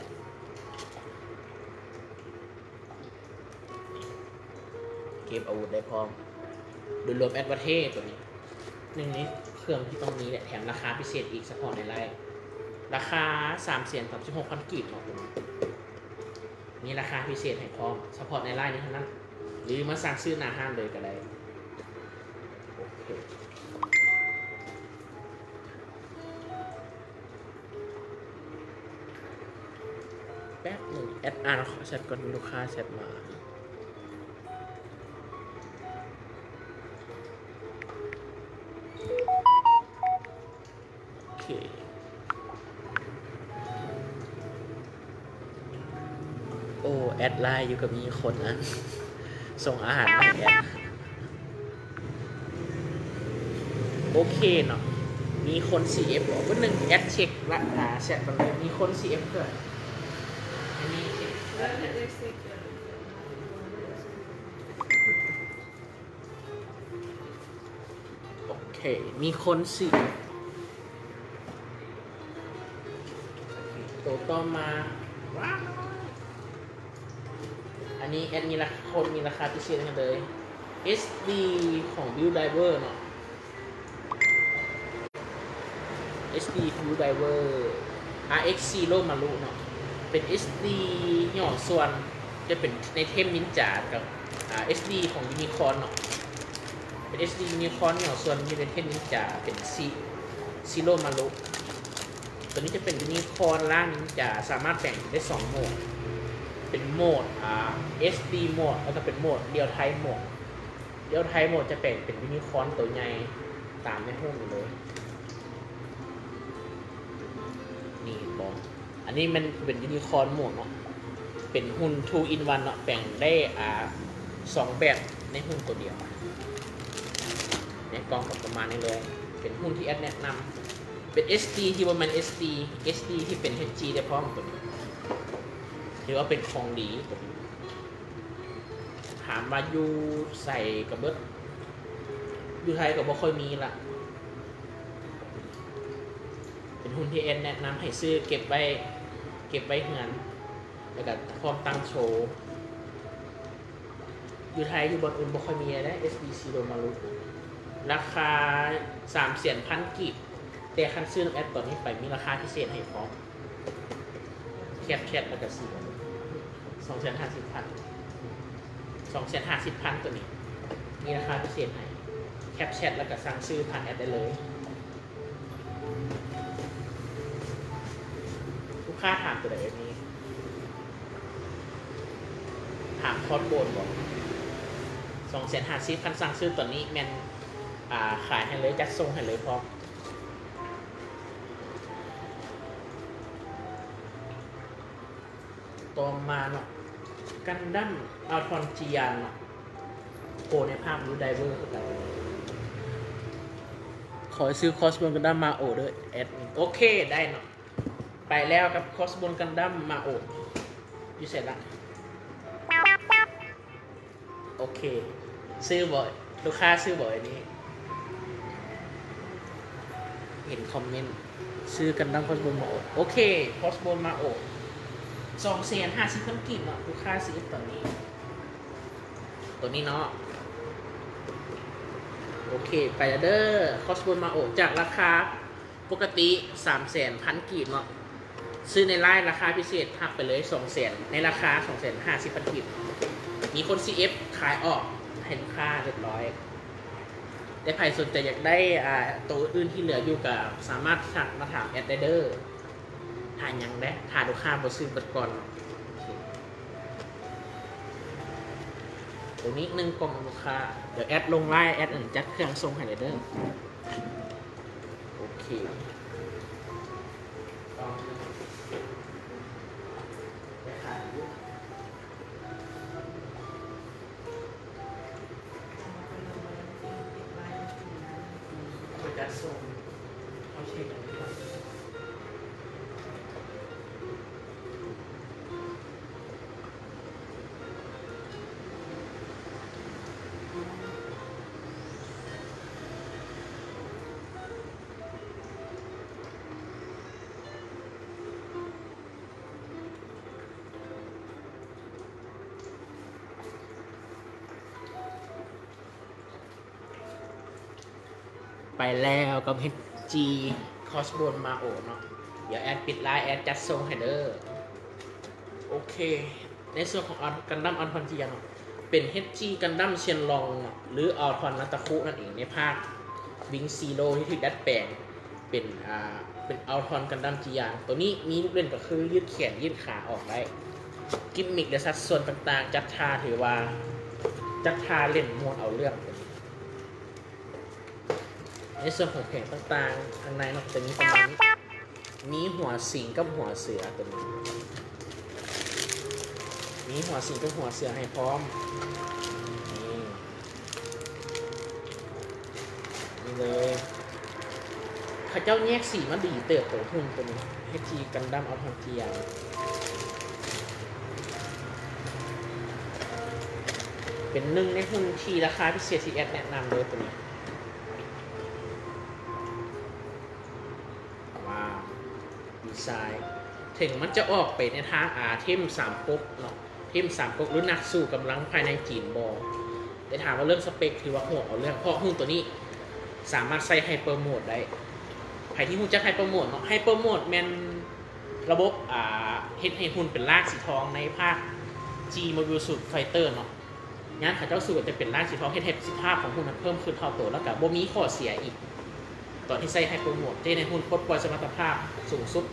ເກັບອາວຸດໄດ້ພ້ອມ. ໂດຍລວມແອັດວ່າເທ່ໂຕນີ້ ໜຶ່ງໃນເຄື່ອງທີ່ຕ້ອງມີແຫຼະ ແຖມລາຄາພິເສດອີກ ສະເພາະໃນໄລຟ໌ ລາຄາສາມແສນສາມສິບຫົກພັນກີບເນາະໂຕນີ້. ມີລາຄາພິເສດໃຫ້ພ້ອມ ສະເພາະໃນລາຍນີ້ເທົ່ານັ້ນ ຫຼືມາສັ່ງຊື້ໜ້າຮ້ານເລີຍກໍໄດ້. ໂອເຄ ແປັບໜຶ່ງ ແອັດອ່ານແຊັດກ່ອນ ລູກຄ້າແຊັດມາ. ໂອເຄ ໂອ້ ແອັດໄລຟ໌ຢູ່ກໍມີຄົນອັນ ສົ່ງອາຫານໃຫ້ແອັດ. ໂອເຄເນາະ ມີຄົນຊີເອັຟບໍ່? ເບິ່ງໜຶ່ງ ແອັດເຊັກລະ ອາ ແຊັດເບິ່ງເດີ ມີຄົນຊີເອັຟເທື່ອ ໂອເຄ ມີຄົນສີ່ ໂຕຕໍ່ມາ ວ້າວ ອັນນີ້ແອັດມີລາຄາ ໂຄດມີລາຄາພິເສດໃຫ້ເລີຍ ເອັສດີ ຂອງ Build Driver ເນາະ. ເອັສດີ Build Driver ອາເອັກ Zero Maru ເນາະ ເປັນເອັສດີຫຍໍ້ສ່ວນ ຈະເປັນໃນເທມນິນຈາ ກັບ ອາ ເອັສດີ ຂອງຢູນິຄອນເນາະ ເປັນເອັສດີຢູນິຄອນຫຍໍ້ສ່ວນຢູ່ໃນເທມນິນຈາ ເປັນ Zero Maru. ຕົວນີ້ຈະເປັນຢູນິຄອນຮ່າງນິນຈາ ສາມາດແປງໄດ້ສອງໂໝດ ເປັນໂໝດ ອາ ເອັສດີ ໂໝດ ແລ້ວກໍເປັນໂໝດ Real Time ໂໝດ. Real Time ໂໝດຈະແປງເປັນຢູນິຄອນໂຕໃຫຍ່ຕາມໃນຮູບນີ້ເລີຍ ນີ້ເຫັນບໍ່? ອັນນີ້ມັນເປັນຢູນິຄອນໂໝດເນາະ ເປັນຫຸ່ນ Two in One ເນາະ ແປງໄດ້ ອາ ສອງແບບໃນຫຸ່ນໂຕດຽວ. ໃນກ່ອງກໍປະມານນີ້ເລີຍ ເປັນຫຸ່ນທີ່ແອັດແນະນຳ ເປັນເອັສດີ ທີ່ບໍ່ແມ່ນເອັສດີ ເອັສດີ ທີ່ເປັນເອັດຈີ ໄດ້ພ້ອມໂຕນີ້ ຖືວ່າເປັນຂອງດີໂຕນີ້. ຖາມວ່າຢູ່ໃສກໍເບິດ ຢູ່ໄທກໍບໍ່ຄ່ອຍມີລະ ເປັນຫຸ່ນທີ່ແອັດແນະນຳໃຫ້ຊື້ເກັບໄວ້ ເກັບໄວ້ເຮືອນ ແລ້ວກໍພ້ອມຕັ້ງໂຊ ຢູ່ໄທ ຢູ່ບ່ອນອື່ນບໍ່ຄ່ອຍມີແລ້ວ ເອັສບີຊີໂຣມາລຸ ລາຄາສາມແສນພັນກີບ ແຕ່ຄັນຊື້ນຳແອັດຕອນນີ້ໄປ ມີລາຄາພິເສດໃຫ້ພ້ອມ ແຄບແຊັດ ແລ້ວກະຊື້ ສອງແສນຫ້າສິບພັນ ສອງແສນຫ້າສິບພັນ ໂຕນີ້ມີລາຄາພິເສດໃຫ້ ແຄບແຊັດ ແລ້ວກະສັ່ງຊື້ຜ່ານແອັດໄດ້ເລີຍ. ລູກຄ້າຖາມໂຕໃດແອັດມີ ຖາມຄອສໂບນບໍ? ສອງແສນຫ້າສິບ ຄັນສັ່ງຊື້ຕອນນີ້ແມ່ນ ອ່າ ຂາຍໃຫ້ເລີຍ ຈັດສົ່ງໃຫ້ເລີຍພ້ອມ. ຕໍ່ມາເນາະ ກັນດັມ ອາວທອນ ຈີອານ ເນາະ ໂປໃນພາກ ຫຼື ໄດເວີ ຄືກັນ. ຂໍຊື້ຄອສໂບນກັນດັມມາໂອເດີ້ແອັດມິນ. ໂອເຄ ໄດ້ເນາະ ໄປແລ້ວກັບຄອສໂບນກັນດັມມາໂອ. ຢູ່ໃສລະ? ໂອເຄ ຊື້ບໍ່? ລູກຄ້າຊື້ບໍ່ອັນນີ້? ເຫັນຄອມເມັນ ຊື້ກັນດັມຄອສໂບນມາໂອ. ໂອເຄ ຄອສໂບນມາໂອ ສອງແສນຫ້າສິບພັນກີບເນາະ ລູກຄ້າຊື້ເອັດຕອນນີ້ ໂຕນີ້ເນາະ. ໂອເຄ ໄປແລ້ວເດີ້ ຄອສໂບນມາໂອ ຈາກລາຄາ ປົກກະຕິສາມແສນພັນກີບເນາະ ຊື້ໃນລາຍລາຄາພິເສດ ຮັບໄປເລີຍສອງແສນ ໃນລາຄາສອງແສນຫ້າສິບພັນກີບ. ມີຄົນຊີເອັຟຂາຍອອກໃຫ້ລູກຄ້າຮຽບຮ້ອຍ ແຕ່ໃຜສົນໃຈຢາກໄດ້ ອ່າ ໂຕອື່ນທີ່ເຫຼືອຢູ່ ກະສາມາດທັກມາຖາມແອັດໄດ້ເດີ້. ຖ້າຫຍັງແດ່ ຖ້າລູກຄ້າບໍ່ຊື້ເບິດກ່ອນ. ໂອເຄ ໂຕນີ້ໜຶ່ງກ່ອງລູກຄ້າ ດຽວແອັດລົງລາຍ ແອັດອັນຈັດເຄື່ອງສົ່ງໃຫ້ເລີຍເດີ້. ໂອເຄ ຈັດສົ່ງ ເຮົາເຊັກອັນນີ້ກ່ອນ. ໄປແລ້ວກັບເຮັດຈີຄອສໂບນມາໂອເນາະ. ດຽວແອັດປິດລາຍ ແອັດຈັດສົ່ງໃຫ້ເດີ້. ໂອເຄ ໃນສ່ວນຂອງອັນ ກັນດັມອາວທອນເຈຍເນາະ ເປັນເຮັດຈີກັນດັມຊຽນລອງເນາະ ຫຼື ອາວທອນນາຕາຄຸນັ້ນເອງ ໃນພາກວິງຊີໂຣ ທີ່ຖືກດັດແປງ ເປັນ ອ່າ ເປັນອາວທອນກັນດັມຈີອານ. ໂຕນີ້ມີລູກເດັ່ນກໍຄືຢືດແຂນຢືດຂາອອກໄດ້ ກິມມິກ ແລະ ສັດສ່ວນຕ່າງໆ ຈັດທ່າຖືວ່າຈັດທ່າເຫຼັ້ນມ່ວນເອົາເລື່ອງ. ໃນສ່ວນຂອງແຜງຕ່າງໆ ຂ້າງໃນເນາະ ຈະມີປະມານນີ້ ມີຫົວສິງກັບຫົວເສືອໂຕນີ້ ມີຫົວສິງກັບຫົວເສືອໃຫ້ພ້ອມ ນີ້ ນີ້ເລີຍ. ເຂົາເຈົ້າແຍກສີມາດີເຕີບໂຕ ຮຸ່ນໂຕນີ້ ເຮັດຈີກັນດັມອາວທອນເຈຍ ເປັນໜຶ່ງໃນຮຸ່ນທີ່ລາຄາພິເສດທີ່ແອັດແນະນຳເລີຍໂຕນີ້. ວ້າວ ດີໄຊ ເຖິງມັນຈະອອກໄປໃນທາງ ອາ ເທມສາມກົກເນາະ ເທມສາມກົກ ຫຼື ນັກສູ້ກຳລັງພາຍໃນຈີນບໍ ແຕ່ຖາມວ່າເລື່ອງສະເປັກຖືວ່າໂຫດເອົາເລື່ອງ ເພາະຮຸ່ນໂຕນີ້ສາມາດໃຊ້ໄຮເປີໂໝດໄດ້. ໃຜທີ່ຮູ້ຈັກໄຮເປີໂໝດເນາະ ໄຮເປີໂໝດແມ່ນລະບົບ ອາ ເຮັດໃຫ້ຮຸ່ນເປັນລາກສີທອງໃນພາກຈີໂມບິລຊູດໄຟເຕີເນາະ. ຍາມເຂົາເຈົ້າສູ້ກໍຈະເປັນລາກສີທອງ ເຮັດໃຫ້ປະສິດທິພາບຂອງຮຸ່ນນະເພີ່ມຂຶ້ນເທົ່າໂຕ ແລ້ວກໍບໍ່ມີຂໍ້ເສຍອີກ. ຕອນທີ່ໃຊ້ໄຮເປີໂໝດ ຈະເຮັດໃຫ້ຮຸ່ນປົດປ່ອຍສະມັດຕະພາບສູງສຸດ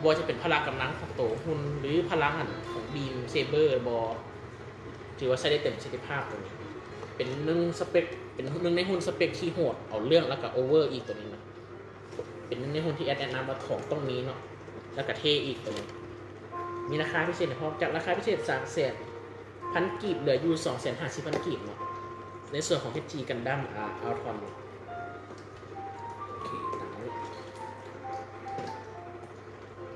ບໍ່ວ່າຈະເປັນພະລະກຳລັງຂອງໂຕຮຸ່ນ ຫຼື ພະລັງອັນຂອງບີມເຊເບີບໍ ຖືວ່າໃຊ້ໄດ້ເຕັມປະສິດທິພາບໂຕນີ້. ເປັນໜຶ່ງສະເປັກ ເປັນໜຶ່ງໃນຮຸ່ນສະເປັກທີ່ໂຫດເອົາເລື່ອງ ແລ້ວກໍໂອເວີອີກໂຕນີ້ນະ. ເປັນໜຶ່ງໃນຮຸ່ນທີ່ແອັດແນະນຳວ່າຂອງຕ້ອງມີເນາະ ແລ້ວກະເທ່ອີກໂຕນີ້. ມີລາຄາພິເສດໃຫ້ພ້ອມ ຈາກລາຄາພິເສດສາມແສນພັນກີບ ເຫຼືອຢູ່ສອງແສນຫ້າສິບພັນກີບເນາະ ໃນສ່ວນຂອງເຮັດຈີກັນດັມ ອາ ອາວທອນ. ໂອເຄ ຕາມນີ້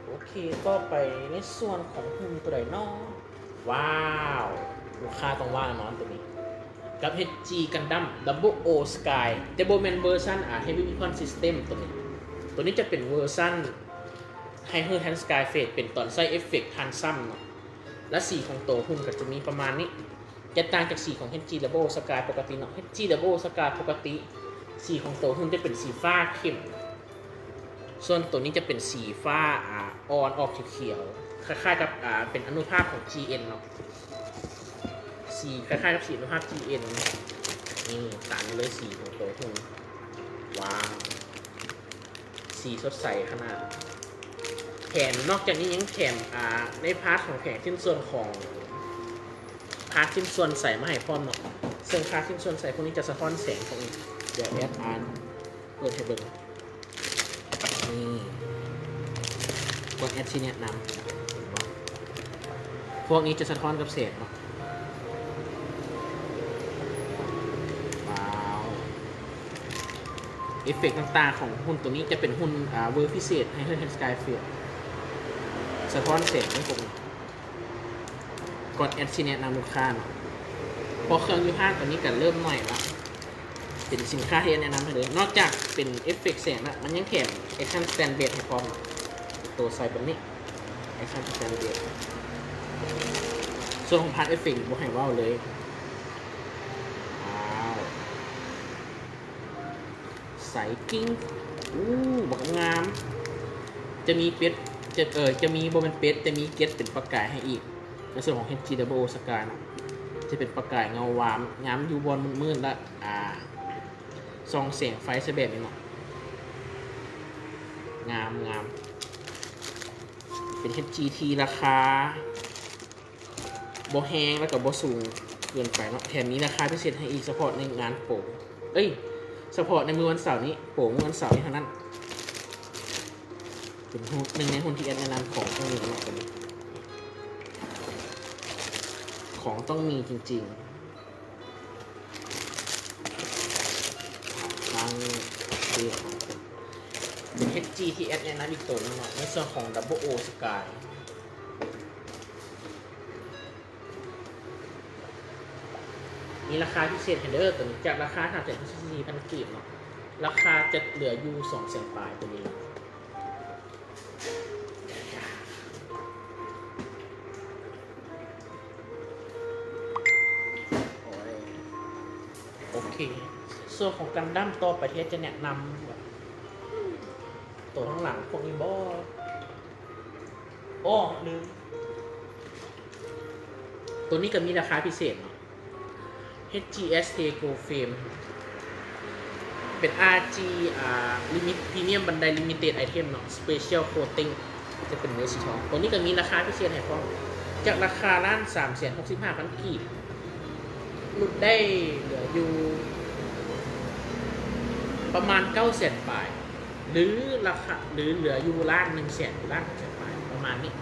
ໂອເຄ ຕໍ່ໄປໃນສ່ວນຂອງຮຸ່ນໂຕໃດເນາະ? ວ້າວ ລູກຄ້າຕ້ອງວ້າວແນ່ນອນໂຕນີ້ ກັບເຮັດຈີກັນດັມ ດັບເບິນໂອ ສະກາຍ ແຕ່ບໍ່ແມ່ນເວີຊັນ ອາ ເຮວີ ເວຄອນ ຊິສເຕັມ ໂຕນີ້. ໂຕນີ້ຈະເປັນເວີຊັນໄຮເຮີ ແທນ ສະກາຍເຟດ ເປັນຕອນໃຊ້ເອັບເຟັກທັນຊຳເນາະ ແລະ ສີຂອງໂຕຮຸ່ນກໍຈະມີປະມານນີ້. ຈະຕ່າງຈາກສີຂອງ ເອັດຈີ Double Sky ປົກກະຕິເນາະ. ເອັດຈີ Double Sky ປົກກະຕິ ສີຂອງໂຕຮຸ່ນຈະເປັນສີຟ້າເຂັ້ມ, ສ່ວນໂຕນີ້ຈະເປັນສີຟ້າ ອາ ອ່ອນອອກຂຽວໆ ຄ້າຍໆກັບ ອາ ເປັນອະນຸພາກຂອງ ຈີເອັນ ເນາະ. ສີຄ້າຍໆກັບສີອະນຸພາກ ຈີເອັນ ນີ້ ຕາມນີ້ເລີຍ ສີຂອງໂຕຮຸ່ນ. ວ້າວ ສີສົດໃສຂະໜາດ. ແຖມ ນອກຈາກນີ້ຍັງແຖມ ອາ ໃນພາດຂອງແຜງຊິ້ນສ່ວນຂອງ ພາດຊິ້ນສ່ວນໃສມາໃຫ້ພ້ອມເນາະ, ເຊິ່ງພາດຊິ້ນສ່ວນໃສພວກນີ້ຈະສະທ້ອນແສງພວກນີ້. ດຽວແອດອ່ານເປີດໃຫ້ເບິ່ງ. ນີ້ ກ່ອນແອດຊິແນະນຳ ເຫັນບໍ່? ພວກນີ້ຈະສະທ້ອນກັບແສງເນາະ. ວ້າວ ເອຟເຟັກຕ່າງໆຂອງຮຸ່ນໂຕນີ້ຈະເປັນຮຸ່ນ ອາ ເວີພິເສດ Hydrogen Sky Field ສະທ້ອນແສງໃຫ້ພວກນີ້. ກ່ອນແອດຊິແນະນຳລູກຄ້າເນາະ, ເພາະເຄື່ອງຢູ່ຫ້າງຕອນນີ້ກະເລີ່ມໜ້ອຍລະ. ເປັນສິນຄ້າທີ່ແອດແນະນຳໃຫ້ເລີຍ. ນອກຈາກເປັນເອຟເຟັກແສງລະ ມັນຍັງແຖມ Action Stand Base ໃຫ້ພ້ອມ, ໂຕໃສ່ແບບນີ້ Action Stand Base. ສ່ວນຂອງພາດເອຟເຟັກນີ້ບໍ່ໃຫ້ເວົ້າເລີຍ. ວ້າວ ໃສກິ່ງ ອູ້ ບັກງາມ. ຈະມີເປັດ ຈະ ເອີ ຈະມີ ບໍ່ແມ່ນເປັດ ຈະມີເກັດເປັນປະກາຍໃຫ້ອີກ. ໃນສ່ວນຂອງ ເອັດຈີ Double Sky ເນາະ ຈະເປັນປະກາຍເງົາວາມ ງາມຢູ່ບ່ອນມືດໆ ລະ ອາ ສ່ອງແສງໄຟໃສ່ແບບນີ້ເນາະ. ງາມ ງາມ. ເປັນ ເອັດຈີ ທີ່ລາຄາ ບໍ່ແຮງ ແລ້ວກໍບໍ່ສູງເກີນໄປເນາະ, ແຖມມີລາຄາພິເສດໃຫ້ອີກ ສະເພາະໃນງານໂປຣ ເອີຍ ສະເພາະໃນມື້ວັນເສົານີ້ ໂປຣມື້ວັນເສົານີ້ເທົ່ານັ້ນ. ເປັນຫຶ່ງໃນຮຸ່ນທີ່ແອດແນະນຳຂອງພວກນີ້ເນາະ, ຂອງຕ້ອງມີຈິງໆ. ຕັ້ງເປັນ ເປັນ ເອັດຈີ ທີ່ແອດແນະນຳອີກໂຕໜຶ່ງເນາະ ໃນສ່ວນຂອງ Double O Sky. ມີລາຄາພິເສດໃຫ້ເດີ ໂຕນີ້ ຈາກລາຄາ ສາມແສນຫົກສິບສີ່ພັນ ກີບເນາະ ລາຄາຈະເຫຼືອຢູ່ ສອງແສນ ປາຍໂຕນີ້. ໂອເຄ ສ່ວນຂອງກັນດັ້ມຕໍ່ໄປທີ່ຈະແນະນຳ ໂຕທາງຫຼັງພວກນີ້ບໍ? ໂອ້ ລືມ. ໂຕນີ້ກໍມີລາຄາພິເສດເນາະ ເອັດຈີ ເອັສ ເອ Gold Frame ເປັນ ອາ ຈີ ອາ ລິມິດ ພຣີມຽມບັນໄດ ລິມິເຕັດໄອເທັມເນາະ Special Coating ຈະເປັນເນື້ອສີທອງ. ໂຕນີ້ກໍມີລາຄາພິເສດໃຫ້ພ້ອມ ຈາກລາຄາ ລ້ານສາມແສນຫົກສິບຫ້າພັນ ກີບ ຫຼຸດໄດ້ເຫຼືອຢູ່ປະມານ ເກົ້າແສນ ປາຍ ຫຼື ລາຄາ ຫຼື ເຫຼືອຢູ່ ລ້ານໜຶ່ງແສນ ລ້ານຫົກແສນ ປາຍ ປະມານນີ້.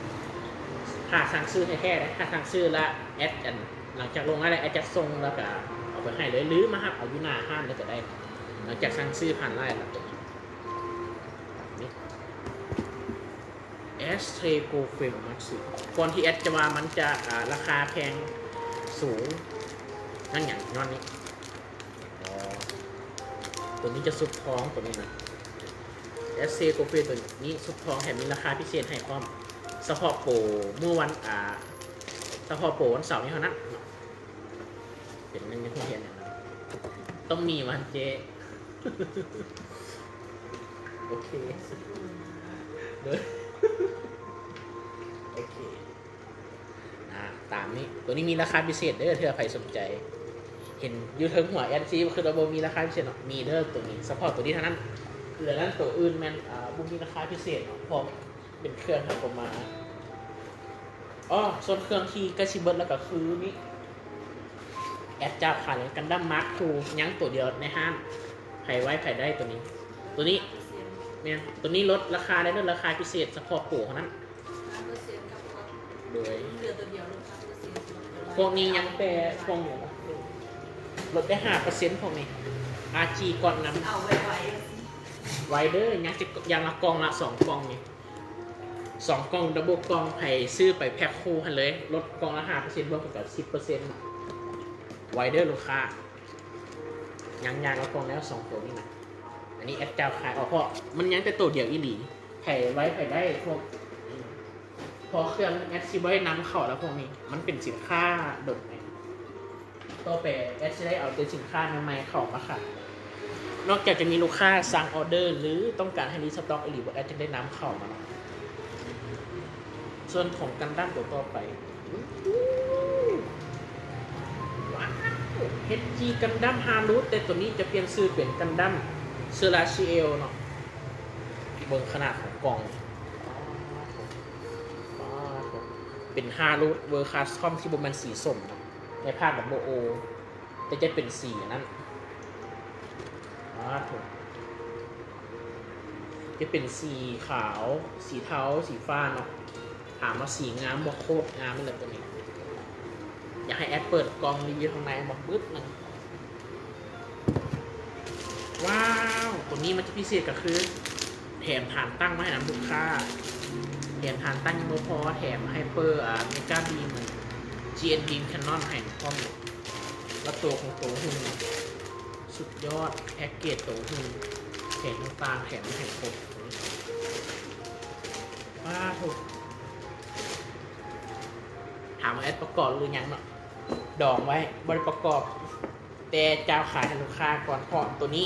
ຖ້າສັ່ງຊື້ແທ້ໆເດ້ ຖ້າສັ່ງຊື້ລະແອັດ ອັນ ຫຼັງຈາກລົງໄລແລ້ວ ແອັດຈັດສົ່ງ ແລ້ວກະເອົາໄປໃຫ້ເລີຍ ຫຼື ມາຮັບເອົາຢູ່ໜ້າຮ້ານເລີຍກະໄດ້ ຫຼັງຈາກສັ່ງຊື້ຜ່ານໄລແລ້ວ. ໂຕນີ້ ເອັສ ເອ Gold Frame Max ກ່ອນທີ່ແອັດຈະວ່າມັນຈະ ອາ ລາຄາແພງສູງ ຍ້ອນຫຍັງ? ຍ້ອນນີ້ ອໍ ໂຕນີ້ຈະຊຸບທອງ ໂຕນີ້ນະ ເອັສ ເອ Gold Frame ໂຕນີ້ຊຸບທອງ ແຖມມີລາຄາພິເສດໃຫ້ພ້ອມ ສະເພາະໂປຣມື້ວັນ ອາ ສະເພາະໂປຣວັນເສົານີ້ເທົ່ານັ້ນເນາະ. ເປັນໜຶ່ງໃນຫົວຮຽນຫຍັງນະ ຕ້ອງມີວ່າເຈ້. ໂອເຄ ໂດຍ ໂອເຄ ອາ ຕາມນີ້ ໂຕນີ້ມີລາຄາພິເສດເດີ ເທື່ອໃຜສົນໃຈ. ເຫັນຢູ່ເທິງຫົວແອັດຊີ້ ຄືວ່າບໍ່ມີລາຄາພິເສດເນາະ ມີເດີ ໂຕນີ້ ສະເພາະໂຕນີ້ເທົ່ານັ້ນ. ເຫຼືອນັ້ນໂຕອື່ນແມ່ນ ອາ ບໍ່ມີລາຄາພິເສດເນາະ ເພາະເປັນເຄື່ອງທາງການ. ອໍ ສ່ວນເຄື່ອງທີ່ໃກ້ຊິເບິດແລ້ວກໍຄືນີ້ ແອັດຈາວຂາຍເລີຍ ກັນດັ້ມມາກທູ ຍັງໂຕດຽວໃນຮ້ານ ໃຜໄວໃຜໄດ້ໂຕນີ້. ໂຕນີ້ ແມ່ນ ໂຕນີ້ລົດລາຄາໄດ້ ລົດລາຄາພິເສດສະເພາະໂປຣເທົ່ານັ້ນ. ໂດຍ ພວກນີ້ຍັງແຕ່ກ່ອງດຽວ ລົດໄດ້ຫ້າເປີເຊັນພວກນີ້ ອາຈີກ່ອນນຳ ໄວເດີ ຍັງຈະ ຢ່າງລະກ່ອງລະສອງກ່ອງນີ້ ສອງກ່ອງ Double ກ່ອງ ໃຜຊື້ໄປແພັກຄູ່ຫັ້ນເລີຍ ລົດກ່ອງລະຫ້າເປີເຊັນ ລວມເປັນກັນສິບເປີເຊັນ. ໄວເດີລູກຄ້າ ຍັງ ຍັງເອົາກ່ອງແລ້ວສອງໂຕນີ້ນະ. ອັນນີ້ແອັດຈາວຂາຍອອກ ເພາະມັນຍັງແຕ່ໂຕດຽວອີ່ຫຼີ ໃຜໄວໃຜໄດ້ພວກ ເພາະເຄື່ອງແອັດຊິບໍ່ໄດ້ນຳເຂົ້າແລ້ວພວກນີ້ ມັນເປັນສິນຄ້າດົນແມ່ນ. ຕໍ່ໄປແອັດຊິໄດ້ເອົາແຕ່ສິນຄ້າໃໝ່ໆເຂົ້າມາຂາຍ. ນອກຈາກຈະມີລູກຄ້າສັ່ງອອເດີ ຫຼື ຕ້ອງການໃຫ້ຣີສະຕັອກອີ່ຫຼີ ແອັດຈຶ່ງໄດ້ນຳເຂົ້າມາເນາະ. ສ່ວນຂອງກັນດັ້ມຕົວຕໍ່ໄປ ວ້າວ ເອັດຈີ ກັນດັ້ມ ຫ້າ ລຸດ ແຕ່ຕົວນີ້ຈະປ່ຽນຊື່ເປັນກັນດັ້ມ ເຊີຣາຊີເອວເນາະ. ເບິ່ງຂະໜາດຂອງກ່ອງ ເປັນ ຫ້າ ລຸດ ເວີຄັສຕອມ ທີ່ບໍ່ແມ່ນສີສົ້ມເນາະ ໃນພາກດັບເບິນໂອ ແຕ່ຈະເປັນສີອັນນັ້ນ ອ້າໂທ້ ຈະເປັນສີຂາວ ສີເທົາ ສີຟ້າເນາະ. ຖາມວ່າສີງາມບໍ່? ໂຄດງາມເລີຍຕົວນີ້. ຢາກໃຫ້ແອັດເປີດກ່ອງຣີວິວຂ້າງໃນມາປຶບໜຶ່ງ. ວ້າວ ຕົວນີ້ມັນຈະພິເສດກໍຄື ແຖມຖານຕັ້ງມາໃຫ້ນຳລູກຄ້າ. ແຖມຖານຕັ້ງຍັງບໍ່ພໍ ແຖມໄຮເປີ ອາ ເມກາບີມ ຈີເອັນບີມ ແຄນນອນ ໃຫ້ພ້ອມເລີຍ ແລ້ວໂຕຂອງໂຕຫຸ່ນ ສຸດຍອດ ແພັກເກດໂຕຫຸ່ນ ແຖມຕ່າງໆ ແຖມໃຫ້ຄົບ. ປາໂທ້ ຖາມວ່າແອັດປະກອບຫຼືຍັງເນາະ ດອງໄວ້ ບໍ່ໄດ້ປະກອບ ແຕ່ຈະຂາຍໃຫ້ລູກຄ້າກ່ອນ ເພາະໂຕນີ້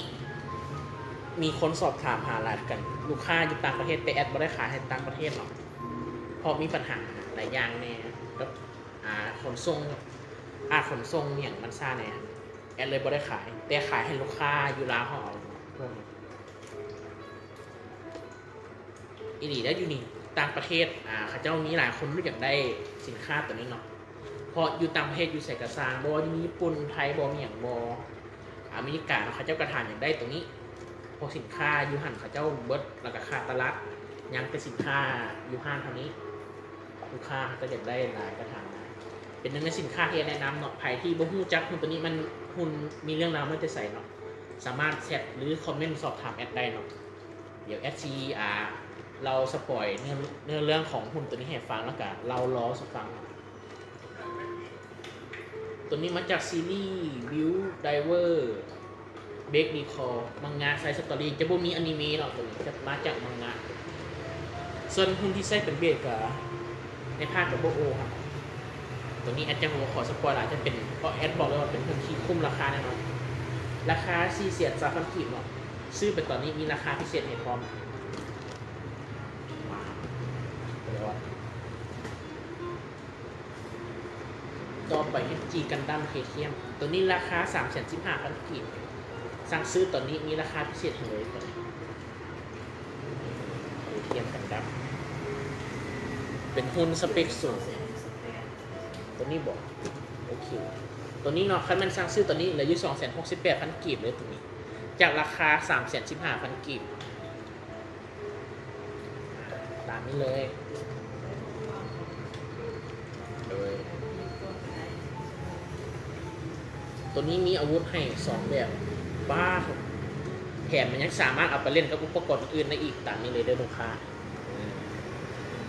ມີຄົນສອບຖາມຫາຫຼາຍຄືກັນ ລູກຄ້າຢູ່ຕ່າງປະເທດ ແຕ່ແອັດບໍ່ໄດ້ຂາຍໃຫ້ຕ່າງປະເທດເນາະ ເພາະມີບັນຫາຫຼາຍຢ່າງແດ່ ກັບ ອາ ຂົນສົ່ງ ອາ ຂົນສົ່ງຫຍັງມັນຊ້າແດ່ ແອັດເລີຍບໍ່ໄດ້ຂາຍ ແຕ່ຂາຍໃຫ້ລູກຄ້າຢູ່ລາວເຮົາເອົາ. ອີ່ຫຼີແລ້ວ ຢູ່ນີ້ຕ່າງປະເທດ ອາ ເຂົາເຈົ້າມີຫຼາຍຄົນຢາກໄດ້ສິນຄ້າຕົວນີ້ເນາະ ເພາະຢູ່ຕ່າງປະເທດ ຢູ່ໃສກະຊ່າງ ບໍ່ວ່າຢູ່ຍີ່ປຸ່ນ ໄທ ບໍ່ມີຫຍັງ ບໍ່ ອາເມລິກາເນາະ ເຂົາເຈົ້າກະຖາມຢາກໄດ້ຕົວນີ້ ເພາະສິນຄ້າຢູ່ຫັ້ນເຂົາເຈົ້າເບິດ ແລ້ວກະຂາດຕະຫຼາດ ຍັງແຕ່ສິນຄ້າຢູ່ຮ້ານເທົ່ານີ້. ລູກຄ້າເຂົາເຈົ້າຢາກໄດ້ຫຼາຍກະຖາມມາ ເປັນໜຶ່ງໃນສິນຄ້າທີ່ແນະນຳເນາະ. ໃຜທີ່ບໍ່ຮູ້ຈັກຫຸ່ນຕົວນີ້ ມັນຫຸ່ນມີເລື່ອງລາວມາແຕ່ໃສເນາະ ສາມາດແຊັດ ຫຼື ຄອມເມັນສອບຖາມແອັດໄດ້ເນາະ. ດຽວແອັດຊິ ອາ ເລົ່າສະປອຍເນື້ອ ເນື້ອເລື່ອງຂອງຫຸ່ນຕົວນີ້ໃຫ້ຟັງ ແລ້ວກະເລົ່າລໍສູ່ຟັງ. ຕົວນີ້ມາຈາກຊີຣີ ບິວໄດເວີ ເບຣກດີຄໍ ມັງງະ ໄຊສະຕໍຣີ ຈະບໍ່ມີອານິເມະເນາະ ຕົວນີ້ຈະມາຈາກມັງງະ. ສ່ວນຫຸ່ນທີ່ໃຊ້ເປັນເບສກະໃນພາກດັບເບິນໂອຫັ້ນ ຕົວນີ້ແອັດຈະບໍ່ຂໍສະປອຍຫຼາຍ ຈະເປັນ ເພາະແອັດບອກເລີຍວ່າເປັນຫຸ່ນທີ່ຄຸ້ມລາຄາແນ່ນອນ ລາຄາສີ່ແສນຊາວພັນກີບເນາະ. ຊື້ໄປຕອນນີ້ມີລາຄາພິເສດໃຫ້ພ້ອມ. ຕໍ່ໄປ ເອັດຈີ ກັນດັ້ມ ເທຣຽມ ຕົວນີ້ລາຄາສາມແສນສິບຫ້າພັນກີບ ສັ່ງຊື້ຕອນນີ້ມີລາຄາພິເສດໃຫ້ເລີຍ ຕົວນີ້ ເທຣຽມ ກັນດັ້ມ ເປັນຫຸ່ນສະເປັກສູງ. ຕົວນີ້ບໍ? ໂອເຄ ຕົວນີ້ເນາະ ຄັນແມ່ນສັ່ງຊື້ຕອນນີ້ເຫຼືອຢູ່ສອງແສນຫົກສິບແປດພັນກີບເລີຍ ຕົວນີ້ ຈາກລາຄາສາມແສນສິບຫ້າພັນກີບ. ຕາມນີ້ເລີຍ ໂດຍ ຕົວນີ້ມີອາວຸດໃຫ້ສອງແບບ ປ້າ ແຖມມັນຍັງສາມາດເອົາໄປຫຼິ້ນກັບອຸປະກອນອື່ນໄດ້ອີກ. ຕາມນີ້ເລີຍເດີລູກຄ້າ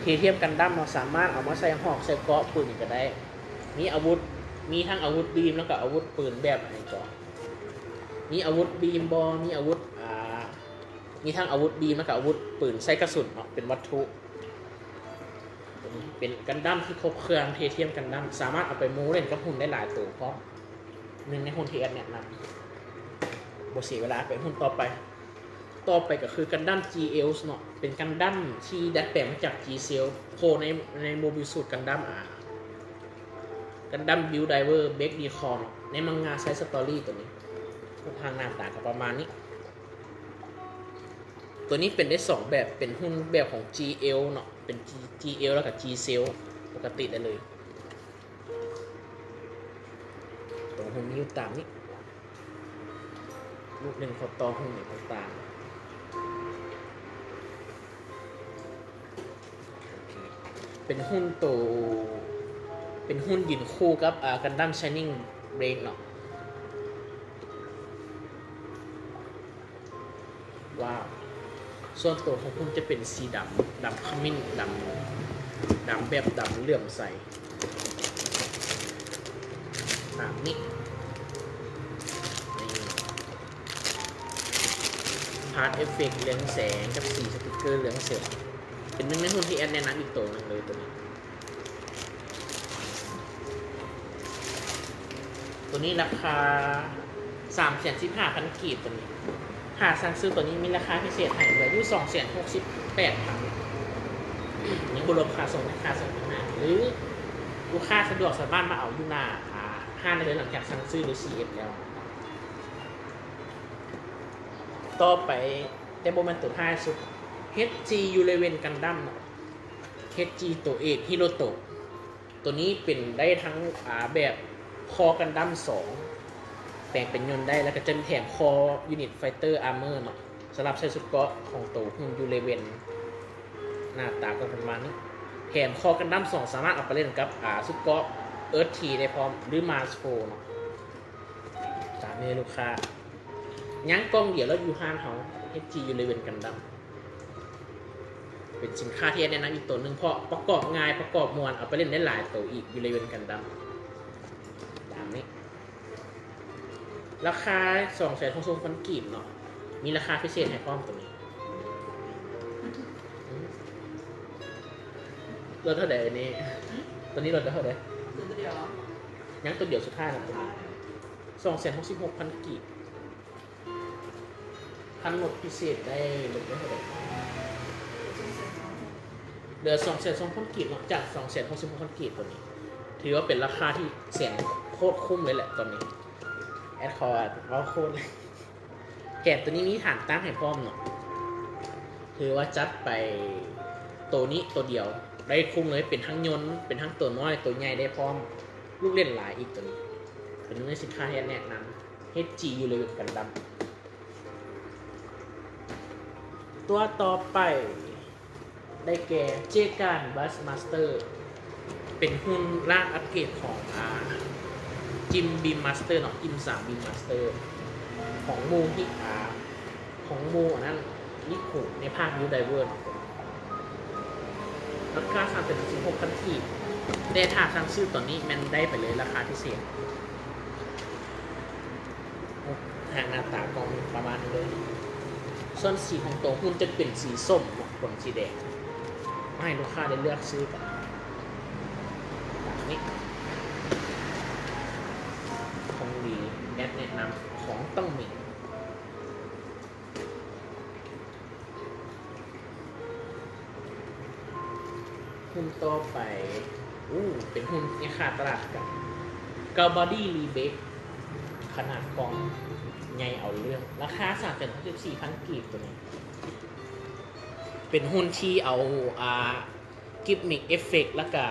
ເທຣຽມ ກັນດັ້ມເນາະ ສາມາດເອົາມາໃສ່ຫອກໃສ່ເກາະປືນກະໄດ້ ມີອາວຸດ ມີທັງອາວຸດບີມ ແລ້ວກະອາວຸດປືນແບບໃດກໍ ມີອາວຸດບີມບໍ ມີອາວຸດ ອາ ມີທັງອາວຸດບີມ ແລ້ວກະອາວຸດປືນໃສ່ກະສຸນເນາະ ເປັນວັດຖຸ ເປັນກັນດັ້ມທີ່ຄົບເຄື່ອງ ເທຣຽມ ກັນດັ້ມ ສາມາດເອົາໄປໂມເຫຼັ້ນກັບຫຸ່ນໄດ້ຫຼາຍໂຕພ້ອມ. ໜຶ່ງໃນຫຸ່ນທີ່ແອັດແນະນຳ ບໍ່ເສຍເວລາ ໄປຫຸ່ນຕໍ່ໄປ. ຕໍ່ໄປກະຄືກັນດັ້ມ ຈີເອວ ເນາະ ເປັນກັນດັ້ມທີ່ດັດແປງມາຈາກ ຈີເຊວ ໂພໃນ ໃນໂມບິລສູດກັນດັ້ມ ອາ ກັນດັ້ມ ບິວໄດເວີ ເບຣກດີຄໍ ເນາະ ໃນມັງງະ ໄຊສະຕໍຣີ ຕົວນີ້ ຮູບຮ່າງໜ້າຕາກະປະມານນີ້. ຕົວນີ້ເປັນໄດ້ສອງແບບ ເປັນຫຸ່ນແບບຂອງ ຈີເອວ ເນາະ ເປັນ ຈີເອວ ແລ້ວກະ ຈີເຊວ ປົກກະຕິໄດ້ເລີຍ. ຕົວຫຸ່ນມີຢູ່ຕາມນີ້ ລູກໜຶ່ງ ເຂົາຕໍ່ຫຸ່ນຕ່າງໆ. ໂອເຄ ເປັນຫຸ່ນໂຕ ເປັນຫຸ່ນຢືນຄູ່ກັບ ອາ ກັນດັ້ມ ຊາຍນິງເບຣກ ເນາະ. ວ້າວ ສ່ວນໂຕຂອງຫຸ່ນຈະເປັນສີດຳ ດຳຂະມິ້ນ ດຳ ດຳແບບດຳເຫຼື້ອມໃສ ຕາມນີ້ ນີ້ ພາດເອັບເຟັກເຫຼືອງແສງກັບສີສະຕິກເກີເຫຼືອງແສງ ເປັນໜຶ່ງໃນຫຸ່ນທີ່ແອັດແນະນຳອີກໂຕໜຶ່ງເລີຍ ໂຕນີ້. ຕົວນີ້ລາຄາສາມແສນສິບຫ້າພັນກີບ ຕົວນີ້ ຖ້າສັ່ງຊື້ຕົວນີ້ມີລາຄາພິເສດໃຫ້ເຫຼືອຢູ່ສອງແສນຫົກສິບແປດພັນ ຍັງບໍ່ລວມຄ່າສົ່ງ ແລະ ຄ່າສົ່ງຕ່າງຫາກ ຫຼື ລູກຄ້າສະດວກສາມາດມາເອົາຢູ່ໜ້າ ອາ ຮ້ານໄດ້ເລີຍ ຫຼັງຈາກສັ່ງຊື້ໂດຍ ຊີເອັມ ແລ້ວ. ຕໍ່ໄປ ແຕ່ບໍ່ແມ່ນຕົວທ້າຍສຸດ ເອັດຈີ ອີເລເວັນ ກັນດັມ ເອັດຈີ ໂຕເອກ ຮີໂຣໂຕະ ຕົວນີ້ເປັນໄດ້ທັງ ອາ ແບບຄໍ ກັນດັມ ສອງ ແປງເປັນຍົນໄດ້ ແລ້ວກໍຈະແຖມຄໍ ຢູນິດ ໄຟເຕີ ອາເມີ ເນາະ ສຳລັບໃສ່ຊຸດເກາະຂອງໂຕຮຸ່ນ ອີເລເວັນ ໜ້າຕາກໍປະມານນີ້ ແຖມຄໍ ກັນດັມ ສອງ ສາມາດເອົາໄປຫຼິ້ນກັບ ອາ ຊຸດເກາະ ເອີດທີ ໄດ້ພ້ອມ ຫຼື ມາສໂຟ ເນາະ. ຕາມນີ້ລູກຄ້າ ຍັງກ່ອງດຽວແລ້ວຢູ່ຮ້ານເຮົາ ເອັດຈີ ອີເລເວັນ ກັນດັມ ເປັນສິນຄ້າທີ່ແນະນຳອີກໂຕໜຶ່ງ ເພາະປະກອບງ່າຍ ປະກອບມ່ວນ ເອົາໄປຫຼິ້ນໄດ້ຫຼາຍໂຕອີກ ອີເລເວັນ ກັນດັມ ຕາມນີ້ ລາຄາສອງແສນຫົກສິບຫົກພັນກີບເນາະ ມີລາຄາພິເສດໃຫ້ພ້ອມໂຕນີ້ ລົດເທົ່າໃດອັນນີ້? ໂຕນີ້ລົດເທົ່າໃດ? ເຫຼືອໂຕດຽວເນາະ ຍັງໂຕດຽວສຸດທ້າຍນະ ໂຕນີ້ ສອງແສນຫົກສິບຫົກພັນກີບ ຄັນລົດພິເສດໄດ້ ລົດໄດ້ເທົ່າໃດ? ເຫຼືອສອງແສນສອງພັນກີບເນາະ ຈາກສອງແສນຫົກສິບຫົກພັນກີບ ໂຕນີ້ ຖືວ່າເປັນລາຄາທີ່ແສນໂຄດຄຸ້ມເລີຍແຫຼະຕອນນີ້ ແອດຂໍເວົ້າໂຄດເລີຍ. ແຖມໂຕນີ້ມີຖານຕັ້ງໃຫ້ພ້ອມເນາະ ຖືວ່າຈັດໄປໂຕນີ້ໂຕດຽວໄດ້ຄຸ້ມເລີຍ ເປັນທັງຍົນ ເປັນທັງໂຕນ້ອຍໂຕໃຫຍ່ໄດ້ພ້ອມ ລູກຫຼິ້ນຫຼາຍອີກ ໂຕນີ້ເປັນໜຶ່ງໃນສິນຄ້າທີ່ແນະນຳ ເອັດຈີ ອີເລເວັນ ກັນດັມ. ຕົວຕໍ່ໄປໄດ້ແກ່ ເຈການ ບລັດມາສເຕີ ເປັນຮຸ່ນລ່າງອັບເກຣດຂອງ ອາ ຈິມ ບີມມາສເຕີເນາະ ຈິມ ສາມ ບີມມາສເຕີ ຂອງໝູ່ ອາ ຂອງໝູ່ອັນນັ້ນ ລິຄຸ ໃນພາກ Build Divers ເນາະ ລາຄາສາມແສນສິບຫົກພັນກີບ ແຕ່ຖ້າສັ່ງຊື້ຕອນນີ້ແມ່ນໄດ້ໄປເລີຍລາຄາພິເສດ. ໂອ້ ຫາກໜ້າຕາກ່ອງປະມານນີ້ເລີຍ ສ່ວນສີຂອງໂຕຮຸ່ນຈະເປັນສີສົ້ມເນາະ ປົນສີແດງ ມາໃຫ້ລູກຄ້າໄດ້ເລືອກຊື້ກັນ ຕາມນີ້ ຂອງດີ ແອດແນະນຳ ຂອງຕ້ອງມີ. ຮຸ່ນຕໍ່ໄປ ໂອ້ ເປັນຮຸ່ນແມ່ຄ້າຕະຫຼາດກັນ ເກົາບອດີ້ ຣີເບກ ຂະໜາດກ່ອງໃຫຍ່ເອົາເລື່ອງ ລາຄາສາມແສນຫົກສິບສີ່ພັນກີບ ໂຕນີ້ ເປັນຮຸ່ນທີ່ເອົາ ອາ ກິມມິກ ເອັບເຟັກ ແລ້ວກະ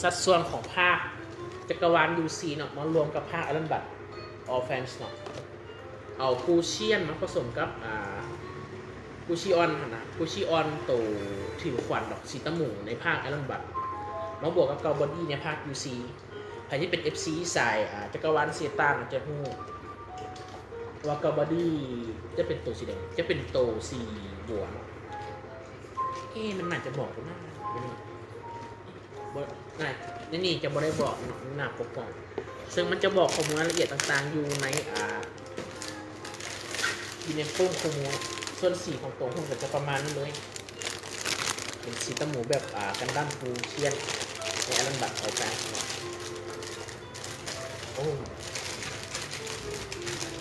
ສັດສ່ວນຂອງພາກຈັກກະວານ ຢູຊີ ເນາະ ມາລວມກັບພາກ Iron Blood Orphans ເນາະ ເອົາ Prussian ມາປະສົມກັບ ອາ Prussian ຫັ້ນນະ Prussian ໂຕຖືຂວັນດອກສີຕະໝູໃນພາກ Iron Blood ມາບວກກັບ ເກົາບອດີ້ ໃນພາກ ຢູຊີ ໃຜທີ່ເປັນ ເອັບຊີ ສາຍ ອາ ຈັກກະວານເຊຕານ ອາດຈະຮູ້ວ່າ ເກົາບອດີ້ ຈະເປັນໂຕສີແດງ ຈະເປັນໂຕສີບົວເນາະ ເອ ມັນໜ້າຈະບອກຢູ່ນະ ບໍ່ ໜ້າ ໃນນີ້ຈະບໍ່ໄດ້ບອກເນາະ ໜ້າປົກປ້ອງ ເຊິ່ງມັນຈະບອກຂໍ້ມູນລາຍລະອຽດຕ່າງໆຢູ່ໃນ ອາ ຢູ່ໃນປຸ້ມຂໍ້ມູນ ສ່ວນສີຂອງໂຕຮຸ່ນກໍຈະປະມານນີ້ເລີຍ ເປັນສີຕະໝູແບບ ອາ ກັນດັມ Prussian ໃນ Iron Blood Orphans ເນາະ ໂອ້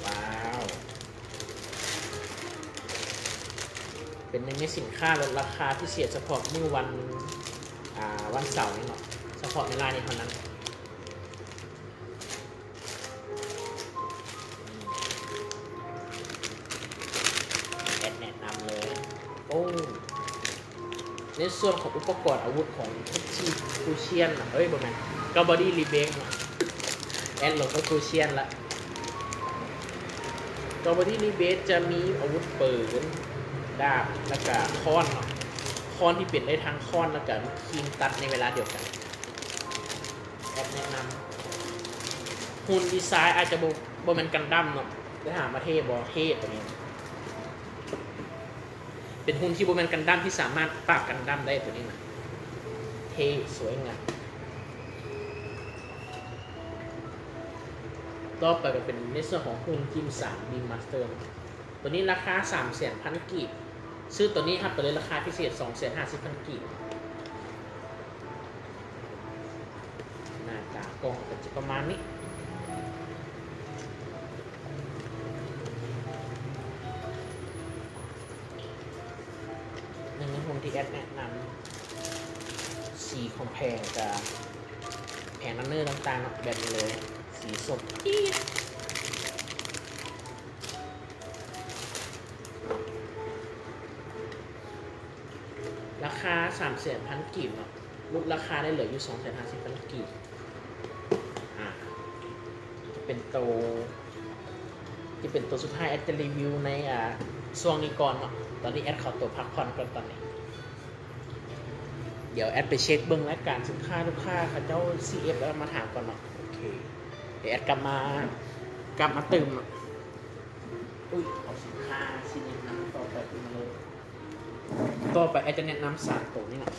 ວ້າວ ເປັນໜຶ່ງໃນສິນຄ້າລົດລາຄາພິເສດສະເພາະມື້ວັນ ອາ ວັນເສົານີ້ເນາະ ສະເພາະໃນລາຍນີ້ເທົ່ານັ້ນ ແອດແນະນຳເລີຍ ໂອ້ ໃນສ່ວນຂອງອຸປະກອນອາວຸດຂອງ ເອັບຊີ Prussian ນະ ເອີຍ ບໍ່ແມ່ນ ເກົາບອດີ້ ຣີເບກ ນະ ແອດລົງໄປ Prussian ລະ ເກົາບອດີ້ ຣີເບກ ຈະມີອາວຸດປືນ ດາບ ແລ້ວກະຄ້ອນເນາະ ຄ້ອນທີ່ເປັນໄດ້ທັງຄ້ອນ ແລ້ວກະມີຄຣີມຕັດໃນເວລາດຽວກັນ ແອດແນະນຳ ຮຸ່ນດີໄຊອາດຈະບໍ່ ບໍ່ແມ່ນກັນດັມເນາະ ແຕ່ຖາມວ່າເທ່ບໍ່? ເທ່ ໂຕນີ້ ເປັນຮຸ່ນທີ່ບໍ່ແມ່ນກັນດັມ ທີ່ສາມາດປາບກັນດັມໄດ້ ໂຕນີ້ນະ ເທ່ ສວຍງາມ. ຕໍ່ໄປກໍເປັນໃນສ່ວນຂອງຮຸ່ນຈິມສາມ ບີມມາສເຕີ ໂຕນີ້ລາຄາສາມແສນພັນກີບ ຊື້ໂຕນີ້ຮັບໄປເລີຍລາຄາພິເສດສອງແສນຫ້າສິບພັນກີບ. ໜ້າຕາກ່ອງກໍຈະປະມານນີ້ ສີຂອງແຜງກະແຜງຣັນເນີຕ່າງໆເນາະ ແບບນີ້ເລີຍ ສີສົ້ມປີດ. ລາຄາສາມແສນພັນກີບເນາະ ຫຼຸດລາຄາໄດ້ເຫຼືອຢູ່ສອງແສນຫ້າສິບພັນກີບ. ອາ ຈະເປັນໂຕ ຈະເປັນໂຕສຸດທ້າຍ ແອັດຈະຣີວິວໃນ ອາ ຊ່ວງນີ້ກ່ອນເນາະ. ຕອນນີ້ແອັດຂໍຕົວພັກຜ່ອນກ່ອນຕອນນີ້. ດຽວແອັດໄປເຊັກເບິ່ງລາຍການສິນຄ້າ ລູກຄ້າເຂົາເຈົ້າຊີເອັຟແລ້ວມາຖາມກ່ອນເນາະ. ໂອເຄ ດຽວແອັດກັບມາ ກັບມາຕື່ມເນາະ. ອຸ້ຍ ເອົາສິນຄ້າຊິແນະນຳຕໍ່ໄປຕື່ມເລີຍ. ຕໍ່ໄປແອັດຈະແນະນຳສາມໂຕນີ້ເນາະ.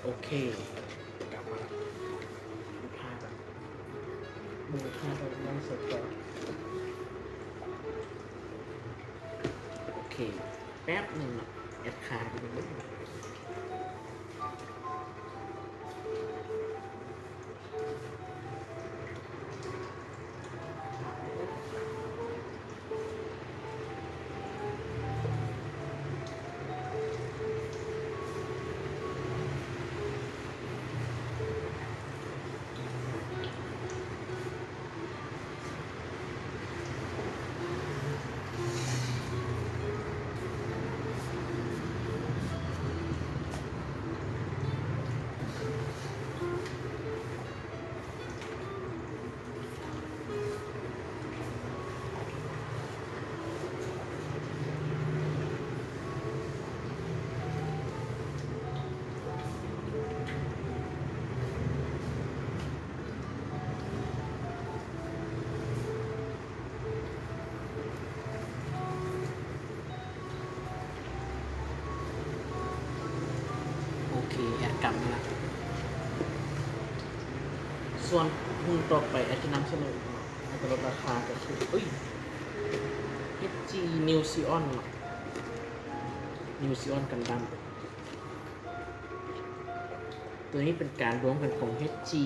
ໂອເຄ ກັບມາ ລູກຄ້າກ່ອນ ລູກຄ້າກ່ອນ ໄລຟ໌ສົດກ່ອນ. ໂອເຄ ແປັບໜຶ່ງເນາະ ແອັດຄ່າຢູ່ເດີ. ໂອເຄ ແອັດກັບມາລະ. ສ່ວນຫຸ່ນຕໍ່ໄປແອັດຈະນຳສະເໜີ ແລ້ວກໍລົດລາຄາ ກໍຄື ເອີຍ ເອັດຈີ New Zeon ເນາະ New Zeon Gundam. ໂຕນີ້ເປັນການລວມກັນຂອງເອັດຈີ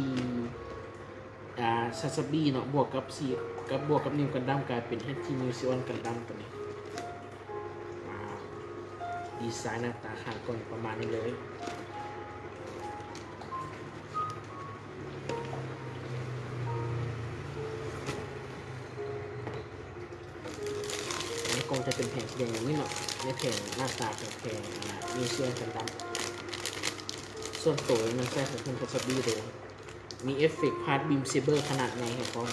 ອ່າ Sazabi ເນາະ ບວກກັບ ສີ່ ກັບ ບວກກັບ New Gundam ກາຍເປັນ ເອັດຈີ New Zeon Gundam ໂຕນີ້. ອ່າ ດີໄຊໜ້າຕາຂ້າງກ້ອງປະມານນີ້ເລີຍ. ກ່ອງຈະເປັນແຜງສະແດງແບບນີ້ເນາະ, ໃນແຜງໜ້າຕາຂອງແຜງ ອາ ມີສ່ວນກັນດັ້ມ. ສ່ວນໂຕມັນໃຊ້ຂອງຮຸ່ນ Tactics ເລີຍ, ມີເອຟເຟັກພາດ Beam Saber ຂະໜາດໃຫຍ່ໃຫ້ພ້ອມ.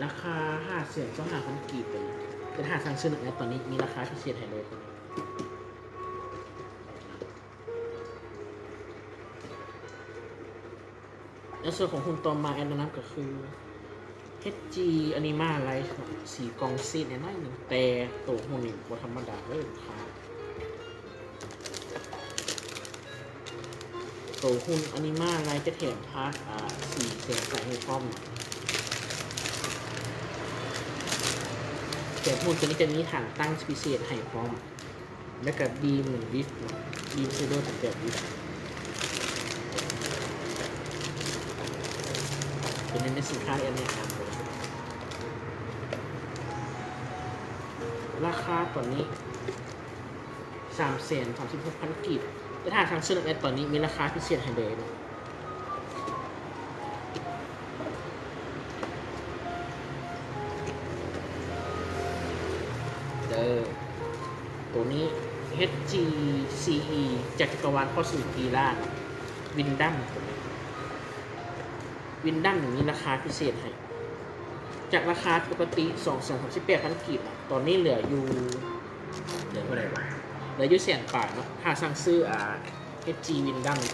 ລາຄາຫ້າແສນຊາວຫ້າພັນກີບເລີຍ, ແຕ່ຖ້າສັ່ງຊື້ນຳແອັດຕອນນີ້ມີລາຄາພິເສດໃຫ້ເລີຍ. ໃນສ່ວນຂອງຮຸ່ນຕໍ່ມາ ແອັດແນະນຳກໍຄື ເອັດຈີ Anima Light ເນາະ, ສີກ່ອງຊີດແດ່ໜ້ອຍໜຶ່ງ, ແຕ່ໂຕຮຸ່ນນີ້ບໍ່ທຳມະດາເດີ້ລູກຄ້າ. ໂຕຮຸ່ນ Anima Light ຈະແຖມພາດ ອາ ສີແສງໃສໃຫ້ພ້ອມ. ແຖມຮຸ່ນຕົວນີ້ຈະມີຖັງຕັ້ງພິເສດໃຫ້ພ້ອມ. ແລ້ວກໍ Beam Width ເນາະ, Beam Saber ເປັນແບບ Width ເປັນໜຶ່ງໃນສິນຄ້າທີ່ແອັດແນະນຳເລີຍ. ລາຄາຕອນນີ້ສາມແສນສາມສິບຫົກພັນກີບ, ແຕ່ຖ້າສັ່ງຊື້ນຳແອັດຕອນນີ້ມີລາຄາພິເສດໃຫ້ເລີຍເນາະ. ເດີ ໂຕນີ້ ເອັດຈີ ຊີອີ ຈາກຈັກກະວານເຂົ້າສູ່ Giran Wyndham. Wyndham ນີ້ມີລາຄາພິເສດໃຫ້, ຈາກລາຄາປົກກະຕິສອງແສນສາມສິບແປດພັນກີບນະ, ຕອນນີ້ເຫຼືອຢູ່ ເຫຼືອເທົ່າໃດວະ? ເຫຼືອຢູ່ແສນປາຍເນາະ, ຖ້າສັ່ງຊື້ ອາ ເອັດຈີ Wyndham ນີ້.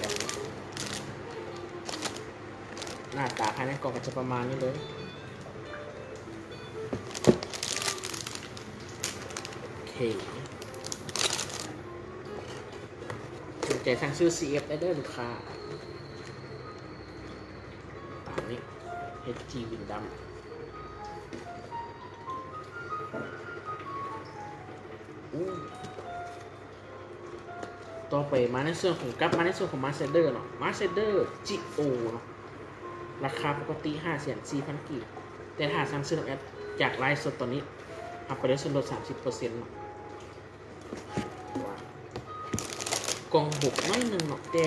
ໜ້າຕາພາຍໃນກ່ອງກໍຈະປະມານນີ້ເລີຍ. ໂອເຄ ສົນໃຈສັ່ງຊື້ ຊີເອັຟ ໄດ້ເດີ້ລູກຄ້າ. ຕາມນີ້ ເອັດຈີ Wyndham. ອູ້ ຕໍ່ໄປມາໃນສ່ວນຂອງ ກັບມາໃນສ່ວນຂອງ Master ເນາະ, Master ຈີໂອ ເນາະ, ລາຄາປົກກະຕິຫ້າແສນສີ່ພັນກີບ, ແຕ່ຖ້າສັ່ງຊື້ນຳແອັດຈາກໄລຟ໌ສົດຕອນນີ້ ຮັບໄປເລີຍສ່ວນລົດສາມສິບເປີເຊັນເນາະ. ວ່າ ກ່ອງບົກໜ້ອຍໜຶ່ງເນາະ, ແຕ່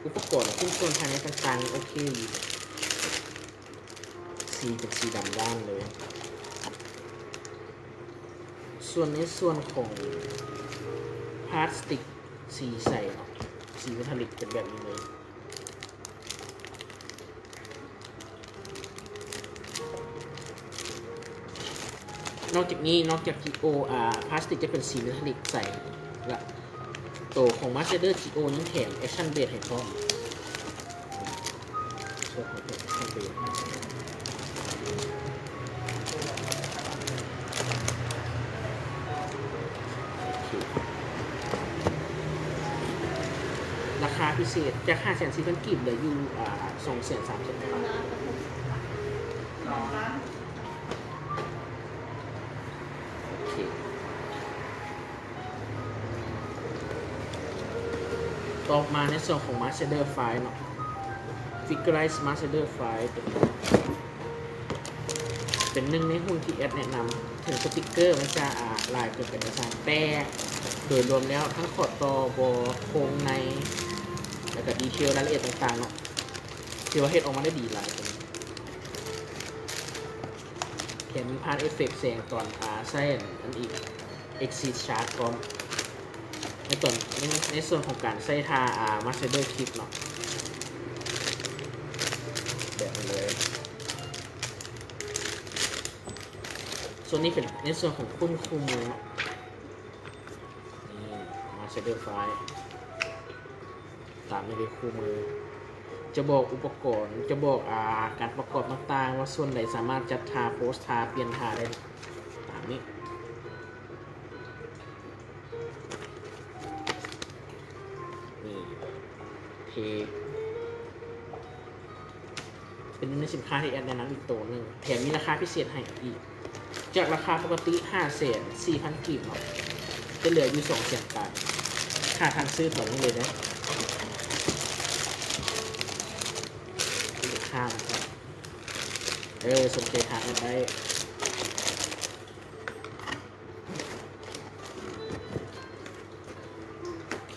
ອຸປະກອນ ຊິ້ນສ່ວນພາຍໃນຕ່າງໆ ໂອເຄຢູ່. ສີເປັນສີດຳດ້ານເລີຍ. ສ່ວນໃນສ່ວນຂອງພລາສຕິກສີໃສເນາະ, ສີເມທາລິກເປັນແບບນີ້ເລີຍ. ນອກຈາກນີ້ ນອກຈາກທີ່ໂອ ອາ ພລາສຕິກຈະເປັນສີເມທາລິກໃສ ລະໂຕຂອງ Master ຈີໂອ ຍັງແຖມ Action Blade ໃຫ້ພ້ອມ. ສ່ວນຂອງ Action Blade ໂອເຄ ລາຄາພິເສດຈາກຫ້າແສນສີ່ພັນກີບ ເຫຼືອຢູ່ ອາ ສອງແສນສາມສິບບາດ. ໂອເຄ ຕໍ່ມາໃນສ່ວນຂອງ Master ໄຟລ໌ ເນາະ, Figureless Master ໄຟລ໌ ເປັນ ເປັນໜຶ່ງໃນຮຸ່ນທີ່ແອັດແນະນຳ. ເຖິງສະຕິກເກີມັນຈະ ອາ ຫຼາຍເກີນໄປກໍຊ່າງ, ແຕ່ໂດຍລວມແລ້ວ ທັງຂໍ້ຕໍ່, ບໍ່, ໂຄງໃນ ແລ້ວກໍດີເທວ ລາຍລະອຽດຕ່າງໆ ເນາະ, ຖືວ່າເຮັດອອກມາໄດ້ດີຫຼາຍ. ແຖມມີພາດເອຟເຟັກແສງຕອນ ອາ ໃຊ້ອັນ ອັນອີກ Exit Shard ພ້ອມ. ໃນຕອນ ໃນ ໃນສ່ວນຂອງການໃຊ້ທ່າ ອາ Master Kick ເນາະ, ແບບນີ້ເລີຍ. ສ່ວນນີ້ເປັນໃນສ່ວນຂອງຄຸ້ນຄູ່ມືເນາະ, ນີ້ Master ໄຟລ໌ ຕາມນີ້ເລີຍຄູ່ມື. ຈະບອກອຸປະກອນ, ຈະບອກ ອາ ການປະກອບຕ່າງໆ ວ່າສ່ວນໃດສາມາດຈັດທ່າ, ໂພສທ່າ, ປ່ຽນທ່າໄດ້ ຕາມນີ້. ນີ້ ເພ ເປັນໜຶ່ງໃນສິນຄ້າທີ່ແອັດແນະນຳອີກໂຕໜຶ່ງ, ແຖມມີລາຄາພິເສດໃຫ້ອີກ. ຈາກລາຄາປົກກະຕິຫ້າແສນສີ່ພັນກີບເນາະ, ຈະເຫຼືອຢູ່ສອງແສນປາຍ. ຖ້າທ່ານຊື້ຕອນນີ້ເລີຍເດີ, ລາຄາມັນກໍ ເອີ ສົນໃຈທັກມາໄດ້. ໂອເຄ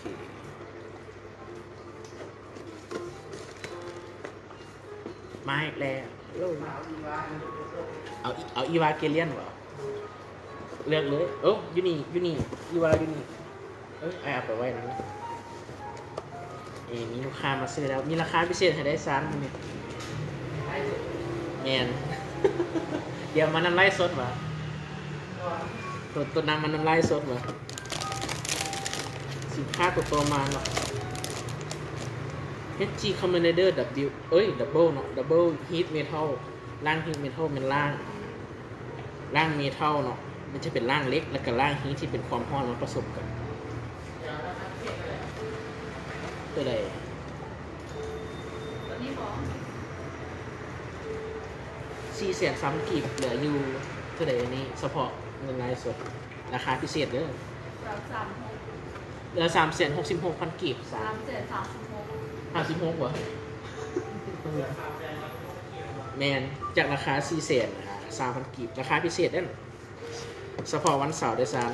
ມາອີກແລ້ວ. ເອົາ ເອົາອີວາເກລຽນບໍ່? ເລືອກເລີຍ. ໂອ້ ຢູ່ນີ້ ຢູ່ນີ້ ອີວາຢູ່ນີ້. ເອີ ອ້າຍເອົາໄປໄວ້ນຳ. ເອີ ມີລູກຄ້າມາຊື້ແລ້ວ. ມີລາຄາພິເສດໃຫ້ໄດ້ຊານມື້ນີ້. ແມ່ນ. ດຽວມານຳໄລຟ໌ສົດຫວາ? ໂຕ ໂຕນຳມານຳໄລຟ໌ສົດຫວາ? ສິນຄ້າໂຕຕໍ່ມາເນາະ ເອັດຈີ ຄອມເມນເດີ ດັບເບິນ ເອີຍ ດັບເບິນເນາະ ດັບເບິນຮີດເມທັລ. ລ້າງຮີດເມທັລແມ່ນລ້າງ ລ້າງເມທັລເນາະ ມັນຈະເປັນລ້າງເຫຼັກ ແລ້ວກໍລ້າງຮີດທີ່ເປັນຄວາມຮ້ອນມາປະສົມກັນ. ຕົວໃດ? ຕົວນີ້ບໍ? ສີ່ແສນສາມພັນກີບ ເຫຼືອຢູ່ເທົ່າໃດອັນນີ້? ສະເພາະເງິນລາຍສົດ ລາຄາພິເສດເດີ ສາມສາມຫົກ ເຫຼືອສາມແສນຫົກສິບຫົກພັນກີບ. ສາມແສນສາມສິບຫົກ ສາມສິບຫົກຫວາ? ແມ່ນ ຈາກລາຄາສີ່ແສນສາມພັນກີບ ລາຄາພິເສດເດ້ ສະເພາະວັນເສົາເດ້ຊານ.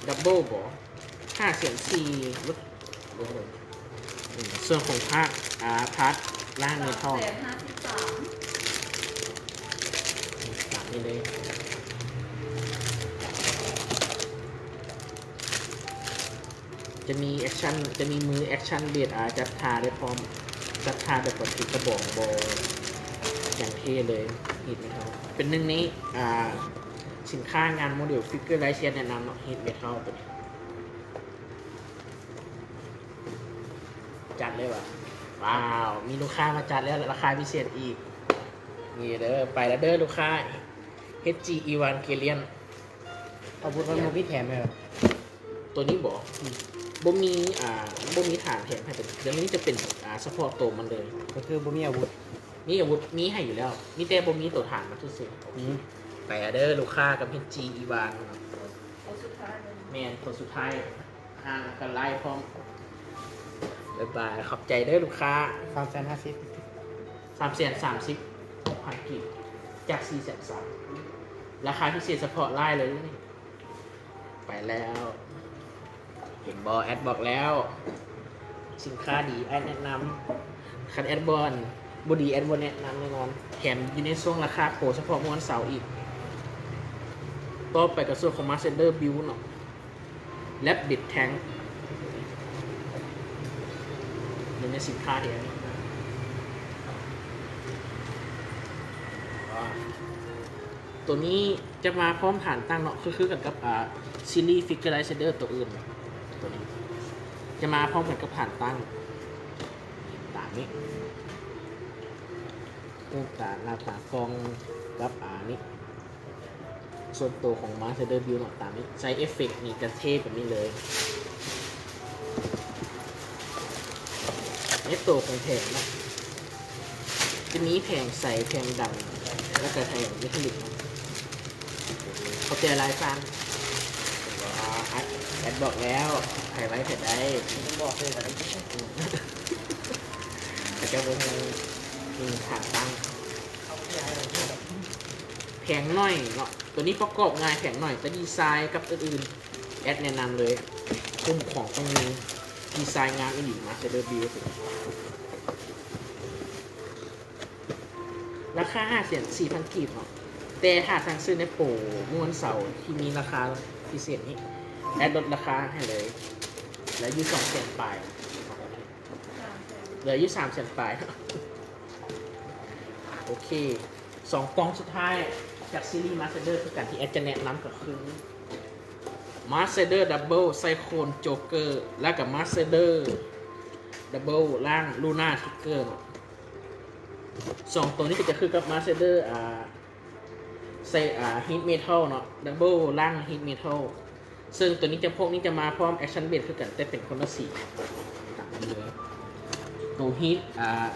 ດັບເບິນບໍ? ຫ້າແສນສີ່ ລົດ ລົດ ອືມ ສ່ວນຂອງພາກ ອາ ພາດລ້າງເມທັລ ສາມແສນຫ້າສິບສາມ ຕາມນີ້ເລີຍ. ຈະມີແອັກຊັນ ຈະມີມືແອັກຊັນເບດ ອາ ຈັບທ່າໄດ້ພ້ອມ ຈັບທ່າແບບປະຕິດກະບອງບໍ່ ຢ່າງເທ່ເລີຍ. ຮີດເມທັລ ເປັນໜຶ່ງໃນ ອາ ສິນຄ້າງານໂມເດລຟິກເກີລາຍເຊັນແນະນຳເນາະ ຮີດເມທັລໂຕນີ້. ຈັດເລີຍຫວາ? ວ້າວ ມີລູກຄ້າມາຈັດແລ້ວ ລາຄາພິເສດອີກ. ນີ້ເດີ ໄປແລ້ວເດີລູກຄ້າ ເອັດຈີ ອີວານເກລຽນ. ອາວຸດມັນບໍ່ມີແຖມໃຫ້ຫວາ? ໂຕນີ້ບໍ? ອືມ ບໍ່ມີ ອາ ບໍ່ມີຖານແຖມໃຫ້ ໂຕນີ້ຈະເປັນ ອາ ສະເພາະໂຕມັນເລີຍ ກໍຄືບໍ່ມີອາວຸດ. ມີອາວຸດ ມີໃຫ້ຢູ່ແລ້ວ ມີແຕ່ບໍ່ມີໂຕຖານມາຊື່ໆ. ອືມ ໄປເດີລູກຄ້າ ກັບເອັດຈີ ອີວານ. ໂຕສຸດທ້າຍເລີຍ ແມ່ນ ໂຕສຸດທ້າຍ ອ່ານກັນໄລ່ພ້ອມ. ບາຍບາຍ ຂອບໃຈເດີລູກຄ້າ. ສາມແສນຫ້າສິບ ສາມແສນສາມສິບພັນກີບ ຈາກສີ່ແສນສາມ ລາຄາພິເສດສະເພາະລາຍເລີຍນີ້. ໄປແລ້ວ ເຫັນບໍ່ ແອັດບອກແລ້ວ ສິນຄ້າດີ ແອັດແນະນຳ. ຄັນແອັດບໍ່ ບໍ່ດີ ແອັດບໍ່ແນະນຳແນ່ນອນ ແຖມຢູ່ໃນຊ່ວງລາຄາໂປສະເພາະມື້ວັນເສົາອີກ. ຕໍ່ໄປກໍສ່ວນຂອງມາສເຕີເບິວເນາະ ແລັບບິດແທັງ ນີ້ແມ່ນສິນຄ້າທີ່ອັນນີ້ ໂຕນີ້ຈະມາພ້ອມຖານຕັ້ງເນາະ ຄື ຄືກັນກັບ ອາ ຊີຣີຟິກເກີລາຍເຊັນເດີໂຕອື່ນ. ໂຕນີ້ຈະມາພ້ອມກັນກັບຖານຕັ້ງ ຕາມນີ້ ຮູບການໜ້າຕາກ່ອງກັບ ອາ ນີ້ ສ່ວນໂຕຂອງມາສເຕີບິວເນາະ ຕາມນີ້ ໃສ່ເອຟເຟັກນີ້ກະເທ່ແບບນີ້ເລີຍ. ໃນໂຕຂອງແຜງເນາະ ຈະມີແຜງໃສ ແຜງດຳ ແລ້ວກະແຜງເມທັລລິກເນາະ. ຂອບໃຈຫຼາຍຊານ. ແອັດບອກແລ້ວ ໃຜໄວໃຜໄດ້ ບອກເລີຍ ເຂົາເຈົ້າບໍ່ຮູ້. ນີ້ ຂາຕັ້ງ ແຜງໜ້ອຍເນາະ ໂຕນີ້ປະກອບງ່າຍ ແຜງໜ້ອຍ ແຕ່ດີໄຊກັບອື່ນໆ ແອັດແນະນຳເລີຍ ຄຸ້ມຄອງຕ້ອງມີ ດີໄຊງາມອີ່ຫຼີ ມາສເຕີເບິວ. ລາຄາຫ້າແສນສີ່ພັນກີບເນາະ ແຕ່ຖ້າສັ່ງຊື້ໃນໂປມື້ວັນເສົາທີ່ມີລາຄາພິເສດນີ້ ແອັດລົດລາຄາໃຫ້ເລີຍ ເຫຼືອຢູ່ສອງແສນປາຍ ເຫຼືອຢູ່ສາມແສນປາຍ. ໂອເຄ ສອງກ່ອງສຸດທ້າຍຈາກຊີຣີມາສເຕີເບິວຄືກັນ ທີ່ແອັດຈະແນະນຳກໍຄື ມາສເຕີເບິວດັບເບິນໄຊໂຄນໂຈກເກີ ແລ້ວກໍມາສເຕີເບິວດັບເບິນລ້າງລູນາທິກເກີເນາະ. ສອງໂຕນີ້ກໍຈະຄືກັບມາສເຕີເບິວ ອ່າ ໃສ່ ອ່າ ຮີດເມທັລເນາະ ດັບເບິນລ້າງຮີດເມທັລ ເຊິ່ງໂຕນີ້ຈະ ພວກນີ້ຈະມາພ້ອມແອັກຊັນເບດຄືກັນ ແຕ່ເປັນຄົນລະສີ ຕາມນີ້ເລີຍ. ໂຕຮີດ ອ່າ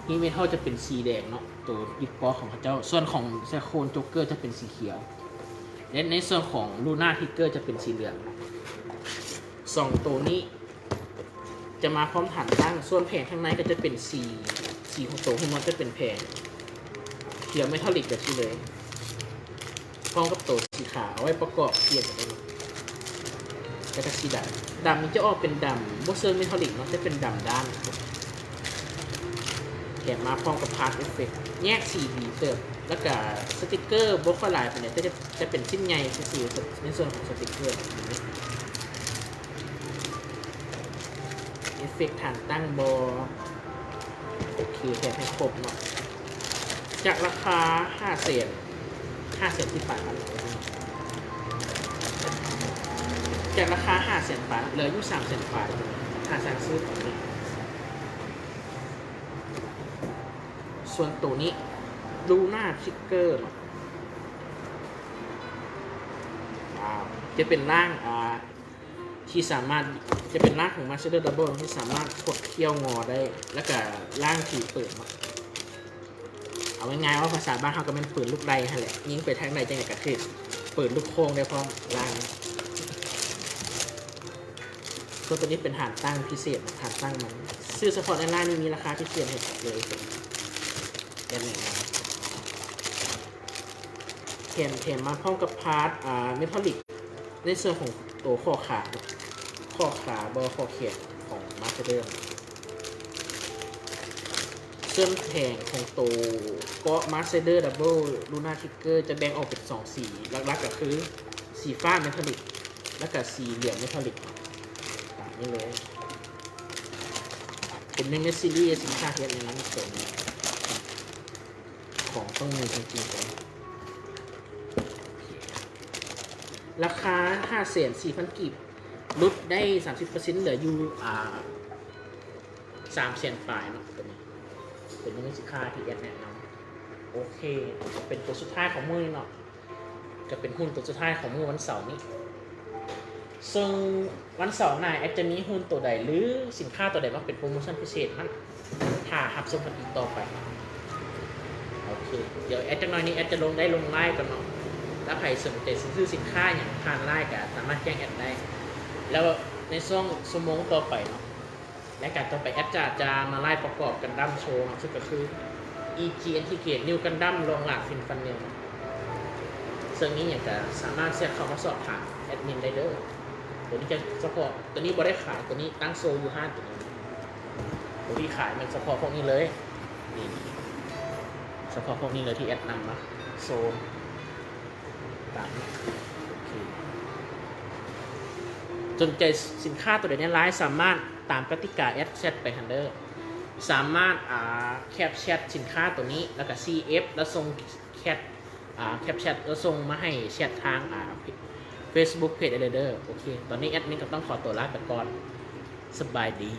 ຮີດເມທັລຈະເປັນສີແດງເນາະ ໂຕດິບປອກຂອງເຂົາເຈົ້າ ສ່ວນຂອງໄຊໂຄນໂຈກເກີຈະເປັນສີຂຽວ ແລະ ໃນສ່ວນຂອງລູນາທິກເກີຈະເປັນສີເຫຼືອງ. ສອງໂຕນີ້ ຈະມາພ້ອມຖານຕັ້ງ ສ່ວນແຜງຂ້າງໃນກໍຈະເປັນສີ ສີຂອງໂຕຮວມທັງໝົດຈະເປັນແຜງຂຽວເມທັລລິກແບບນີ້ເລີຍ ພ້ອມກັບໂຕສີຂາວເອົາໄວ້ປະກອບປ່ຽນກັນໄດ້ເນາະ ກໍຈະສີດຳ. ດຳນີ້ຈະອອກເປັນດຳ ບໍ່ເຊີງເມທັລລິກເນາະ ຈະເປັນດຳດ້ານ ແຖມມາພ້ອມກັບພາດເອັຟເຟັກ ແຍກສີດີເຕີບ ແລ້ວກະສະຕິກເກີບໍ່ຄ່ອຍຫຼາຍປານໃດ ແຕ່ຈະ ຈະເປັນຊິ້ນໃຫຍ່ຊື່ໆ ໃນສ່ວນຂອງສະຕິກເກີ ເອັຟເຟັກຖານຕັ້ງບໍ່ ໂອເຄ ແຖມໃຫ້ຄົບເນາະ ຈາກລາຄາຫ້າແສນ ຫ້າແສນປາຍພັນ ຈາກລາຄາຫ້າແສນປາຍ ເຫຼືອຢູ່ສາມແສນປາຍ ຖ້າສ້າງຊື້ຕົວນີ້ ສ່ວນໂຕນີ້ ລູນາທຣິກເກີເນາະ ວ້າວ ຈະເປັນຮ່າງ ອ່າ ທີ່ສາມາດ ຈະເປັນຮ່າງຂອງມາສເຕີດັບເບິນທີ່ສາມາດຄົດຄ້ຽວງໍໄດ້ ແລ້ວກະຮ່າງທີ່ເປີດເນາະ ເອົາງ່າຍໆ ເວົ້າພາສາບ້ານເຮົາກະແມ່ນປືນລູກໄດ້ຫັ້ນແຫຼະ ຍິງໄປທາງໃດຈັ່ງໃດກະຖືກ ປືນລູກໂຄ້ງໄດ້ພ້ອມ ຮ່າງ ສ່ວນໂຕນີ້ເປັນຖານຕັ້ງພິເສດ ຖານຕັ້ງມັນ ຊື້ສະເພາະໃນຮ້ານນີ້ມີລາຄາພິເສດໃຫ້ເລີຍ ແນະນຳ ແຖມ ແຖມມາພ້ອມກັບພາດ ອ່າ ເມທັລລິກ ໃນສ່ວນຂອງໂຕຂໍ້ຂາ ຂໍ້ຂາບໍ່ຂໍ້ແຂນຂອງມາສເຕີເດີມ ສ່ວນແຜງຂອງໂຕເກາະມາສເຕີດັບເບິນລູນາທຣິກເກີ ຈະແບ່ງອອກເປັນສອງສີ ຫຼັກໆກະຄືສີຟ້າເມທັລລິກ ແລ້ວກະສີເຫຼືອງເມທັລລິກ ຕາມນີ້ເລີຍ ເປັນໜຶ່ງໃນຊີຣີສິນຄ້າທີ່ແນະນຳອີກໂຕໜຶ່ງ ຂອງຕ້ອງມີຈິງໆ ລາຄາຫ້າແສນສີ່ພັນກີບ ຫຼຸດໄດ້ສາມສິບເປີເຊັນ ເຫຼືອຢູ່ ອ່າ ສາມແສນປາຍເນາະ ໂຕນີ້ເປັນໜຶ່ງໃນສິນຄ້າທີ່ແອດແນະນຳ ໂອເຄ ເປັນໂຕສຸດທ້າຍຂອງມື້ນີ້ເນາະ ກະເປັນຫຸ້ນໂຕສຸດທ້າຍຂອງມື້ວັນເສົານີ້ ເຊິ່ງວັນເສົາໜ້າແອດຈະມີຫຸ້ນໂຕໃດ ຫຼື ສິນຄ້າໂຕໃດມາເປັນໂປຣໂມຊັນພິເສດນັ້ນ ຖ້າຮັບຊົມກັນອີກຕໍ່ໄປ ໂອເຄ ດຽວແອດຈັກໜ້ອຍນີ້ແອດຈະລົງໄດ້ລົງໄລຟ໌ກ່ອນເນາະ ຖ້າໃຜສົນໃຈຊື້ສິນຄ້າຫຍັງຜ່ານໄລຟ໌ກະສາມາດແຈ້ງແອດໄດ້ ແລ້ວໃນຊ່ວງຊົ່ວໂມງຕໍ່ໄປເນາະ ລາຍການຕໍ່ໄປແອດຈະ ຈະມາໄລຟ໌ປະກອບກັນດັ້ມໂຊເນາະ ເຊິ່ງກະຄື ອີຈີ ເອັນທີເກດ ນິວກັນດັ້ມ ລອງລາດ ຟິນຟັນເນວ ເຊິ່ງມີຫຍັງກະສາມາດແຊັດເຂົ້າມາສອບຖາມແອດມິນໄດ້ເດີ ໂຕນີ້ຈະສະເພາະ ໂຕນີ້ບໍ່ໄດ້ຂາຍ ໂຕນີ້ຕັ້ງໂຊຢູ່ຮ້ານໂຕນີ້ ໂຕທີ່ຂາຍແມ່ນສະເພາະພວກນີ້ເລີຍ ນີ້ ສະເພາະພວກນີ້ເລີຍທີ່ແອດນຳມາໂຊ ຕາມນີ້ ໂອເຄ ສົນໃຈສິນຄ້າໂຕໃດໃນລາຍຟ໌ ສາມາດຕາມກະຕິກາແອດແຊັດໄປຫັ້ນເດີ ສາມາດ ອ່າ ແຄັບແຊັດສິນຄ້າໂຕນີ້ ແລ້ວກະຊີເອັຟ ແລ້ວສົ່ງແຄັບ ອ່າ ແຄັບແຊັດ ແລ້ວສົ່ງມາໃຫ້ແຊັດທາງ ອ່າ ເຟສບຸກເພຈໄດ້ເລີຍເດີ ໂອເຄ ຕອນນີ້ແອດມິນກະຕ້ອງຂໍຕົວລາໄປກ່ອນ ສະບາຍດີ.